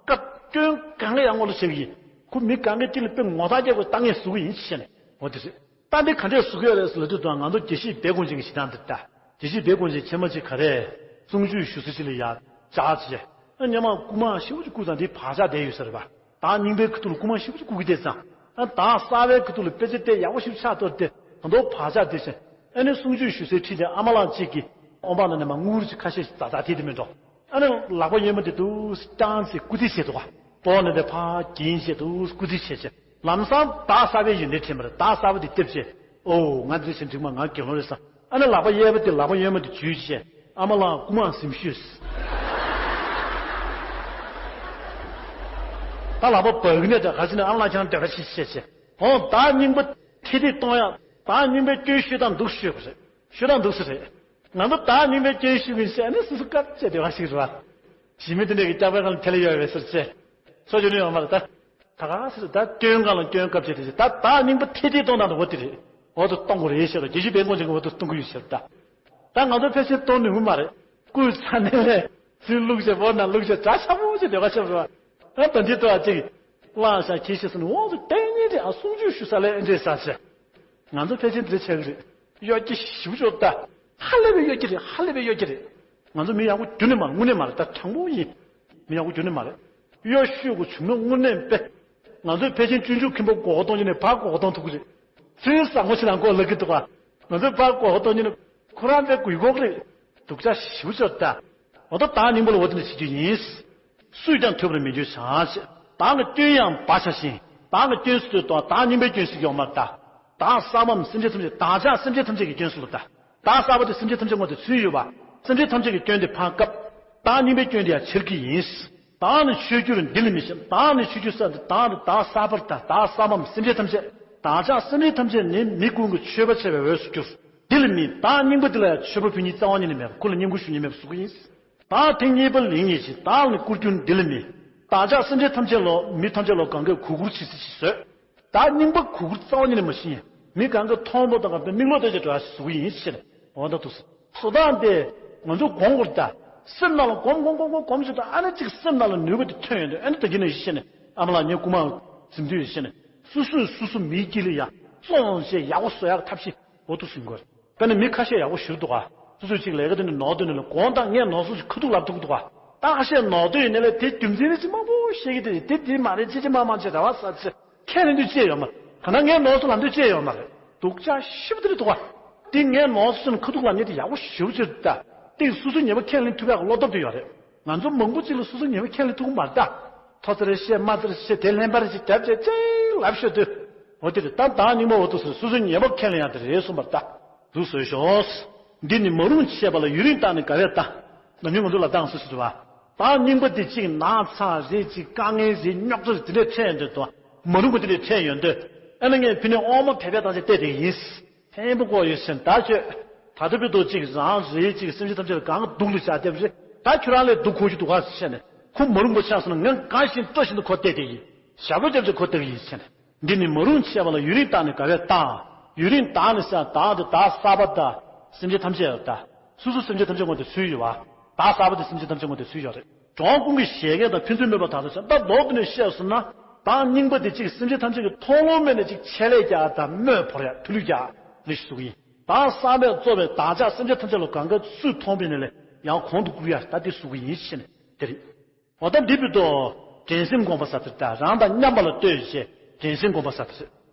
སྐབས་སྐྱོན་གང་ག་ཡང་ངོ་ལ་བྱེད་ཀྱི་ཡིན། ཁོ་མི་གང་གའི་དཀྱིལ་ལ་དཔེ་ངོ་ཐག་རྒྱག་དགོས་ལྟ་ངན་བཟོ་གི་ཡིན་ཞེས་ནས་འོ་དེ་རེད། ད་འདི་ག་འདྲས་བཟོ་གི་ཡོད་རེད་ཟེར་ལབ་དུས་དང་ང་ཚོ་དགེ་བཤེས་སྦས་དགོངས་ཅན་གྱི་ཞེ་སྡང་འདི་ལྟ། དགེ་བཤེས་སྦས་དགོངས་ཅན་ཆེན་མ་ཅིག་ག་རེ། གསུང་ཆོས་ཞུ་ས་ཅིག་ལ་ཡར་བཅར་བྱས། ཨ་སྔོན་མ་སྐུ་མ་ཞེ་པོ་ཅིག་བཀུར་དང་འདི་བག་ཆགས་བསྡད་ཡོད་ས་རེད་པ། བདག་རྙིང་པའི་ཁ་ཐུག་ལ་སྐུ་མ་ཞེ་པོ་ཅིག་བཀུར་གི་བསྡད་ཙང་། ཨ་བདག་གསར་པའི་ཁ་ཐུག་ལ་དཔེ་ཆ་བལྟས་ཡག་པོ་ཞིག་ཆགས་གཏོར་ཏེ་ད་དུང་བག་ཆགས་བསྡད་བྱས། ཨ་ནི་གསུང་ཆོས་ཞུ་སའི་ཁྲིད་དེ་ཨ་མ་ལགས་གཅིག་གིས་ཨོམ་བག་ནང་ནས་མར་དངུལ་ཅིག་ཁ་ཤས་ཤིག་ཛ་ཛ་དེད་དེ་མིན་འགྲོ། ཨ་ནི་ལག་པ་གཡོན་མ་དེ་འདུག་སེ་བརྐྱངས་ཚེ་སྐུ་རྩེད་བྱེད་འདུག་ག་ཏོག་ནས་དེ་ཕར་འགྱིང་བྱས་འདུག་སེ་སྐུ་རྩེད་བྱས་བྱས། ལམ་སང་བདག་གསར་པའི་ཡོན་ཏན་དྲན་པར་བདག་གསར་པ་དེ་བལྟས་བྱས། ཨོ་ང་འདི་བྱས་འགྲིག་མ་ང་དགེ་སློང་རེད་བསམ། ཨ་ནི་ལག་པ་གཡས་པ་དེ་ལག་པ་གཡོན་མ་དེ་འཇུས་བྱས། ཨ་མ་ལགས་སྐུ་མ་གཟིམ་ཤོག་ད་ལག་པ་འབག་གི་ནས་ད་ག་ཅི་ནས་ཨ་མ་ལགས་ཁྱེད་རང་སྡོད་ག་ཤིག་བྱས་བྱས། ཨོ་བདག་རྙིང་པ་ཐེ་ཐེ་གཏོང་ཡག་བདག་རྙིང་པའི་སྐྱོན་ཤོད་སྟངས་འདུག་ཤོད་པ་རེད། ཤོད་སྟངས་འདུག་སེ་རེད། ང་ཚོ་བདག་རྙིང་པའི་སྐྱོན་ཞུ་གིན་བཤད་ནས་སོ་སོ་སྐབས་བཅད་བསྡད་པ་ཞིག་རེད་བ། གཞི་མི་དེ་འདྲས་ཀྱི་སྐྱག་པའི་སྒང་ལ་ཐལ་ཡོད་པའི་ཟེར་བྱས། སོ་བྱུང་ནི་ཡོང་མ་རེད་ད། ད་ག་ཟེར་ད་སྐྱོན་སྒང་ལ་སྐྱོན་སྐབས་བཅད་དེ་ད་བདག་རྙིང་པ་ཐེ་ཐེ་གཏོང་སྟངས་དེ་འོ་དེ་རེད། འོ་དེ་གཏོང་དགོས་རེད་ཤག་ད་དགེ་བཤེས་སྦས་དགོངས་ཅན་གྱིས་འོ་དེ་གཏོང་གི་ཡོད་ཤག་ད། ད་ང་ཚོ་ཕལ་ཆེར་གཏོང་ནུས་ཀྱི་མ་རེད། སྐུ་ཚ་ནས་ལས་ཚུར་བླུགས་བྱས་བོར་ན་བླུགས་བྱས་གྲ་ཆག་པོ་ཅིག་སྡོད་ག་ཤོག་རེད་བ། ཨ་ད་འདི་ལྟ་བ་ཅིག་བླངས་བཞག་གིས་ཤེས་སོང་ནས་འོ་དེ་ལྟས་ངན་རེད་ཨ་གསུང་ཆོས་ཞུ་ས་ལས་ཨེ་འདྲས་ཟེར་བྱས། ང་ཚོ་ཕལ་ཆེར་འདི་འདྲ་ཆགས་ཀྱི་རེད། གཡོ་སྒྱུ་ཞེ་པོ་ཅིག་ད། ཧ་ལས་པའི་གཡོ་སྒྱུ་རེད། ཧ་ལས་པའི་གཡོ་སྒྱུ་རེད། ང་ཚོ་མི་ཡག་པོ་རྒྱུན་ནས་མ་རེད། དངོས་གནས་མ་རེད། ད་དྲང་པོ་ཡིན། མི་ཡག་པོ་རྒྱུན་ནས་མ་རེད། གཡོ་ཞུ་དགོས་བྱུང་ན་དངོས་གནས་དཔེ། ང་ཚོས་ཕལ་ཆེར་སྤྱོད་འཇུག་མཁན་པོ་མགོ་སྐོར་གཏོང་རྒྱུ་ནས་ཕར་མགོ་སྐོར་གཏོང་ཐུབ་ཀྱི་རེད། ཚུར་བཟང་པོ་ཞིག་ལ་མགོ་ལག་གི་འདུག་ག་ང་ཚོས་ཕར་མགོ་སྐོར་གཏོང་རྒྱུ་ནས་ཁོ་རང་དཔེ་གུས་གོག་རེད། སྡུག་ཅག་ཞེ་པོ་ཅིག་ད། འོ་ད་བདག་རྙིང་པ་ལ་འོ་དེ་འདྲ་བྱེད་རྒྱུ་ཡིན། སུས་ཀྱང་ཐོས་པར་མི་འགྱུར་བྱ་ཞེས། བདག་གི་སྐྱོན་ཡང་སྦ་བྱ་ཞིང་། བདག་གི་སྐྱོན་སུ་ལྟོས་དང་བདག་རྙིང་པའི་སྐྱོན་སུ་ཡོང་མ་ལྟ། བདག་གསར་པའམ་སེམས་ཅན་ཐམས་ཅད་བདག་ཅག་སེམས་ཅན་ཐམས་ཅད་ཀྱི་སྐྱོན་སུ་ལ་ལྟ། བདག་གསར་པ་དེ་སེམས་ཅན་ཐམས་ཅད་ངོ་དེ་ཚུལ་ཡོད་པ། སེམས་ཅན་ཐམས་ཅད་ཀྱི་སྐྱོན་དེ་ཕངས་སྐབས། བདག་རྙིང་པའི་སྐྱོན་དེ་ཡང་འཆར་གྱི་ཡིན། བདག་ནི་ཆོས་རྒྱུར་འདི་ལ་མི་ཞེན། བདག་ནི་ཆོས་རྒྱུ་ས་འདི་བདག་ནི་བདག་གསར་པར་ལྟ། བདག་གསར་པའམ་སེམས་ཅན་ཐམས་ཅད་ བདག་ཅག་སེམས་ཅན་ཐམས་ཅད་ནི་མི་ཀུན་གྱི་མཆོད་པ་བྱ་བའི་འོས་སུ་གྱུར། འདི་ལ་མིན་བདག་རྙིང་པ་འདི་ལ་ཡང་མཆོད་པ་ཕུལ་མཁན་རྩ་བ་ཉིད་ནས་མེད་པར་ཁོ་ལ་བསྙེན་བཀུར་ཞུ་མཁན་མེད་པར་གཟུགས་ཀྱི་ཡིན། བདག་ཐེངས་གཉིས་པ་ལེགས་ཉེས་ཀྱི་བདག་ལ་ནི་བཀུར་གྱུར་འདི་ལ་མིན། བདག་ཅག་སེམས་ཅན་ཐམས་ཅད་ལ་མི་ཐམས་ཅད་ལ་གང་གས་གུས་བཀུར་བྱེད་ཟེར་ཞིག་བཟོས། བདག་རྙིང་པ་གུས་བཀུར་རྩ་བ་ཉིད་ནས་མ་ཤེས། མི་གང་གི་མཐོང་བ་དང་གང་གི་མིག་ལོག་བལྟས་ཀྱི་འགྲོ་བ་ཞིག་བཟོ་གི་ཡིན་ཞེས་ནས་འོ་ད་འདུག་ཟེར། བཟོ་སྟངས་དེ་ང་ཚོ་གོམས་དགོས་རེད་ད། སེམས་ནང་ལ་གོམས་གོམས་གོམས་གོམས་གོམས་བྱེད་དུ་ཨ་ནི་གཅིག་སེམས་ནང་ལ་ནུས་པ་དེ་ཐོན་ཡོང་དུས་ཨ་ནི་ད་གིན་ནས་ཞེས་ནས་ཨ་མ་ལགས་ངས་རྐུ་མ་འཛིན་དུས་ཞེས་ནས་སོ་སོས་སོ་སོ་མིའི་དཀྱིལ་ལ་ཡ་བཙོང་བྱས་ཡག་པོ་བཟོ་ཡག་ཐབས་ཤེས་འོ་འདུག་ཟིན་དགོས་རེད། དཔེར་ན་མི་ཁ་ཤས་ཡག་པོ་ཞུ་འདུག་ག་སོ་སོས་ཅིག་ལས་ཀ་དེ་ནས་ནོར་དོན་ནས་ལ་དགོངས་དག་ངས་ནོར་སོང་ཞིག་ཁ་ཐུག་ལབ་ཐུབ་འདུག་ག་ད་ཁ་ཤས་ནོར་དོན་ཡིན་ནའི་ལས་དེ་རྒྱུ་མཚན་ནི་ཅི་མང་པོ་བཤད་ཀྱི་དེ་དེ་དེ་མ་རེད་ཅི་ཅི་མ་མ་བྱེད་ར་བ་ས་ཅི་ཁས་ལེན་དུས་ཅི་ཡོད་མ་རེད། ག་ན་ངས་ནོར་སོང་ལབ་དུས་ཅི་ཡོད་མ་རེད། སྡུག་ཅག་ཤི་བ་དེ་རེད་འདུག་ག་དེ་ངས་ནོར་སོང་ཁ་ཐུག་ལབ་མཁན་དེ་ཡག་པོ་ཞེ་པོ་ཅིག་རེད་ད། དེ་སོ་སོ་ཉེས་པ་ཁས་ལེན་ཐུབ་ཡག་གི་བློ་སྟོབས་དེ་ཡོད་རེད། ང་ཚོ་མང་པོ་ཅིག་ལ་སོ་སོ་ཉེས་པ་ཁས་ལེན་ཐུབ་ཀྱི་མ་རེད་ད། ཐོ་ཚེ་རེ་བཤད་མ་ཚེ་རེ་བཤད་དེ་ལྷན་པ་རེ་ཅིག་རྒྱབ་བྱས་ཅི་ལབ་ཤོད་དུས། འོ་དེ་རེད་ད། བདག་རྙིང་པ་འོ་དེ་སོ་སོ་སོ་ཉེས་པ་ཁས་ལེན་ཡག་དེ་རེད་གསུངས་པ་རེད་ད། འདུག་ཟེར་ཞོག་འདི་ནི་མ་རུངས་བྱས་པ་ལ་ཡུན་རིང་བརྟགས་ནས་དགའ་བས་ད། ན་ནིང་ང་ཚོ་ལ་བཏང་སོ་ཞེས་པ། བདག་རྙིང་པ་འདི་གཅིག་ན་ཚ་རེད་གཅིག་དཀའ་ངལ་རེད་རྙོག་དྲ་རེད་དེ་འདྲས་འཕྲད་ཡོང་དུས་དང་མ་རུངས་པ་དེ་འདྲས་འཕྲད་ཡོང་དུས་ཨ་ནི་ངས་ཕི་ནས་ཨོ་མ་བེ་བེ་བཏང་བྱས་བལྟས་བསྡད་ཀྱི་ཡིན། ཕན་པོ་ཀོ་ཡོད་སེམས་ད་ཆོད། ད་ལྟ་བུ་དོ་གཅིག་རང་རེད་གཅིག་སེམས་ཅན་ཐམས་ཅད་ལ་གང་སྡུག་ལ་བྱ་བསྡད་པ་རེད། ད་ཁྱོད་རང་ལས་སྡུག་ཁོ་ཞིག་འདུག་ག་ཟེར་ནས་ཁོ་མ་རུངས་པ་ཆགས་སོང་ན་ངས་གང་ཞིག་སྤྲོ་བཞིན་དུ་ཁོ་བལྟས་བསྡད་ཀྱི་ཡིན། ཞབས་བྲོ་རྒྱབ་བྱས་ཁོ་བལྟ་གི་ཡིན་ཟེར་ནས། འདི་ནི་མ་རུངས་བྱས་པ་ལ་ཡུན་རིང་བརྟགས་ནས་དགའ་བས་བཏང་། ཡུན་རིང་བརྟགས་ནས་ཟེར་བདག་དེ་བདག་གསར་པ་དང་སེམས་ཅན་ཐམས་ཅད་ལ་ད། སོ་སོ་སེམས་ཅན་ཐམས་ཅད་ངོ་དེ་ཚུལ་ཡོད་པ། བདག་གསར་པ་དེ་སེམས་ཅན་ཐམས་ཅད་ངོ་དེ་ཚུལ་ཡོད་རེད། འགྲོ་བ་ཀུན་གྱི་བཞད་གད་དང་ཕན་ཚུན་སྨོད་པ་དག་ཏུ་བྱ་ད་མདོར་བསྡུས་ནས་བཤད་སོང་ན། བདག་རྙིང་པ་དེ་གཅིག་སེམས་ཅན་ཐམས་ཅད་ཀྱི་མཐོང་ལོང་མེད་ནས་གཅིག་ཆད་ལས་རྒྱག་དང་དམོད་བོར་ཡག་ཐུ་ལུད་རྒྱག་ལས་ཤིག་གསུང་གི་ཡིན། བདག་གསར་པས་གཙོ་བའི་བདག་ཅག་སེམས་ཅན་ཐམས་ཅད་ལ་གང་ག་སུས་མཐོང་བས་ནས་ལས་ཡང་གོང་དུ་བཀུར་ཡག་ད་དེ་གསུང་གི་ཡིན་ཞེས་ནས་དེ་རེད། འོ་ད་འདི་བུ་དོ། འགྲན་སེམས་སྒོམ་པ་ཟེར་དེ་ད་རང་དང་མཉམ་པ་ལ་ལྟོས་བྱས་འགྲན་སེམས་སྒོམ་པ་ཟེར་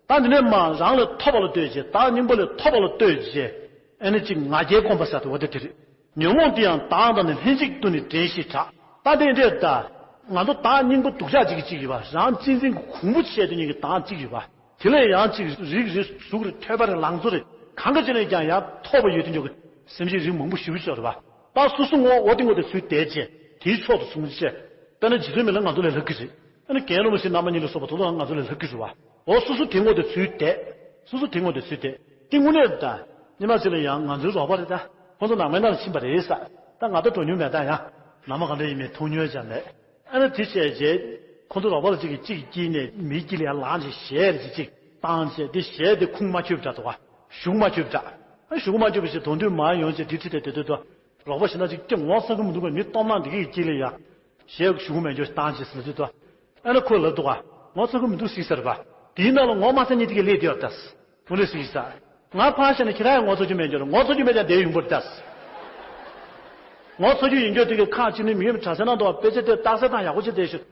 དེ། ད་འདི་ནས་མ་རང་ལས་མཐོ་བ་ལ་ལྟོས་བྱས་བདག་རྙིང་པ་ལས་མཐོ་བ་ལ་ལྟོས་བྱས། ཨ་ནི་གཅིག་ང་རྒྱལ་སྒོམ་པ་ཟེར་དེ་འོ་དེ་དེ་རེད། ཉོན་མོངས་འདི་ཡང་བདག་དང་ནི་ལྷན་ཅིག་ཏུ་ནི་འགྲན་ཞེས་གྲགས། ད་དེ་འདྲས་ད། ང་ཚོ་བདག་རྙིང་པ་སྡུག་ཅག་ཅིག་གི་གཅིག་ཡོད་པ་རང་གཅེས་འཛིན་གྱི་གོང་བུ་ཆེ་དེ་ཉིད་ཀྱི་བདག་གཅིག་ཡོད་པ། དེ་ལས་ཡང་གཅིག་རིགས་རེ་གཟུགས་རེ་ཐོས་པ་རེ་ལང་ཚོ་རེ་གང་ག་ཅི་ནས་ཀྱང་ཡང་མཐོ་བ་ཡོད་དེ་འཇོག་གི་སེམས་ཅན་རིགས་མང་པོ་ཞེ་པོ་ཅིག་ཡོད་རེད་པ། ད་སོ་སོ་ངོ་འོ་དེ་ངོ་དེ་ཚུལ་བསྡད་བྱས་དེའི་ཕྱོགས་སུ་སོང་བྱས། དཔེར་ན་རྗེ་བཙུན་མི་ལ་ང་ཚོ་ལས་ལྷག་གི་རེད། ཨ་ནི་རྒན་རིན་པོ་ཆེ་བླ་མ་གཉིས་ལ་སོགས་པ་དོ་དོ་ང་ཚོ་ལས་ལྷག་གི་རེད་པ། འོ་སོ་སོ་དེ་ངོ་དེ་ཚུལ་བསྡད། སོ་སོ་དེ་ངོ་དེ་ཚུལ་བསྡད། དེ་དངོས་གནས་ད། ཉི་མ་ཅིག་ལ་ཡང་ང་ཚོའི་རོགས་པ་རེད་ད། ཁོ་ཚོ་ནང་མའི་ནང་ལ་ཕྱིན་པ་རེད་ས། ད་ང་ད་འགྲོ་མྱོང་མེད་ད་ཡང་། ནང་མ་ག་འདྲ་ཡིན་མིན་མཐོང་མྱོང་ཅང་མེད། ཨ་ནི་དེ་བྱས་རྗེས། ཁོ་ཚོ་རོགས་པ་ལ་གཅིག་གིས་གཅིག་གི་དཀྱིལ་ནས་མིའི་དཀྱིལ་ལ་ཡར་ལངས་བྱས་གཞས་རེ་གཅིག་བཏང་བྱས་དེ་གཞས་དེ་ཁུངས་མ་འཁྱོལ་བ་འདྲ་འདུག་ག་གཞུག་མ་འཁྱོལ་བ་འདྲ། ཨ་གཞུག་མ་འཁྱོལ་བ་ཞིག་དོན་དུ་མ་ཡོང་བྱས་དེ་ཁྲིད་དེ་དེ་དུས་དུ། རོགས་པ་གཞན་དག་ཅིག་ཀྱང་ངོ་ཚ་གི་མི་འདུག་ག་མི་སྟོབས་ནག་འདི་གའི་དཀྱིལ་ལ་ཡ། གཞས་གཞུག་མ་འཁྱོལ་བཏང་བྱས་ཟེར་དུས་དུ། ཨ་ནི་ཁོས་ལབ་འདུག་ག་ངོ་ཚ་གི་མི་འདུག་ཟེར་ཟེར་བ། དེའི་ནང་ལ་ངོ་མ་ཚ་མཁན་དེ་གའི་སླེབས་བསྡད་ཡོད་ད། དངོས་གནས་ཟེར་གྱི་ས། ང་ཕར་བཞག་ན་ཁྱེད་རང་ཡང་ངོ་ཚ་རྒྱུ་མེད་འགྱུར་ངོ་ཚ་རྒྱུ་མེད་ཀྱང་བསྡད་ཡོང་པར་ལྟ། ངོ་ཚ་རྒྱུ་ཡིན་རྒྱུ་དེ་གི་ཁག་ཅིག་ནི་མི་ཡོད་པའི་གྲྭ་ས་ནང་དུ་དཔེ་ཆ་དེ་རྟགས་གསལ་དང་ཡག་པོ་ཅིག་བསྡད་ཤོག་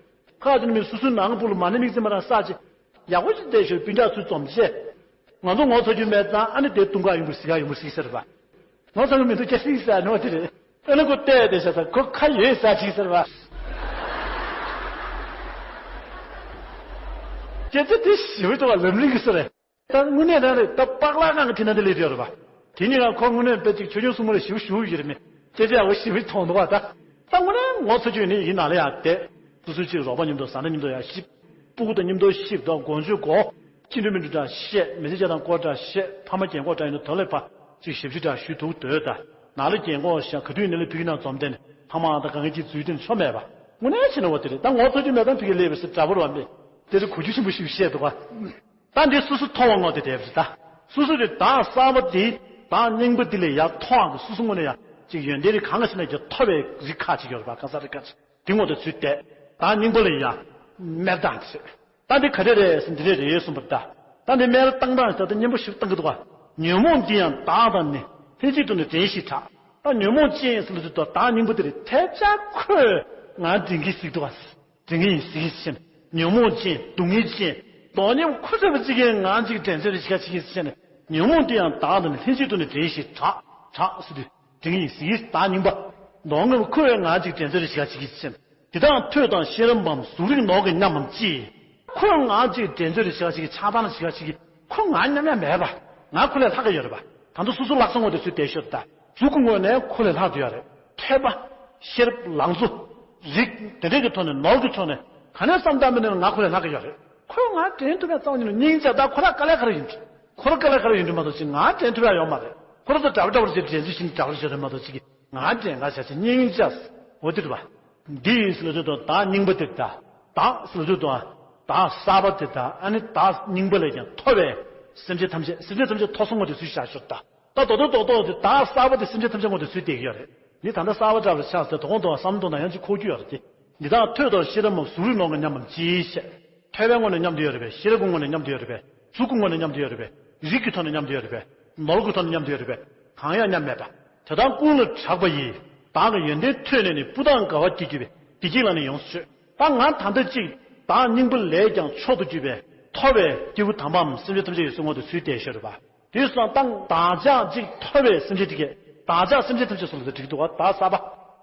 ཁག་ཅིག་ནི་མི་སོ་སོའི་ནང་གི་སྤུ་ལ་མ་ཎི་དམིགས་བརྩེ་མ་རང་བསགས་ཅིག་ཡག་པོ་ཅིག་བསྡད་ཤོག་སྤུན་ཀྱག་ཚུར་འཛོམས་བྱས། ང་ཚོ་ངོ་ཚ་རྒྱུ་མེད་ཙང་ཨ་ནི་དེ་དུང་དཀར་ཡོང་པར་ཟིག་ག་ཡོང་པར་ཟིག་ཟེར་བ། ངོ་ཚ་གི་མི་འདུག་ཅེས་ཟིག་ཟེར་ནོ་དེ་རེད། ཨ་ནི་ཁོ་བལྟས་བསྡད་ཤག་ད་ཁོ་ཁ་ཡོད་ཟེར་ཅིག་ཟེར་བ། སྐད་ཆ་དེ་ཞིབ་ཏུ་བ་ལམ་རིམ་གི་སུ་རེད། ད་དངོས་གནས་རང་རེད་ད་པགས་ལག་ནང་གི་དེ་ན་དེ་ལས་དེ་ཡོད་རེད་པ། དེ་གཉིས་ཀ་ཁོ་དངོས་གནས་དཔེ་ཅིག་ཆོས་སྐྱོང་སྲུང་མ་ལ་ཞིབ་ཞུ་ཡོད་རེད་མེད་སྐད་ཆ་ཡག་པོ་ཞིབ་མཐོང་འདུག་བ་ད། ད་དངོས་གནས་ངོ་ཚ་རྒྱུ་ནི་ཡིན་ན་ལ་ཡག་དེ། སོ་སོ་ཅིག་རོགས་པ་མཉམ་དུ་ཟ་ན་མཉམ་དུ་ཡག་ཞིབ། སྤུ་གུ་དང་མཉམ་དུ་ཞིབ་དང་དགོངས་ཚུལ་གོ། ཅི་འདྲ་མི་འདྲ་འདྲ་བཤད་མི་ཚེ་བྱ་དང་སྐོར་འདྲ་བཤད་ཕ་མ་རྒན་གོག་འདྲ་ཡིན་ན་དོ་ལེ་ཕ། ཅིག་ཞབས་ཕྱི་འདྲ་ཞུ་ཐུབ་འདོད་ད། ན་ལ་རྒན་གོག་ཤ་ག་དུས་ནས་ལ་ཕི་གི་ནང་འཛོམས་དེ་ནས་ཕ་མ་དང་གང་གི་ཅིག་འཛུལ་དེ་ནས་ཆོ་མེད་པ། དངོས་གནས་བྱས་ན་བ་དེ་རེད་ད་ངོ་ཚ་རྒྱུ་མེད་ད་ཕི་གི་ལས་པའི་སི་དྲ་བོར་བ་མེད། དེ་རེད་གོ་རྒྱུ་ཆེན་པོ་ཞིབ་བཤད་འདུག་བ། ད་འདི་སོ་སོ་མཐོ་བ་ངོ་དེ་དེབ་རེད་ད། སོ་སོ་རེད་ད་གསར་པ་དེ་ད་རྙིང་པ་དེ་ལས་ཡར་མཐོ་བ་གི་སོ་སོ་ངོ་ནས་ཡ་ཅིག་ཡོན་ཏན་རིགས་གང་ག་ཞིག་ནས་ཀྱང་མཐོ་བའི་རིགས་ཁག་ཅིག་ཡོད་རེད་པ་གང་ཟག་རིགས་ཁག་ཅིག་དེ་ངོ་དེ་ཚུལ་བལྟས་ད་རྙིང་པ་ལས་ཡ་མེར་བཏང་དེ་རེད། ད་འདི་ག་རེ་རེད་ཟེར་འདི་རེད་རེད་གསུངས་པ་རེད་ད། ད་འདི་མེར་བཏང་སྟངས་ད་ལྟ་སྙན་པོ་ཞིག་བཏང་གི་འདུག་ག་ཉོན་མོངས་འདི་ཡང་བདག་དང་ནི་ལྷན་ཅིག་ཏུ་ནི་འགྲན་ཞེས་གྲགས། ད་ཉོན་མོངས་ཅན་ཟེར་ལ་དུས་ད་བདག་རྙིང་པ་དེ་རེད་ཐལ་ཆ་ཁོས་ང་འདྲེན་གྱིས་གཟིགས་འདུག་ག་འདྲེན་གྱིས་གཟིགས་ཤིང་ཉོན་མོངས་ཅན་སྡུག་བསྔལ་ཅན་དོགས་སྙོམས་ཁུ་ཚ་བ་ཅིག་གིས་ང་ཅིག་འགྲན་རྩོད་རེ་ཞིག་ཅིག་གིས་ཟེར་ནས་ཉོན་མོངས་འདི་ཡང་བདག་དང་ནི་ལྷན་ཅིག་ཏུ་ནི་འགྲན་ཞེས་གྲགས་གྲགས་ཟེར་དུས་འདྲེན་གྱིས་གཟིགས་བདག་རྙིང་པ། དོགས་སྙོམས་ཁུ་བས་ང་ཅིག་འགྲན་རྩོད་རེ་ཞིག་ཅིག་གིས་ཟེར་ནས་འདི་དག་ཐོས་དང་ཤེས་རབ་འམ་གཟུགས་རིགས་ནོར་གྱིས་མཉམ་མམ་ཅི། ཁོས་ང་ཅིག་འགྲན་རྩོད་རེ་ཞིག་ཅིག་གིས་ཆགས་སྡང་ཞིག་ཅིག་གིས་ཁོ་ང་མཉམ་ཡང་མེད་པ། ང་ཁོ་ལས་ལྷག་གི་ཡོད་རེད་པ། ད་ལྟ་སོ་སོ་ལྷག་བསམ་ངོ་དེ་ཚུལ་བསྡད་ཤོད་ད། གཟུགས་ཀྱི་ངོས་ནས་ཁོ་ལས་ལྷག་ཏུ་ཡོད་རེད། ཐོས་པ། ཤེས་རབ་ལང་ཚོ། རིགས་དེ་འདྲས་ཀྱི་ཐོག་ནས་ནོར་གྱི་ཐོག་ནས་ག་ནས་བསམ་བཏང་མིན་ནས་ང་ཁོ་ལས་ལྷག་གི་ཡོད་རེད། ཁོས་ང་དྲན་ཐུབ་ཡ་རྩ་བ་ཉིད་ནས་སྙིང་རྗེ། ད་ཁོ་རང་དཀའ་ལས་ཁ་ར་ཡིན། ཁོ་རང་དཀའ་ལས་ཁ་ར་ཡིན་འགྲོ་མ་གཏོགས་ཅིག་ང་དྲན་ཐུབ་ཡ་ཡོད་མ་རེད། ཁོ་རང་ཚོ་འདྲ་པོ་འདྲ་པོ་ཅིག་དྲན་རྒྱུ་ཞིག་འདྲ་པོ་ཞིག་རེད་མ་གཏོགས་ཅིག་ང་དྲན་ག་བྱ་ཅིག་སྙིང་རྗེ། འོ་དེ་རེད་པ། འདི་ཡིན་ཟེར་ལབ་དུས་དང་བདག་རྙིང་པ་དེ་ད། བདག་ཟེར་ལབ་དུས་དང་བདག་གསར་པ་དེ་ད། ཨ་ནི་བདག་རྙིང་པ་ལས་ཀྱང་མཐོ་བའི་སེམས་ཅན་ཐམས་ཅད། སེམས་ཅན་ཐམས་ཅད་མཐོ་སོང་བ་དེ་སུས་བཞག་ཤོག་ད། ད་རྡོག་རྡོག་རྡོག་རྡོག་དེ་བདག་གསར་པ་དེ་སེམས་ཅན་ཐམས་ཅད་ངོ་དེ་སུས་བསྡད་ཀྱི་ཡོད་རེད། འདི་ད་ལྟ་གསར་པ་འདྲ་བ་ཆགས་ཟེར་དོ་དགོང་དོ་བསམ་བློ་གཏོང་དང་ཡང་ཅིག་འཁོར་རྒྱུ་ཡོད་རེད་དེ། འདི་དག་ཐོས་དང་ཤེས་རབ་མ་གཟུགས་རིས་ནོར་གྱི་ཉམས་རྣམས་ཅི་ཤེས། ཐོས་པའི་ངོ་ནས་མཉམ་དུ་ཡོད་རེད་པས། ཤེས་རབ་ཀྱི་ངོ་ནས་མཉམ་དུ་ཡོད་རེད་པས། གཟུགས་ཀྱི་ངོ་ནས་མཉམ་དུ་ཡོད་རེད་པས། རིགས་ཀྱི་ཐོག་ནས་མཉམ་དུ་ཡོད་རེད་པས། ནོར་གྱི་ཐོག་ནས་མཉམ་དུ་ཡོད་རེད་པས། གང་ཡང་མཉམ་མེད་པ། དེ་དག་ཀུན་ལ་གྲགས་པ་ཡི། བདག་གི་ཡོན་ཏན་ཐོས་ནས་ནི། སྤུ་ལྡང་དགའ་བ་སྐྱེ་གྱུར་པའི། བདེ་སྐྱིད་ལ་ནི་ཡོངས་སུ་སྤྱོད། ད་ང་ད་ལྟ་ཅིག་བདག་རྙིང་པ་ལས་ཀྱང་མཆོག་ཏུ་གྱུར་པའི་མཐོ་བའི་སྐྱེས་བུ་དམ་པའམ་སེམས་ཅན་ཐམས་ཅད་ཡོད་སའི་ངོ་དེ་སུས་བསྡད་ཤོག་རེད་པ། དེ་སོང་ཙང་བདག་ཅག་ཅིག་མཐོ་བའི་སེམས་ཅན་དེ་གས། བདག་ཅག་སེམས་ཅན་ཐམས་ཅད་སོགས་ལ་འགྲིག་འདུག་བ། བདག་གསར་པ།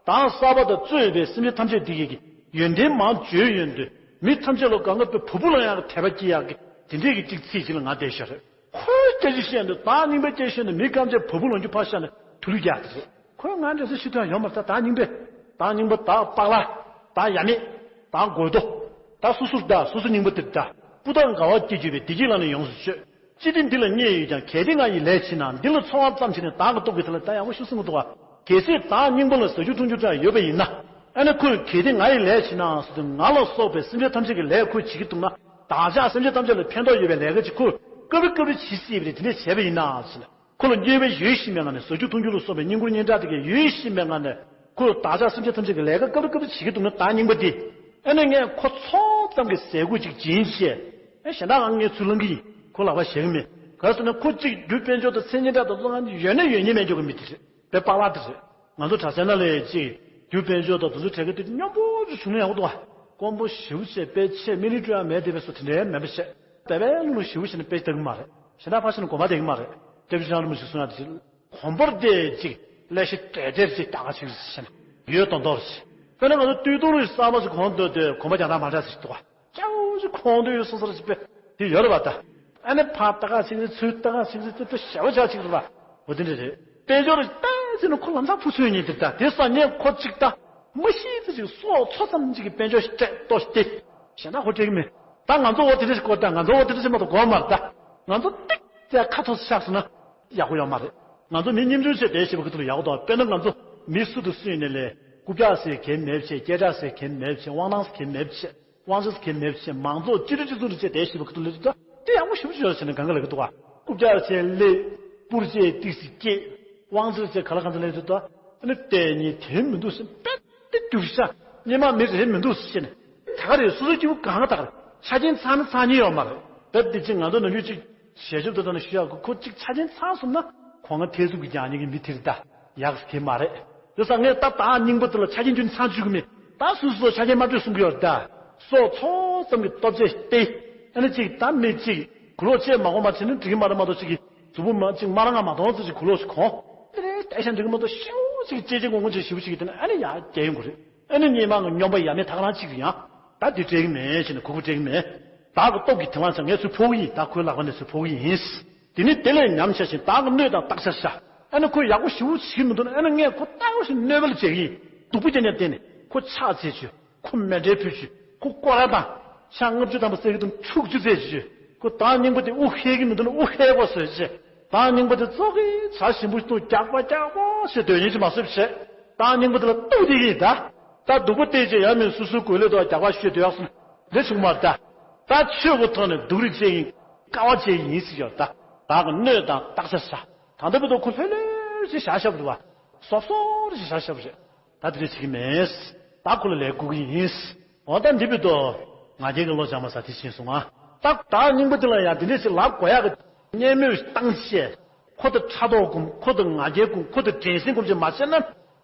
བདག་གསར་པ་དང་རྩོད་པའི་སེམས་ཅན་ཐམས་ཅད་དེ་གས་ཀྱི་ཡོན་ཏན་མང་བརྗོད་ཡོན་ཏན་མི་ཐམས་ཅད་ལ་གང་ག་པའི་བུ་བུ་ལ་ཡང་དད་པ་སྐྱེ་ཡག་གི་དེ་འདྲས་ཀྱི་ཅིག་ཚིག་ཅིག་ལ་ང་བསྡད་ཤོག་རེད། ཁོའི་སྐད་ཆ་བཤད་འདུག་བདག་རྙིང་པའི་སྐད་བཤད་འདུག་མི་ཐམས་ཅད་བུ་བུ་ལོང་རྒྱུ་ཕར་བཞག་ནས་དུ་ལུས་རྒྱག་དེ་རེད། ཁོས་ང་འདྲ་ས་ཤི་ཐོན་ཡོང་མ་རེད། ད་རྙིང་པས། ད་རྙིང་པ། ད་པག་ལ། ད་ཡ་མེད། ད་དགོས་དོ། ད་སོ་སོར་ད། སོ་སོ་རྙིང་པ་དེར་ད། སྤུ་ལྡང་དགའ་བ་སྐྱེ་གྱུར་པའི། བདེ་སྐྱིད་ལ་ནི་ཡོངས་སུ་སྤྱོད། ཅི་སྟེ་འདི་ལ་བརྙས་ཡོད་ཀྱང་། གལ་ཏེ་ང་ཡི་ལས་བྱེད་ན། འདི་ལ་ཚོར་བ་ཙམ་བྱས་ནས་བདག་གི་སྟོབས་ཀྱིས། དེ་ལ་ད་ཡག་པོ་ཞིག་གསུང་གི་འདུག་བ། གལ་སྲིད་བདག་རྙིང་པ་ལ་ཟ་རྒྱུ་འཐུང་རྒྱུ་འདྲ་ཡོད་པ་ཡིན་ན། ཨ་ནི་ཁོས་གལ་ཏེ་ང་ཡི་ལས་བྱེད་ན་ཟེར་དུས་ང་ལ་སོགས་པའི་སེམས་ཅན་ཐམས་ཅད་ཀྱི་ལས་ཁོས་བྱེད་ཀྱི་འདུག་ན། བདག་ཅག་སེམས་ཅན་ཐམས་ཅད་ལ་ཕན་ཐོགས་ཡོད་པའི་ལས་ཀ་ཅིག་ཁོས་སྐབས་རེ་སྐབས་རེ་བྱེད་སྲིད་པ་རེད། དེ་འདྲས་བྱས་པ་ཡིན་ན་ཟེར་ན། ཁོ་ལ་བརྙས་པའི་ཡོད་བཞིན་པའི་ངང་ནས། ཟ་རྒྱུ་འཐུང་རྒྱུ་ལ་སོགས་པའི་བསྙེན་བཀུར་སྙན་གྲགས་དེ་གས་ཡོད་བཞིན་པའི་ངང་ནས། ཁོས་བདག་ཅག་སེམས་ཅན་ཐམས་ཅད་ཀྱི་ལས་ཀ་སྐབས་རེ་སྐབས་རེ་བྱེད་ཀྱི་འདུག་ན། བདག་རྙིང་པ་འདི། ཨ་ནི་ངས་ཁོ་ཚོགས་ཙམ་གྱི་ཟས་གོས་ཅིག་སྦྱིན་བྱས། ཨེ་གཞན་དག་ང་ངས་ཚུར་བླང་གི་ཡིན། ཁོ་ལག་པ་བཞག་གི་མེད། ག་རེ་ཟེར་ན་ཁོ་གཅིག་རྒྱུ་དཔལ་འབྱོར་དང་མཚན་སྙན་གྲགས་དང་ཚོ་ང་ཡོད་ན་ཡོད་མཁན་མེད་འཇོག་གི་མི་དེ་རེད། དཔེ་པག་ལག་དེ་རེད། ང་ཚོ་གྲྭ་ཚང་ནང་ལ་ཅིག་རྒྱུ་དཔལ་འབྱོར་དང་དེ་ཚོ་གྲས་ཀ་དེ་སྙོམས་པོ་ཅིག་བྱུང་ན་ཡག་པོ་འདུག་བ། དཀོན་པོ་ཞེ་པོ་བྱས་དཔེ་ཆས་མི་ལི་སྤྲོད་ཡ་མེད་དེ་བས་སོ་དེ་འདྲའི་མེད་པ་བྱས། དེ་བས་ལུང་ལུང་ཞེ་པོ་བྱས་ནས་དཔེ་ཆ་ལྟ་གི་མ་རེད། གཞན་དག་ཕར་ཕྱིན་ན་དགོན་པ་བསྡད་ཀྱི་མ་རེད། སྐྱབས་རྗེ་ཁྲི་བྱང་རིན་པོ་ཆེས་གསུངས་ཡ་དེ་ཅིག་གོམ་པར་དེ་ཅིག་ཀླད་ཤེད་དྲེག་དྲེག་ཅིག་ཏག་ཅིག་བྱས་ནས་ཡོད་མདོག་མདོག་ཅིག་དཔེར་ན་ང་ཚོ་སྟོད་ཐུང་རུ་གསར་པ་ཞིག་གོན་འདོད་དུས་གོམ་པ་རྒྱག་སྟངས་མ་འདྲ་ཞིག་འདུག་བ། སྐྱ་བོ་ཞིག་གོན་འདོད་ཡོད་སོང་ས་ར་ཞིག་པས་དེ་ཡོད་རེད་བ་ད། ཨ་ནི་ཕར་ཏག་ཅིག་རེད། ཚུར་ཏག་ཅིག་རེད། དེ་ཞེ་པོ་ཆགས་ཅིག་རེད་བ། འོ་དེ་འདྲ་རེད། དཔལ་འབྱོར་ལྟ་ཟིན་ན་ཁོ་ལམ་སང་ཕུ་ཚུན་ཉིད་དེར་ལྟ། དེ་སང་ཉིན་ཁོ་གཅིག་ལྟ། མ་ཤེས་ཚེ་ཅིག་སྲོག་འཚོ་ཙམ་ཅིག་གི་དཔལ་འབྱོར་ཞིག་སྤྲད་ཏོ་ཞིག་སྟེ། གཞན་དག་ཁོ་སྤྲད་ཀྱི་མེད། ད་ང་ཚོ་འོ་དེ་འདྲ་ཞིག་གོ་ད། ང་ཚོ་འོ་དེ་འདྲ་ཞིག་མ་གཏོགས་གོ་མ་རེད་ད། ང་ཚོ་ཏིག་ཙེ་ཁ་ཐོག་ཆགས་སོང་ན་ཡག་པོ་ཡོད་མ་རེད། ང་ཚོ་མི་སྙོམ་ཆུང་བྱས་བསྡད་ཤེས་པ་གི་ཐོག་ལ་ཡག་པོ་འདུག་དཔེར་ན་ང་ཚོ་མི་སུ་དང་སུ་ཡིན་ནའི་ལས་རྐུབ་བཀྱག་ཟེར་གན་མེད་བྱས། སྐད་གྲགས་ཟེར་གན་མེད་བྱས། དབང་ཐང་ཟེར་གན་མེད་བྱས། དབང་ཆ་ཟེར་གན་མེད་བྱས། མང་ཚོགས་སྤྱི་འཐུས་སྤྱི་ཚོགས་ནས་བྱས་བསྡད་ཤེས་པ་གི་ཐོག་ལ་ད་དེ་ཡག་པོ་ཞེ་པོ་ཅིག་ཡོད་ཟེར་ནས་གང་ག་ལ་གི་འདུག་བ། རྐུབ་བཀྱག་བྱས་ལས་སྤུར་བྱས་ཏིག་ཙེ་སྐྱེས། དབང་ཆ་བྱས་ག་ལ་གང་ཚ་ལས་དུ་ད། ཨ་ནི་ལྟས་ངན་དེ་མི་འདུག་ཟེར། དཔེ་དེ་རྒྱུག་ཤ་སྙེ་མ་མི་རེད་མི་འདུག་ཟེར་ནས། ད་ག་རེད། སོ་སོའི་སྐྱེ་བོ་གང་ག་ད་ག་རེད། ཆ་རྐྱེན་ཚང་ན་ཚང་ཉེན་ཡོད་མ་རེད། ད་དེ་ཅིག་ང་ཚོ་ནམ་རྒྱུན་ཅིག་ཞལ་ཆབ་དེ་ད་ནི་ཞུ་ཡག་གི་ཁོ་གཅིག་ཆ་རྐྱེན་ཚང་སོང་ན་ཁོ་ང་ཐེ་ཚུགས་ཀྱི་རྒྱག་ཉེན་གྱི་མི་དེ་རེད་ད། ཡག་ཟེར་གི་མ་རེད། དེ་སང་ངས་ད་བདག་རྙིང་པ་དེ་ལ་ཆ་རྐྱེན་རྒྱུན་ཚང་བཅུག་གི་མེད། ད་སོ་སོ་ཆ་རྐྱེན་མ་སྤྲོད་གསུང་གི་ཡོད་རེད་ད། སྲོག་འཚོ་ཙམ་གྱི་སྟོབས་ཆེ་སྟེ། ཨ་ནི་གཅིག་ད་མི་གཅིག་གུ་ལོག་བཅད་མ་གོ་མ་བྱས་ན་འགྲིག་གི་མ་རེད་མ་གཏོགས་གཅིག་གི་གཟུགས་པོ་མ་གཅིག་མ་རང་ང་མ་གཏོང་ཙམ་གྱི་གུ་ལོག་ཞིག་གོན། དེ་རེད་བལྟས་ཤ་འགྲིག་གི་མ་གཏོགས་ཤེའུ་གཅིག་གི་ཅེ་ཅེ་ངོ་ངོ་ཅིག་ཞིབ་ཞིག་གི་དེ་ནི་ཨ་ནི་ཡ་རྒྱལ་ཡོང་གི་རེད། ཨ་ནི་སྙེ་མ་ང་སྨྱོན་པ་ཡ་མེད་ད་ག་རང་གཅིག་གི་ཡང་། ད་འདི་སྤྲད་གི་མེད་ཅེ་ནས་གུ་གུ་སྤྲད་གི་མེད། བདག་གི་སྟོབས་ཀྱིས་དེ་བ་ཚང་ངས་ཚུར་ཕོག་གི་ཡིན། ད་ཁོའི་ལག་པ་ནས་ཚུར་ཕོག་གི་ཡིན། དེ་ནི་དེ་ལས་ཉམས་ཆག་ཞིང་བདག་གི་གནོད་དང་བརྟག་བྱ་བྱ། ཨ་ནི་ཁོས་ཡག་པོ་ཞེ་པོ་བྱེད་ཀྱི་མི་འདུག་ན། ཨ་ནི་ངས་ཁོ་ལྟ་བ་ཞིག་གནོད་པ་ལ་བྱེད་ཀྱི་ཡིན། སྡུག་པོ་རྐྱང་རྐྱང་བསྟན་ནས་ཁོ་ཕྱག་འཚལ་བྱོས། ཁོ་མཎྜལ་ཕུལ་བྱོས། ཁོ་སྐོར་ར་བཏང་། ཕྱག་ལྔ་བཅུ་ཐམ་པ་གསེར་གྱི་དུང་ཕྱུགས་བཅུ་རྩེད་བྱོས། ཁོ་བདག་རྙིང་པ་དེ་དབུ་ཧལ་གྱི་མི་འདུག་ན་དབུ་ཧལ་དགོས་བཟོས་བྱས། བདག་རྙིང་པ་དེ་ཙོག་གེ་བྱ་ཞིམ་པོ་ཞིག་འདུག་རྒྱགས་པ་རྒྱགས་པ་ཞེས་འདོད་ཉིད་ཅིག་མ་བཟོས་བྱས། བདག་རྙིང་པ་དེ་ལ་གཏུག་བསྡད་ཀྱི་ཡིན་ད། ད་སྡུག་པོ་བལྟས་བྱས་ཡང་མིན་སོ་སོའི་གོས་ལས་ཐོག་རྒྱགས་པ་ཤོད་སྡོད་ཡག་སོང་། འདི་བྱུང་མ་རེད་ད། ད་ཆོས་ཀྱི་ཐོག་ནས་སྡུག་རུས་བྱས་ཡིན། དཀའ་བ་སྤྱད་ཡིན་ཟེར་ཡོད་ད། བདག་གི་གནོད་དང་བརྟག་བྱ་བྱ། ད་ལྟ་བར་དུ་ཁོ་ལྷོད་ལྷོད་ཅིག་བཞག་བཞག་པ་འདུག་བ། སོབ་སོབ་ཅིག་བཞག་བཞག་པ་རེད། ད་དེ་འདྲ་བྱེད་ཀྱི་མེད། ད་ཁོ་ལ་ལས་བསྐུར་གྱི་ཡིན། འོ་ད་འདི་བར་དུ་ང་རྒྱལ་གྱི་བློ་སྦྱང་བ་ས་དེ་ཕྱིན་སོང་ང་། ད་བདག་རྙིང་པ་འདི་ལ་ཡང་དེ་འདྲ་ཞིག་ལབ་དགོས་ཡག་གི་སྙན་སྨྲོས་བཏང་བྱས། ཁོ་དང་ཕྲག་དོག་སྒོམ། ཁོ་དང་ང་རྒྱལ་སྒོམ། ཁོ་དང་འགྲན་སེམས་སྒོམ་བྱས་མ་བྱས་ན།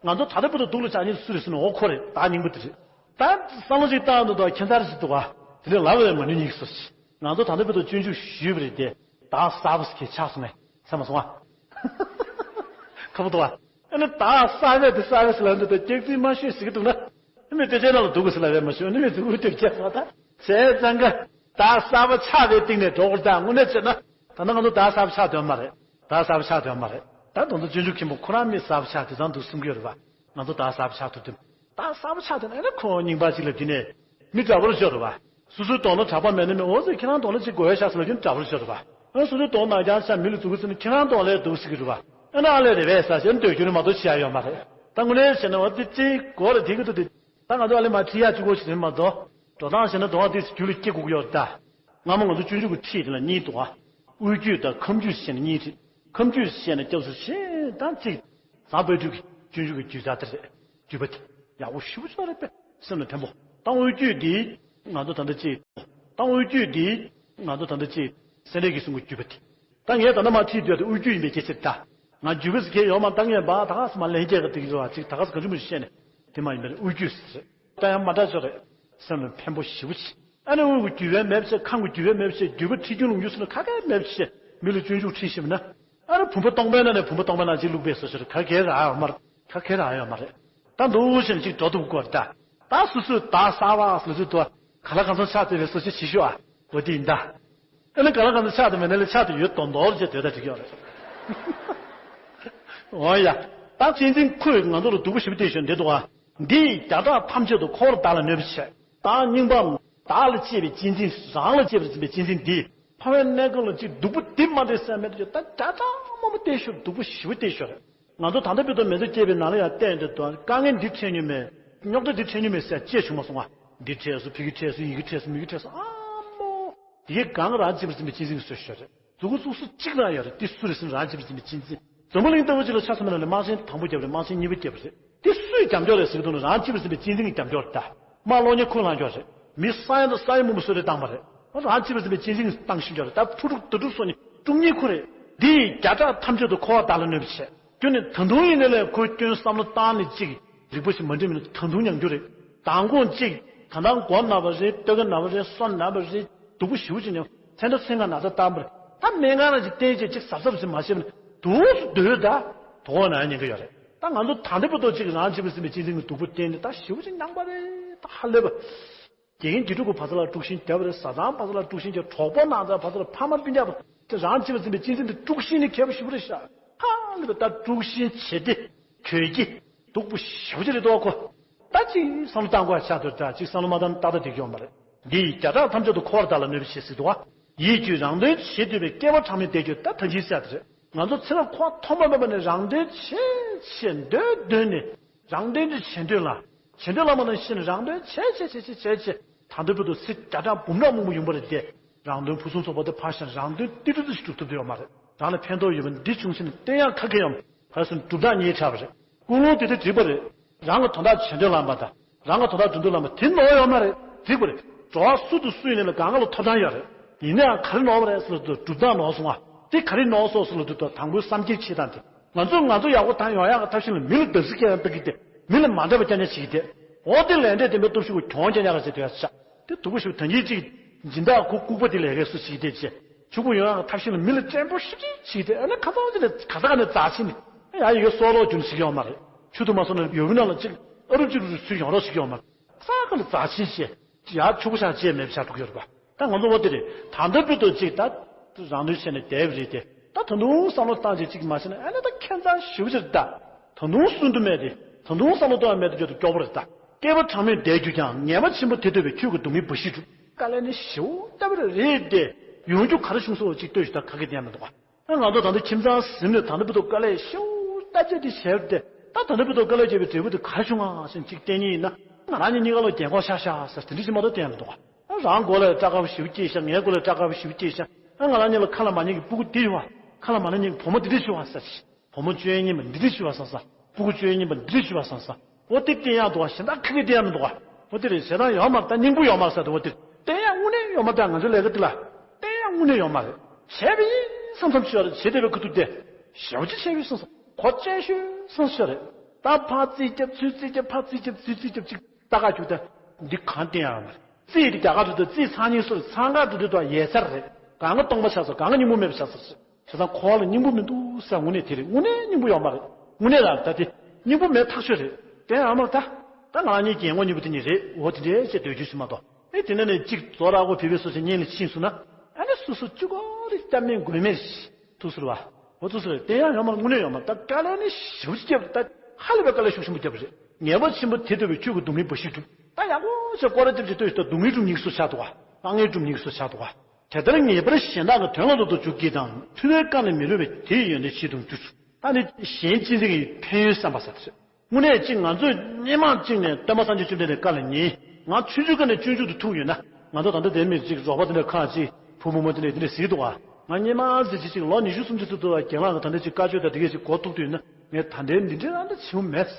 ང་ཚོ་ད་ལྟ་བར་དུ་སྡུག་ལ་ཆགས་མཁན་སུ་རེད་ཟེར་ན་འོ་ཁོ་རེད། བདག་རྙིང་པ་དེ་རེད། ད་བསམ་བློ་ཅིག་བཏང་འདུག་ད་ཁྱད་མཚར་ཞིག་འདུག་ག་དེ་འདྲ་ལབ་པས་མ་ནུས་ཉིག་སོ་ཞིག་ང་ཚོ་ད་ལྟ་བར་དུ་སྤྱོད་འཇུག་ཞུས་པ་རེད་དེ། བདག་གསར་པ་ཟེར་གྱི་ཆགས་སོང་ངས་བསམ་མ་སོང་ང་། ཁ་པོ་འདུག་ག་ཨ་ནི་བདག་གསར་པས་དེ་གསར་པས་ཟེར་ལབ་འདུག་ད་སྐྱག་རྫུན་མ་ཤོད་ཟེར་གྱི་འདུག་ན། ཨ་མི་དཔེ་ཆའི་ནང་ལ་འདུག་གི་ཟེར་ལབ་པས་མ་ཤོད། ཨ་ནི་མི་འདུག་གི་དེ་རྒྱག་པ་ད་བྱས་ཙང་ག་བདག་གསར་པ་ཆགས་པའི་སྟེང་ནས་འགྲོ་དགོས་ད། དངོས་གནས་བྱས་ན་ད་ལྟ་ང་ཚོ་བདག་གསར་པ་ཆགས་དོན་མ་རེད། བདག་གསར་པ་ཆགས་དོན་མ་རེད། ད་དེ་ཚོ་སྤྱོད་འཇུག་མཁན་པོ་ཁོ་རང་མི་གསར་པ་ཆགས་དེ་ཙང་འདུག་གསུང་གི་ཡོད་རེད་པ། ང་ཚོ་བདག་གསར་པ་ཆགས་ཐུབ་དུས། བདག་གསར་པ་ཆགས་དུས་ཨ་ནི་ཁོ་རྙིང་པ་ཅིག་ལ་དེ་ནས་མི་འདྲ་པོར་ཤོར་རེད་པ། སོ་སོའི་གདོང་ལ་གྲགས་པ་མེད་ན་མེད། འོ་ཟེར། ཁྱེད་རང་གདོང་ལ་ཅིག་དགོས་ཤག་ཟེར་ལབ་རྒྱུ་འདྲ་པོ་ཞིག་རེད་པ། ཨ་སོ་སོའི་གདོང་ནག་རྐྱང་ཤག་མི་ལ་མཛུབ་གུ་བཙིར་ན་ཁྱེད་རང་གདོང་ལ་འདུག་ཟེར་གྱི་རེད་པ། ཨ་ན་ཨ་ལས་རེད་པས་ཟེར་བྱས་ན་འདོད་རྒྱུ་ནི་མ་གཏོགས་བྱེད་ཡ་ཡོད་མ་རེད། ད་དངོས་གནས་བྱས་ན་འོ་དེ་ཅིག་གོ་ལ་དེ་གི་འདུག་དེ། ད་ང་ཚོ་ཨ་ལས་མ་ཁྲིད་ཡ་གཅིག་པོ་ཞིག་རེད་མ་གཏོགས། འགྲོ་སྟངས་བྱས་ན་གདོང་ཨ་དེ་རྒྱུད་ལ་སྐྱེ་དགོས་ཀྱི་ཡོད་རེད་ད། སྔ་མོ་ང་ཚོ་སྤྱོད་འཇུག་གི་ཁྲིད་དེ་ལ་གཉིས་འདུག་ཨ། དབུས་རྒྱུད་དང་ཁམས་རྒྱུད་ཟེར་ནས་གཉིས་རེད། ཁམས་རྒྱུད་ཟེར་ནས་སྐྱབས་སུ་མཆི་དང་གཅིག་བཟང་པོའི་ཁྲིད་ཀྱི་སྤྱོད་འཇུག་གི་རྒྱུད་རྩ་དེ་རེད། རྒྱུད་པ་དེ་ཡག་པོ་ཞེ་པོ་ཅིག་རེད་པས། སེམས་ལ་ཕན་པོ། ད་དབུས་རྒྱུད་འདི་ང་ཚོ་ད་ལྟ་ཅིག་ད་དབུས་རྒྱུད་འདི་ང་ཚོ་ད་ལྟ་ཅིག་སེམས་ལས་ཀྱི་གསུང་གི་རྒྱུད་པ་དེ། ད་ངས་ད་ལྟ་མ་ཁྲིད་འདོད་དེ་དབུས་རྒྱུད་ཡིན་པའི་སྐད་ཆ་ད། ང་རྒྱུད་པ་ཟེར་མཁན་ཡོད་མ་ད་ངས་འབའ་ད་ག་ས་མ་ལན་སྐྱེལ་ག་དེ་གི་རེད་བ། ཅིག་ད་ག་ས་ག་འཇུ་མི་ཤེས་ནས་དེ་མ་ཡིན་པའི་དབུས་རྒྱུད་ཟེར། ད་ཡང་མ་འདྲ་ཆོག་རེད། སེམས་ལ་ཕན་པོ་ཞེ་པོ་ཅིག་ཨ་ནི་དབུས་ཀྱི་རྒྱུད་པའི་མེད་པ་བྱས། ཁམས་ཀྱི་རྒྱུད་པའི་མེད་པ་བྱས། རྒྱུད་པ་ཁྲིད་རྒྱུན་ལུགས་རྒྱུན་སོགས་ལ་ཁ་ཁའི་མེད་པ་བྱས། མི་ལ་སྤྱོད་འཇུག་ཁྲིད་ཤེས་པ་ན། ཨ་ནི་བུམ་པ་སྟོང་པའི་ནང་ནས་བུམ་པ་སྟོང་པའི་ནང་ཅིག་བླུགས་པའི་བཟོ་ཞིག་ཁ་ཁའི་རག་ཡོད་མ་རེད། ཁ་ཁའི་རག་ཡོད་མ་རེད། ད་འདུག་བྱས་ནས་ཅིག་འགྲོ་ཐུབ་དགོས་རེད་ད། ད་སོ་སོས་ད་གསར་པ་ཟེར་ལབ་དུས་ད་ག་ལ་གང་འཚམ་ཆགས་བསྡད་པའི་བཟོ་ཞིག་བྱེད་ཤོག་ཨ། འོ་དེ་ཡིན་ད། ཨ་ནི་ག་ལ་གང་འཚམ་ཆགས་དང་མེད་ན་ལས་ཆགས་དང་ཡོད་མདོག་མདོག་བྱས་སྡོད་ད་འགྲིག་ཡོད་རེད། འོ་ཡ། ད་གཅན་གཟན་ཁོས་ང་ཚོ་ལ་སྡུག་པོ་ཞེ་པོ་སྟེར་ཞོར་འདི་འདུག་ཨ། འདི་ཡིས་བརྒྱ་ཕྲག་ཐམས་ཅད་དུ་འཁོར་བར་བདག་ལ་གནོད་པ་བྱས། ད་སྙིང་པ་བདག་ལ་གཅེས་པའི་གཅན་གཟན། རང་ལ་གཅེས་པར་འཛིན་པའི་གཅན་གཟན་འདིས་ཕ་མའི་གནས་སྐབས་ལ་ཅིག་སྡུག་པོ་འདི་མ་འདྲེས་སེམས་མེད་དུ་ད་བརྒྱ་ཕྲག་མང་པོ་སྟེར་ཞོར་སྡུག་པོ་ཞེ་པོ་སྟེར་ཞོར། ང་ཚོ་ད་ལྟ་བར་དུ་མེ་མདའ་བསྐྱེད་པའི་ནང་ལ་ཡང་བསྟན་ཏེ་འདུག་དཀའ་ངལ་འདི་འཕྲད་མྱོང་མེད། རྙོག་དྲ་འདི་འཕྲད་མྱོང་མེད་ཟེར་ཅེས་བྱུང་མ་སོང་ང་། འདི་འཕྲད་སོང་། ཕ་གི་འཕྲད་སོང་། ཡི་གེ་འཕྲད་སོང་། མི་གི་འཕྲད་སོང་། ཨ་མོ། དེ་གའི་སྒང་རང་གཅེས་པར་འཛིན་པའི་གཅན་གཟན་གྱིས་གསོས་ཤོར་རེད། མཛུབ་གུ་གཙུག་སོ་གཅིག་རང་ཡོད་རེད། དེ་སུ་རེད་ཟེར་ན་རང་གཅེས་པར་འཛིན་པའི་གཅན་གཟན། འཛམ་བུ་གླིང་ལྟ་བུ་ཅིག་ལ་ཆ་མཚོན་པ་ན་ལས་དམག་ཆེན་དང་པོ་བརྒྱབ་རེད། དམག་ཆེན་གཉིས་པ་བརྒྱབ་རེད། དེ་སུས་རྒྱབ་སྐྱོར་རེད་ཟེར་གྱི་འདུག་ན་རང་གཅེས་པར་འཛིན་པའི་གཅན་གཟན་གྱིས་རྒྱབ་སྐྱོར་རེད་ད། དམག་སློག་མཁན་ཁོས་བསླངས་སྐྱོར་རེད། མི་ས་ཡ་དང་ས་ཡ་མང་པོ་གསོད་རེས་བཏང་བ་རེད། རང་གཅེས་པར་འཛིན་པའི་གཅན་གཟན་གྱིས་བཏང་ཤིང་སྐྱོར་རེད། ད་ཕྲུ་གུ་དུར་ཁྲོད་སོགས་ནས་དཀྲུག་མཁན་ཁོ་རེད། དེ་ཡིས་བརྒྱ་ཕྲག་ཐམས་ཅད་དུ་འཁོར་བར་བདག་ལ་གནོད་པ་བྱས། སྐྱོན་ནི་ད་དུང་ཡིན་ནའི་ལས་ཁོའི་སྐྱོན་བསམ་བློ་བཏང་ནས་ཅིག་རིག་པ་ཞིག་མ་འདྲེས་མིན་ན་ད་དུང་ཉམས་རྒྱུ་རེད། མདང་དགོང་ཅིག་ད་ལྟ་མགོ་ན་བ་རེད། སྟོད་ཀ་ན་བ་རེད། སོ་ན་བ་རེད། སྡུག་པོ་ཞེ་པོ་ཅིག་ཉོ། ཚེ་འདྲ་ཚེ་ང་ན་ཚ་བཏང་བར་ད་སྨན་ཁང་ལ་ཅིག་བསྟན་བྱས་ཅིག་གཟབ་གཟབ་ཅིག་མ་བྱས་པ་ན་དུས་སུ་སྡོད་ད་དོ་ན་ཉེན་ཁ་ཡོད་རེད། ད་ང་ཚོ་ད་ལྟ་བར་དུ་ཅིག་རང་གཅེས་པར་འཛིན་པའི་གཅན་གཟན་གྱི་སྡུག་པོ་བསྟན་ནས་ད་ཞེ་པོ་ཅིག་མྱངས་པ་རེད། ད་ཧ་ལས་པ། དགེ་རྒན་དགེ་ཕྲུག་གི་བར་ས་ལ་དཀྲུག་ཤིང་བརྒྱབ་པ་རེད། བཟའ་ཚང་བར་ས་ལ་དཀྲུག་ཤིང་བརྒྱབ། གྲོགས་པོ་ནང་ཚན་བར་ས་ལ་ཕ་མ་སྤུན་ཀྱག་བར་ས་རང་གཅེས་པར་འཛིན་པའི་གཅན་གཟན་དེ་དཀྲུག་ཤིང་ནི་མཁས་པོ་ཞེ་པོ་རེད་ཤག་ཧ་ལས་པ་ད་དཀྲུག་ཤིང་བྱེད་དེ་གྱོད་ཀྱི་སྡུག་པོ་ཞེ་པོ་ཅིག་རེད་འདུག་ཁོ། ད་ཅིག་བསམ་བློ་བཏང་དགོས་ཆགས་འདུག་ད་ཅིག་བསམ་བློ་མ་བཏང་ན་ཏག་ཏག་འགྲིག་ཡོད་མ་རེད། འདི་ཡིས་བརྒྱ་ཕྲག་ཐམས་ཅད་དུ་འཁོར་བར་བདག་ལ་གནོད་པ་བྱེད་ཟེར་འདུག་བ། ཡིད་ཀྱིས་རང་དོན་བྱེད་འདོད་པའི་སྐྱེ་བ་ཕྲ་མོའི་བདེ་སྐྱོ་ད་ཐང་ཆེན་གསལ་དེ་རེད། ང་ཚོ་ཚེ་རབས་འཁོར་བ་ཐོག་མ་མེད་པ་ནས་རང་དོན་བྱེད་བྱེད་འདོད་འདོད་ནས་རང་དོན་དེ་བྱེད་འདོད་ལ། བྱེད་འདོད་ལ་མ་ནང་བཞིན་རང་དོན་བྱེད་བྱེད་བྱེད་བྱེད་བྱེད་བྱེད་ད་ལྟ་བར་དུ་ཚེ་བརྒྱ་ཕྲག་འབུམ་ཕྲག་མང་པོ་ཡོང་པ་རེད་དེ། རང་དོན་ཕུན་སུམ་ཚོགས་པ་དེ་ཕར་བཞག་རང་དོན་ཏིལ་འབྲུ་ཙམ་ཞིག་གྲུབ་ཐུབ་བསྡད་ཡོད་མ་རེད། རང་ལ་ཕན་ཐོགས་ཡོད་པ་འདི་བྱུང་ཕྱིན་ནས་བསྟན་ཡག་ཁ་ཁེ་ཡོང་། ཕར་སོང་གྲུབ་རྟགས་གཉིས་ཆགས་པ་རེད། ཀུན་སློང་དེ་དེ་འགྲིག་པ་རེད། རང་གི་དོན་དག་བྱེད་འདོད་ལངས་པ་དང་རང་གི་དོན་དག་སྒྲུབ་འདོད་ལངས་པ་དེ་ནོར་ཡོད་མ་རེད། འགྲིག་པ་རེད། འགྲོ་བ་སུ་དང་སུ་ཡིན་ནའི་ལ་གང་ག་ལ་ཐོབ་ཐང་ཡོད་རེད། ཡིན་ནའང་ག་རེ་ནོར་བ་རེད་ཟེར་ལབ་དུས་གྲུབ་རྟགས་ནོར་སོང་བ། དེ་ག་རེ་ནོར་སོང་ཟེར་ལབ་དུས་དང་པོའི་བསམ་འཁྱེར་བྱེད་སྟངས་དེ། ང་ཚོས་ང་ཚོ་ཡག་པོ་དང་ཡོང་ཡག་གི་ཐབས་ཤེས་ལ་མི་ལ་བརྡབ་གསིག་སྐྱེལ་ཡག་ལྟ་གི་དེ། མི་ལ་མ་འདྲ་བ་རྐྱང་རྐྱང་བྱེད་ཀྱི་དེ། འོ་དེ་ལས་འབྲས་བདེན་པའི་སྟོབས་ཤུགས་གྱོང་རྐྱང་རྐྱང་རེད་ཟེར་དུས་ཡ་ཆ། དེ་སྡུག་པོ་ཞིག་ད་གིན་གཅིག་སྦྱིན་བདག་ཁོ་ལྐུགས་པ་དེ་ལས་ཀའི་སུ་བྱེད་ཀྱི་དེ་བྱས། ཕྱུག་པོ་ཡོང་ཡག་གི་ཐབས་ཤེས་ལ་མི་ལ་བཙན་པོ་ཤུགས་ཀྱིས་བྱེད་ཀྱི་དེ། ཨ་ནི་ཁ་སང་ཅིག་ལ་ག་ས་ག་ནས་རྫ་ཆེན་ནས་ཡ་ཡི་གེ་སོག་ལོག་རྒྱུ་ཞིག་ཡོང་མ་རེད། ཆུ་ཐུབ་མ་སོང་ན་ཡོ་བི་ནང་ལ་གཅིག་ཨ་རུ་གཅིག་རུ་ཚུར་ཡོང་རོགས་ཞིག་ཡོང་མ་རེད། ས་ག་ལ་རྫ་ཆེན་བྱས། ཡ་ཕྱུག་པོ་ཤག་ཅེས་མེད་པ་ཆགས་འགྲོ་གི་ཡོད་རེད་པ། ད་ང་ཚོ་འོ་དེ་རེད། ད་ལྟ་བར་དུ་ཅིག་ད་རང་དོན་བྱས་ནས་བསྡད་པ་རེད་དེ། ད་ད་དུང་བསམ་བློ་བཏང་ཅིག་ཅིག་མ་བྱས་ན་ཨ་ནི་ད་ཁྱད་མཚར་ཞེ་པོ་ཅིག་རེད་ད། ད་དུང་སུན་དུ་མེད་དེ། ད་དུང་བསམ་བློ་གཏོང་ཡ་མེད་དུ་གྱུར་ཏེ་སྐྱོ་པོ་རེད་ད། སྐྱེ་བ་ཕྲ་མོས་འདས་གྱུར་ཀྱང་ངེས་པ་ཆེན་པོ་དེ་ཐོས་པས་ཁྱོད་ཀྱི་སྡུག་བསྔལ་འབའ་ཞིག་འགྲུབ། དཀའ་ལས་ནི་ཞེ་པོ་ལྟ་བུ་རེད་དེ། ཡོང་རྒྱུ་ག་རེ་བྱུང་སོང་ཅིག་ལྟོས་ཤིག་ད་ག་གེ་བསྟན་མི་འདུག་ག་ཨ་ང་ཚོ་ད་ལྟ་ཁྱིམ་ཚང་ཟིན་ནས་ད་ལྟ་བར་དུ་དཀའ་ལས་ཞེ་པོ་ལྟ་བྱས་དེ་བྱས་ཏེ། ད་ད་ལྟ་བར་དུ་དཀའ་ལས་བྱས་པའི་འབྲས་བུ་དེ་ག་རེ་བྱུང་ང་ཟེར་ཅིག་བསྟན་ཉིན་ཡིན་ན། ང་རང་གཉིས་གཉིས་ཀ་ལ་རྒན་གོག་ཤག་ཤག་ཟེར་དེ་འདྲ་ཞིག་མ་གཏོགས་བསྟན་མི་འདུག་ག་ཨ་རང་མགོ་ལ་སྐྲ་དཀར་པོ་ཞེ་པོ་སྐྱེས་ཤག་ངའི་མགོ་ལ་སྐྲ་དཀར་པོ་ཞེ་པོ་སྐྱེས་ཤག་ཨ་ང་རང་གཉིས་ལ་ཁ་ལ་མ་ཉན་གྱི་སྤུ་གུ་འདི་ཡོད་པ། ཁ་ལ་མ་ཉན་གྱི་བུ་མོ་འདི་འདྲ་ཞིག་ཡོད་པ་ཟེར། བུ་མོ་བཅོ་ཡས་ཉིན་པ་འདི་འདྲ་ཞིག་ཡོད་པ་བསམ་ས། སྤུ་གུ་བཅོ་ཡས་ཉིན་པ་འདི་འདྲ་ཞིག་ཡོད་པ་བསམ་ས། འོ་དེ་བསྟན་ཡག་འདུག་ག་གཞན་དག་ཁ་ཁ་བསྟན་ཡག་མི་འདུག་ག་འོ་དེ་རེད། ཞེ་སྡང་ཡོད་མ་རེད་ད། སྙིང་པོ་ཡོད་མ་རེད་ཟེར་དུས་འོ་དེ་རེད། བསྟན་ཡག་དངོས་གནས་ཡོད་མ་རེད་ད། ང་ཚོའི་ལས་ཀ་འདི་ལ་བསྟན་ཡག་དངོས་གནས་ཡོད་མ་རེད། བྱས་པ་ཡིན་བསམ་བསམ་ཞིག་ཡོད་རེད། བྱེད་བསྡད་པའི་ཁ་ཐུག་དེ་ཞེ་པོ་ཅིག་བྱས་པ་ཡིན་བསམ་ས། གོ་ཆེན་ཤོས་བསམ་ཞིག་ཡོད་རེད། ད་ཕར་རྩིས་རྒྱབ་ཚུར་རྩིས་རྒྱབ་ཕར་རྩིས་རྒྱབ་ཚུར་རྩིས་རྒྱབ་ཅིག་ལྟ་ག་རྒྱུག་ད། འདི་གང་བསྟན་ཡག་ཡོད་མ་རེད། རྩིས་དེ་རྒྱ་གར་འགྲོ་དུས་རྩིས་ཚང་སྙིང་སོ་རེད། ཚང་ག་འགྲོ་དུས་དང་ཡལ་ཚར་རེད། གང་ག་སྟོང་པ་ཆགས་སོང་། གང་ག་སྙིང་པོ་མེད་པ་ཆགས་སོང་ཟེར། བྱས་ཙང་འཁོར་བ་ལ་སྙིང་པོ་མི་འདུག་ཟེར། དངོས་གནས་དེ་རེད། དངོས་གནས་སྙིང་པོ་ཡོད་མ་རེད། དངོས་གནས་རང་ད་དེ་སྙིང་པོ་མེད་ཐག་ཆོད་རེད། དེ་ཡང་མ་ད། ད་ང་གཉིས་རྒན་གོག་གཉིས་པོ་དེ་གཉིས་རེད། འོ་དེ་འདྲའི་བྱས་སྡོད་རྒྱུ་ཞིག་མ་གཏོགས། ཨེ་དེ་ནས་ནས་གཅིག་རྫོགས་ར་གོ་བི་བི་སོ་སོའི་གཉེན་ལ་ཕྱིན་སོང་ན། ཨ་ནི་སོ་སོ་གཅིག་གོ་རེ་སྐྱབས་གནས་དགོས་མེད་རེད། ཐུགས་སུ་རེད་བ། འོ་ཐུགས་སུ་རེད། དེ་ཡང་ཡོད་མ་རེད། དངོས་གནས་ཡོད་མ་རེད། ད་དཀའ་ལས་ནི་ཞེ་པོ་ཅིག་བརྒྱབ་རེད། ད་ཧ་ལས་པའི་དཀའ་ལས་ཤུགས་ཆེན་པོ་བརྒྱབ་རེད། ངེས་པ་ཆེན་པོ་དེ་ཐོས་པས་ཁྱོད་ཀྱི་སྡུག་བསྔལ་འབའ་ཞིག་འགྲུབ། ད་ཡག་པོ་ཞིག་སྐོར་ར་རྒྱབ་ཀྱི་ལྟོས་ཤིག་ད་སྡུག་བསྔལ་སྒྲུབ་ནི་སུ་ཆགས་འདུག་ག། དཀའ་ངལ་སྒྲུབ་ནི་སུ་ཆགས་འདུག་ག། དེ་ལྟར་ངེས་པར་གཞན་དག་གི་དོན་ལ་འདོད་དུ་འཇུག་གྱིས་དང་། ཐུབ་པའི་བཀའ་ནི་མི་བསླུ་བས་དེ་ཡི་ཡོན་ཏན་ཕྱིས་དང་འགྱུར། ད་ནི་གཞན་གཅེས་འཛིན་གྱི་ཕན་ཡོན་བསམ་པ་ཟེར་ཏེ། དངོས་གནས་ཅིག་ང་ཚོས་སྔོན་མ་ཅིག་ནས་སྟོན་པ་སངས་རྒྱས་བཅོམ་ལྡན་འདས་བཀའ་ལ་ཉན། ང་ཆུང་ཆུང་སྒང་ནས་སྤྱོད་འཇུག་ཏུ་ཐུག་ཡོད་ན། ང་ཚོ་ད་ལྟ་དེ་མི་ཅིག་རོགས་པ་དེ་འདྲ་ཁག་ཅིག་བུ་མོ་མོ་དེ་འདྲ་དེ་འདྲ་ཟེར་འདུག་ག། ང་སྔོན་མ་ཟེར་ཅིག་ཅིག་ལོ་ཉི་ཤུ་སུམ་ཅུ་ཙམ་འདུག་ག། རྒན་ལགས་ཀྱི་ད་ལྟ་ཅིག་བཀའ་ཆོས་དང་དེ་གས་ཅིག་གོ་ཐུབ་དུས་ན། ངས་ད་ལྟའི་འདི་འདྲའི་རང་ད་བྱེད་མེད།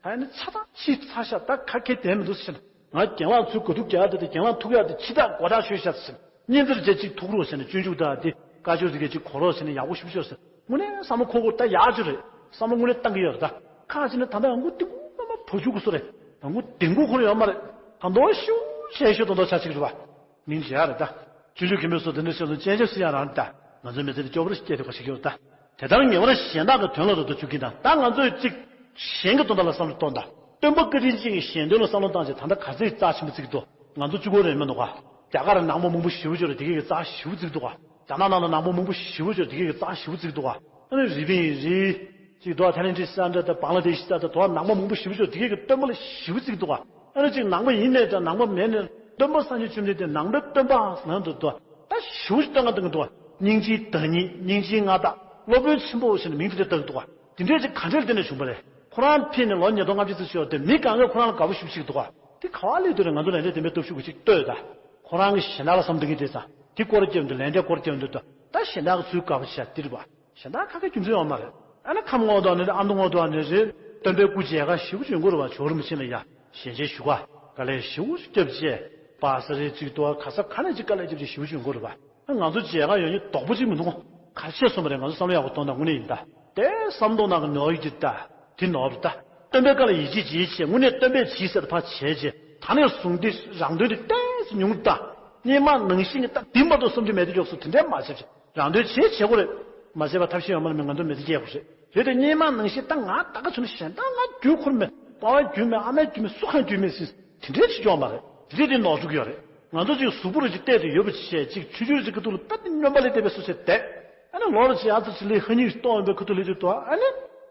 ཨ་ནི་ཆ་ཚང་ཕྱིས་ཚར་ཤག། ད་ཁ་སྐད་དེ་མི་འདུག་ཟེར་ན། ང་རྒན་ལགས་ཚུར་གོ་ཐུག་རྒྱག་ཡ་དེ་དང་རྒན་ལགས་ཐུག་ཡ་དེ་ཕྱི་ཐག་མགོ་ཐག་ཆོད་ཤག་ཟེར། སྙིང་རྗེ་ཅིག་ཐུག་རོགས་ཟེར་ནས་སྤྱོད་འཇུག་དང་དེ་བཀའ་ཆོས་དེ་གས་ཅིག་གོ་རོགས་ཟེར་ནས་ཡག་པོ་ཞེ་པོ་ཅིག་ཡོད་ཟེར། དངོས་གནས་བསམ་བློ་འཁོར་དགོས། ད་ཡག་ཅིག་རེད། བསམ་བློ་དངོས་གནས་བཏང་གི་ཡོད་རེད། ད་ཁ་ཅིག་ནི་ད་ལྟ་ཡང་སྒོ་གཏིང་པོ་མ་མ་བོ་ཆུ་གུ་སོ་རེད། ཡང་སྒོ་གདེང་པོ་འཁོར་ཡོད་མ་རེད། ད་མདོ་ཤུ་བྱས་ཤུ་དོན་དག་ཆ་གཅིག་རེད་བ། མིང་བརྗེ་ཡ་རེད་ད། སྤྱོད་འཇུག་མཁན་པོའི་སོ་དེ་འདྲ་ཤོད་སོང་སྤྱན་ཆབ་སྲིད་ཡང་རང་ད། ང་ཚོའི་མི་ཚེ་འདི་སྐྱོ་པོ་རེ་སྐྱེལ་ཐུབ་པ་ཞིག་ཡོད་ད། དེ་ལྟར་ངེས་པར་གཞན་དག་གི་དོན་ལ་རོགས་ཏུ་འཇུག་གིན་ད། ད་ང་ཚོས་གཅིག་གཞན་གྱི་དོན་དག་ལ་བསམ་བློ་གཏོང་ད། སྟོན་པ་བཀའ་དྲིན་ཅན་གྱི་གཞན་དོན་ལ་བསམ་བློ་བཏང་བྱས་ད་ལྟ་ག་ཚོད་རྩ་ཆེན་པོ་བརྩི་གི་འདུག། ང་ཚོ་གཅིག་པོ་རེད་མི་འདུག་ག། རྒྱ་གར་ནང་པ་མང་པོ་ཞེ་པོ་ཅིག་རེད། དེ་གས་ཀྱི་རྩ་ཞེ་པོ་བརྩི་གི་འདུག་ག། རྒྱ་ནག་ནང་ལ་ནང་པ་མང་པོ་ཞེ་པོ་ཅིག་རེད། དེ་གས་ཀྱི་རྩ་ཞེ་པོ་བརྩི་གི་འདུག་ག། ཨ་ནི་རི་པིན་རེད། ཅིག་འདུག་ག། ཐའི་ལེན་ཌི་ས་འདྲ་དང་བང་ལ་དེ་ཤི་ས་དང་དུ་བ་ནང་པ་མང་པོ་ཞེ་པོ་ཅིག་རེད། དེ་གས་ཀྱི་སྟོན་པ་ལ་ཞེ་པོ་བརྩི་གི་འདུག་ག། ཨ་ནི་ཅིག་ནང་པ་ཡིན་ནའི་འདྲ་ནང་པ་མེད་ནའི་སྟོན་པ་སངས་རྒྱས་བཅོམ་ལྡན་འདས་ནང་པའི་སྟོན་པ་ཟེར་ན་འདུག་འདུག་ག། ད་ཞེ་པོ་ཅིག་སྟོན་ག་བཏང་གི་འདུག་ག། སྙིང་རྗེའི་བདག་ཉིད། སྙིང་རྗེའི་མངའ་བདག། སློབ་དཔོན་ཆེན་པོ་ཟེར་ནས་མིང་དེ་འདྲ་བཏགས་འདུག་ག། དེ་འདྲས་ཅིག་ག་འདྲས་བསྟན་ནས་བྱུང་བ་རེད། ཁོ་རང་ཕེབས་ནས་ལོ་ཉིས་སྟོང་ལྔ་བཅུ་ཙམ་ཞིག་ཡོད་དེ། མི་གང་གས་ཁོ་རང་ལ་དགའ་པོ་ཞེ་པོ་ཅིག་འདུག་ག། དེ་ག་བ་ལས་དུས་རེད། ང་ཚོ་ལས་འབྲས་དེ་འདྲའི་སྟོབས་ཤུགས་ཀྱི་ཅིག་ལྟོས་ད། ཁོ་རང་གིས་གཞན་དག་ལ་བསམ་བློ་གཏོང་གིན་བསྡད་ཙང་དེ་སྐོར་སྐྱོན་འདུག། ལས་འབྲས་སྐོར་སྐྱོན་འདུག་ད། ད་གཞན་དག་གིས་ཚུར་དགའ་པོ་བྱས་དེ་རེད་པ། གཞན་དག་ག་གེ་རྒྱུ་མཚན་ཡོད་མ་རེད། ཨ་ནི་ཁམས་རྔོག་དང་ནི་རེད། ཨ་མདོ་རྔོག་དང་ནི་རེད། སྟོན་པའི་སྐུ་མཇལ་ཁ་ཞེ་པོ་ཅིག་ཡོང་གི་རེད་པ། ཇོ་བོ་རིན་པོ་ཆེ་ལ་ཡ་ཞལ་མཇལ་ཞུ་ག་དཀའ་ལས་ཞེ་པོ་ཅིག་བརྒྱབ་བྱས། པ་ས་རེད་ཅིག་འདུག་ག། ག་ས་ག་ནས་ཅིག་དཀའ་ལས་བརྒྱབ་བྱས་ཞེ་པོ་ཅིག་ཡོང་གི་རེད་པ། ང་ཚོ་མཇལ་ཁ་ཡོང་ཉིན་དོགས་པ་ཅིག་མི་འདུག་ག། ག་རེ་བྱས་སོང་བ་རེད། ང་ཚོ་བསམ་བློ་ཡག་པོ་གཏོང་དང་། དངོས་གནས་ཡིན་ད། དེ་བསམ་བློ་གཏོང་ན་གི་ནོར་གྱི་ད། དེ་ནོར་ད། སྟོན་པའི་བཀའ་ལ་ཡིད་ཆེས་བྱེད་བྱེད། དངོས་གནས་སྟོན་པས་བྱས་ཟེར་ཕར་བྱས་བྱས། ད་ནས་བཟུང་སྟེ་རང་དོན་དེ་ཏོག་ཙམ་ཉུང་རུ་བཏང་། སྔོན་མ་ནང་བཞིན་གྱི་ད་འདི་མ་གཏོགས་བསམ་རྒྱུ་མེད་དེ་མགྱོགས་སུ་དེ་འདྲས་མ་བྱེད་བྱེད། རང་དོན་བྱེད་བྱེད་དགོས་རེད། མ་བྱས་པ་ཐབས་ཤེས་ཡོད་མ་རེད། མི་ང་ཚོ་མི་ཚེ་སྐྱེལ་དགོས་རེད། རེད་དེ་སྔོན་མ་ནང་བཞིན་ད་ང་ད་ག་ཚོད་ནས་གཞན་དག་ང་རྒྱུས་འཁོར་མེད། པ་ཕ་རྒྱུས་མེད། ཨ་མའི་རྒྱུས་མེད། སུ་གང་རྒྱུས་མེད་ཟེར། དེ་འདྲས་བྱེད་ཀྱི་ཡོད་མ་རེད། དེ་འདྲས་དེ་ནོར་འགྲོ་གི་ཡོད་རེད། ང་ཚོ་ཅིག་གཟུགས་པོ་རུ་ཅིག་བལྟས་ཏེ་ཡོད་པ་བྱས་ཅིག་ཆུང་ཆུང་ཅིག་གི་ཐུག་ལ་ད་དེ་སྨྱོན་པ་ལས་འདས་པའི་སུ་བྱས་བསྡད། ཨ་ནི་ལོ་རུ་ཅིག་ཨ་ཙི་ཅིག་ལས་ཧ་ཉིག་གཏོང་ཡོད་པའི་ཁུ་ཐུག་ལས་ཅིག་ཏུ་ཨ་ནི།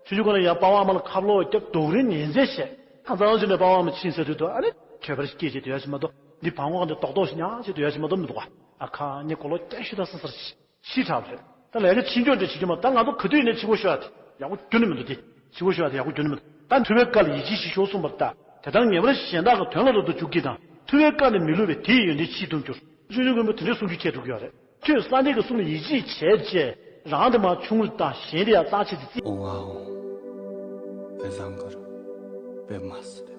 ཆུང་ཆུང་ཁོ་ན་ཡང་པ་ཕ་ཨ་མ་ལ་ཁ་ལོ་རྒྱབ་རྡོག་རིལ་ཉན་མཛད་བྱས། ཁ་ཚང་ཅིག་ནས་པ་ཕ་ཨ་མ་ཕྱིན་ཟེར་དུས་དུ་ཨ་ནི་གྱོད་པར་སྐྱེས་བྱས་སྡོད་ཡ་ཞིག་མ་གཏོགས། འདི་བང་གོག་འདི་རྡོག་རྡོག་ཞིག་ཉག་བྱས་སྡོད་ཡ་ཞིག་མ་གཏོགས་མི་འདུག་ག། ཨ་ཁ་ངས་གོ་ལོ་རྒྱག་ཤི་ད་ས་སར་ཤི་ཤི་དྲགས་རེད། ད་ལས་ཀ་ཕྱིན་ཆོག་འདྲ་བྱེད་རྒྱུ་མ། ད་ང་ཚོ་ག་དུས་ནས་ཕྱི་པོ་ཤོར་ཡ་དེ་ཡག་པོ་རྒྱུན་ནས་མི་འདུག་སྟེ། ཕྱི་པོ་ཤོར་ཡ་དེ་ཡག་པོ་རྒྱུན་ནས་མི་འདུག། ད་ཐུབ་པའི་བཀའ་ལ་ཡིད་ཆེས་བྱེད་ཤོག་གསུངས་པ་ལྟར། དེ་ལྟར་ངེས་པར་གཞན་དག་གི་དོན་ལ་རོགས་ཏུ་འཇུག་གྱིས་དང་། ཐུབ་པའི་བཀའ་ནི་མི་བསླུ་བས་དེ་ཡི་ཡོན་ཏན་ཕྱིས་དང་འགྱུར། ཆུང་ཆུང་མགོན་པོ་དེ་འདྲའི་གསུང་རྒྱུ་ཁྱེད་འགྲོ་གི་ཡོད་རེད། ཁྱོད་སངས་རྒྱས་ཀྱི་གསུང་ལ་ཡིད་ཆེས་བྱས་བྱས། རང་དེ་མར་ཆུང་རུ་བཏང་། གཞན་དེ་ཡང་རྩ་ཆེ་དུ་བརྩི། ཨོ་ཨོ། པེ་ཟང་གར། པེ་མ་སི་རེ།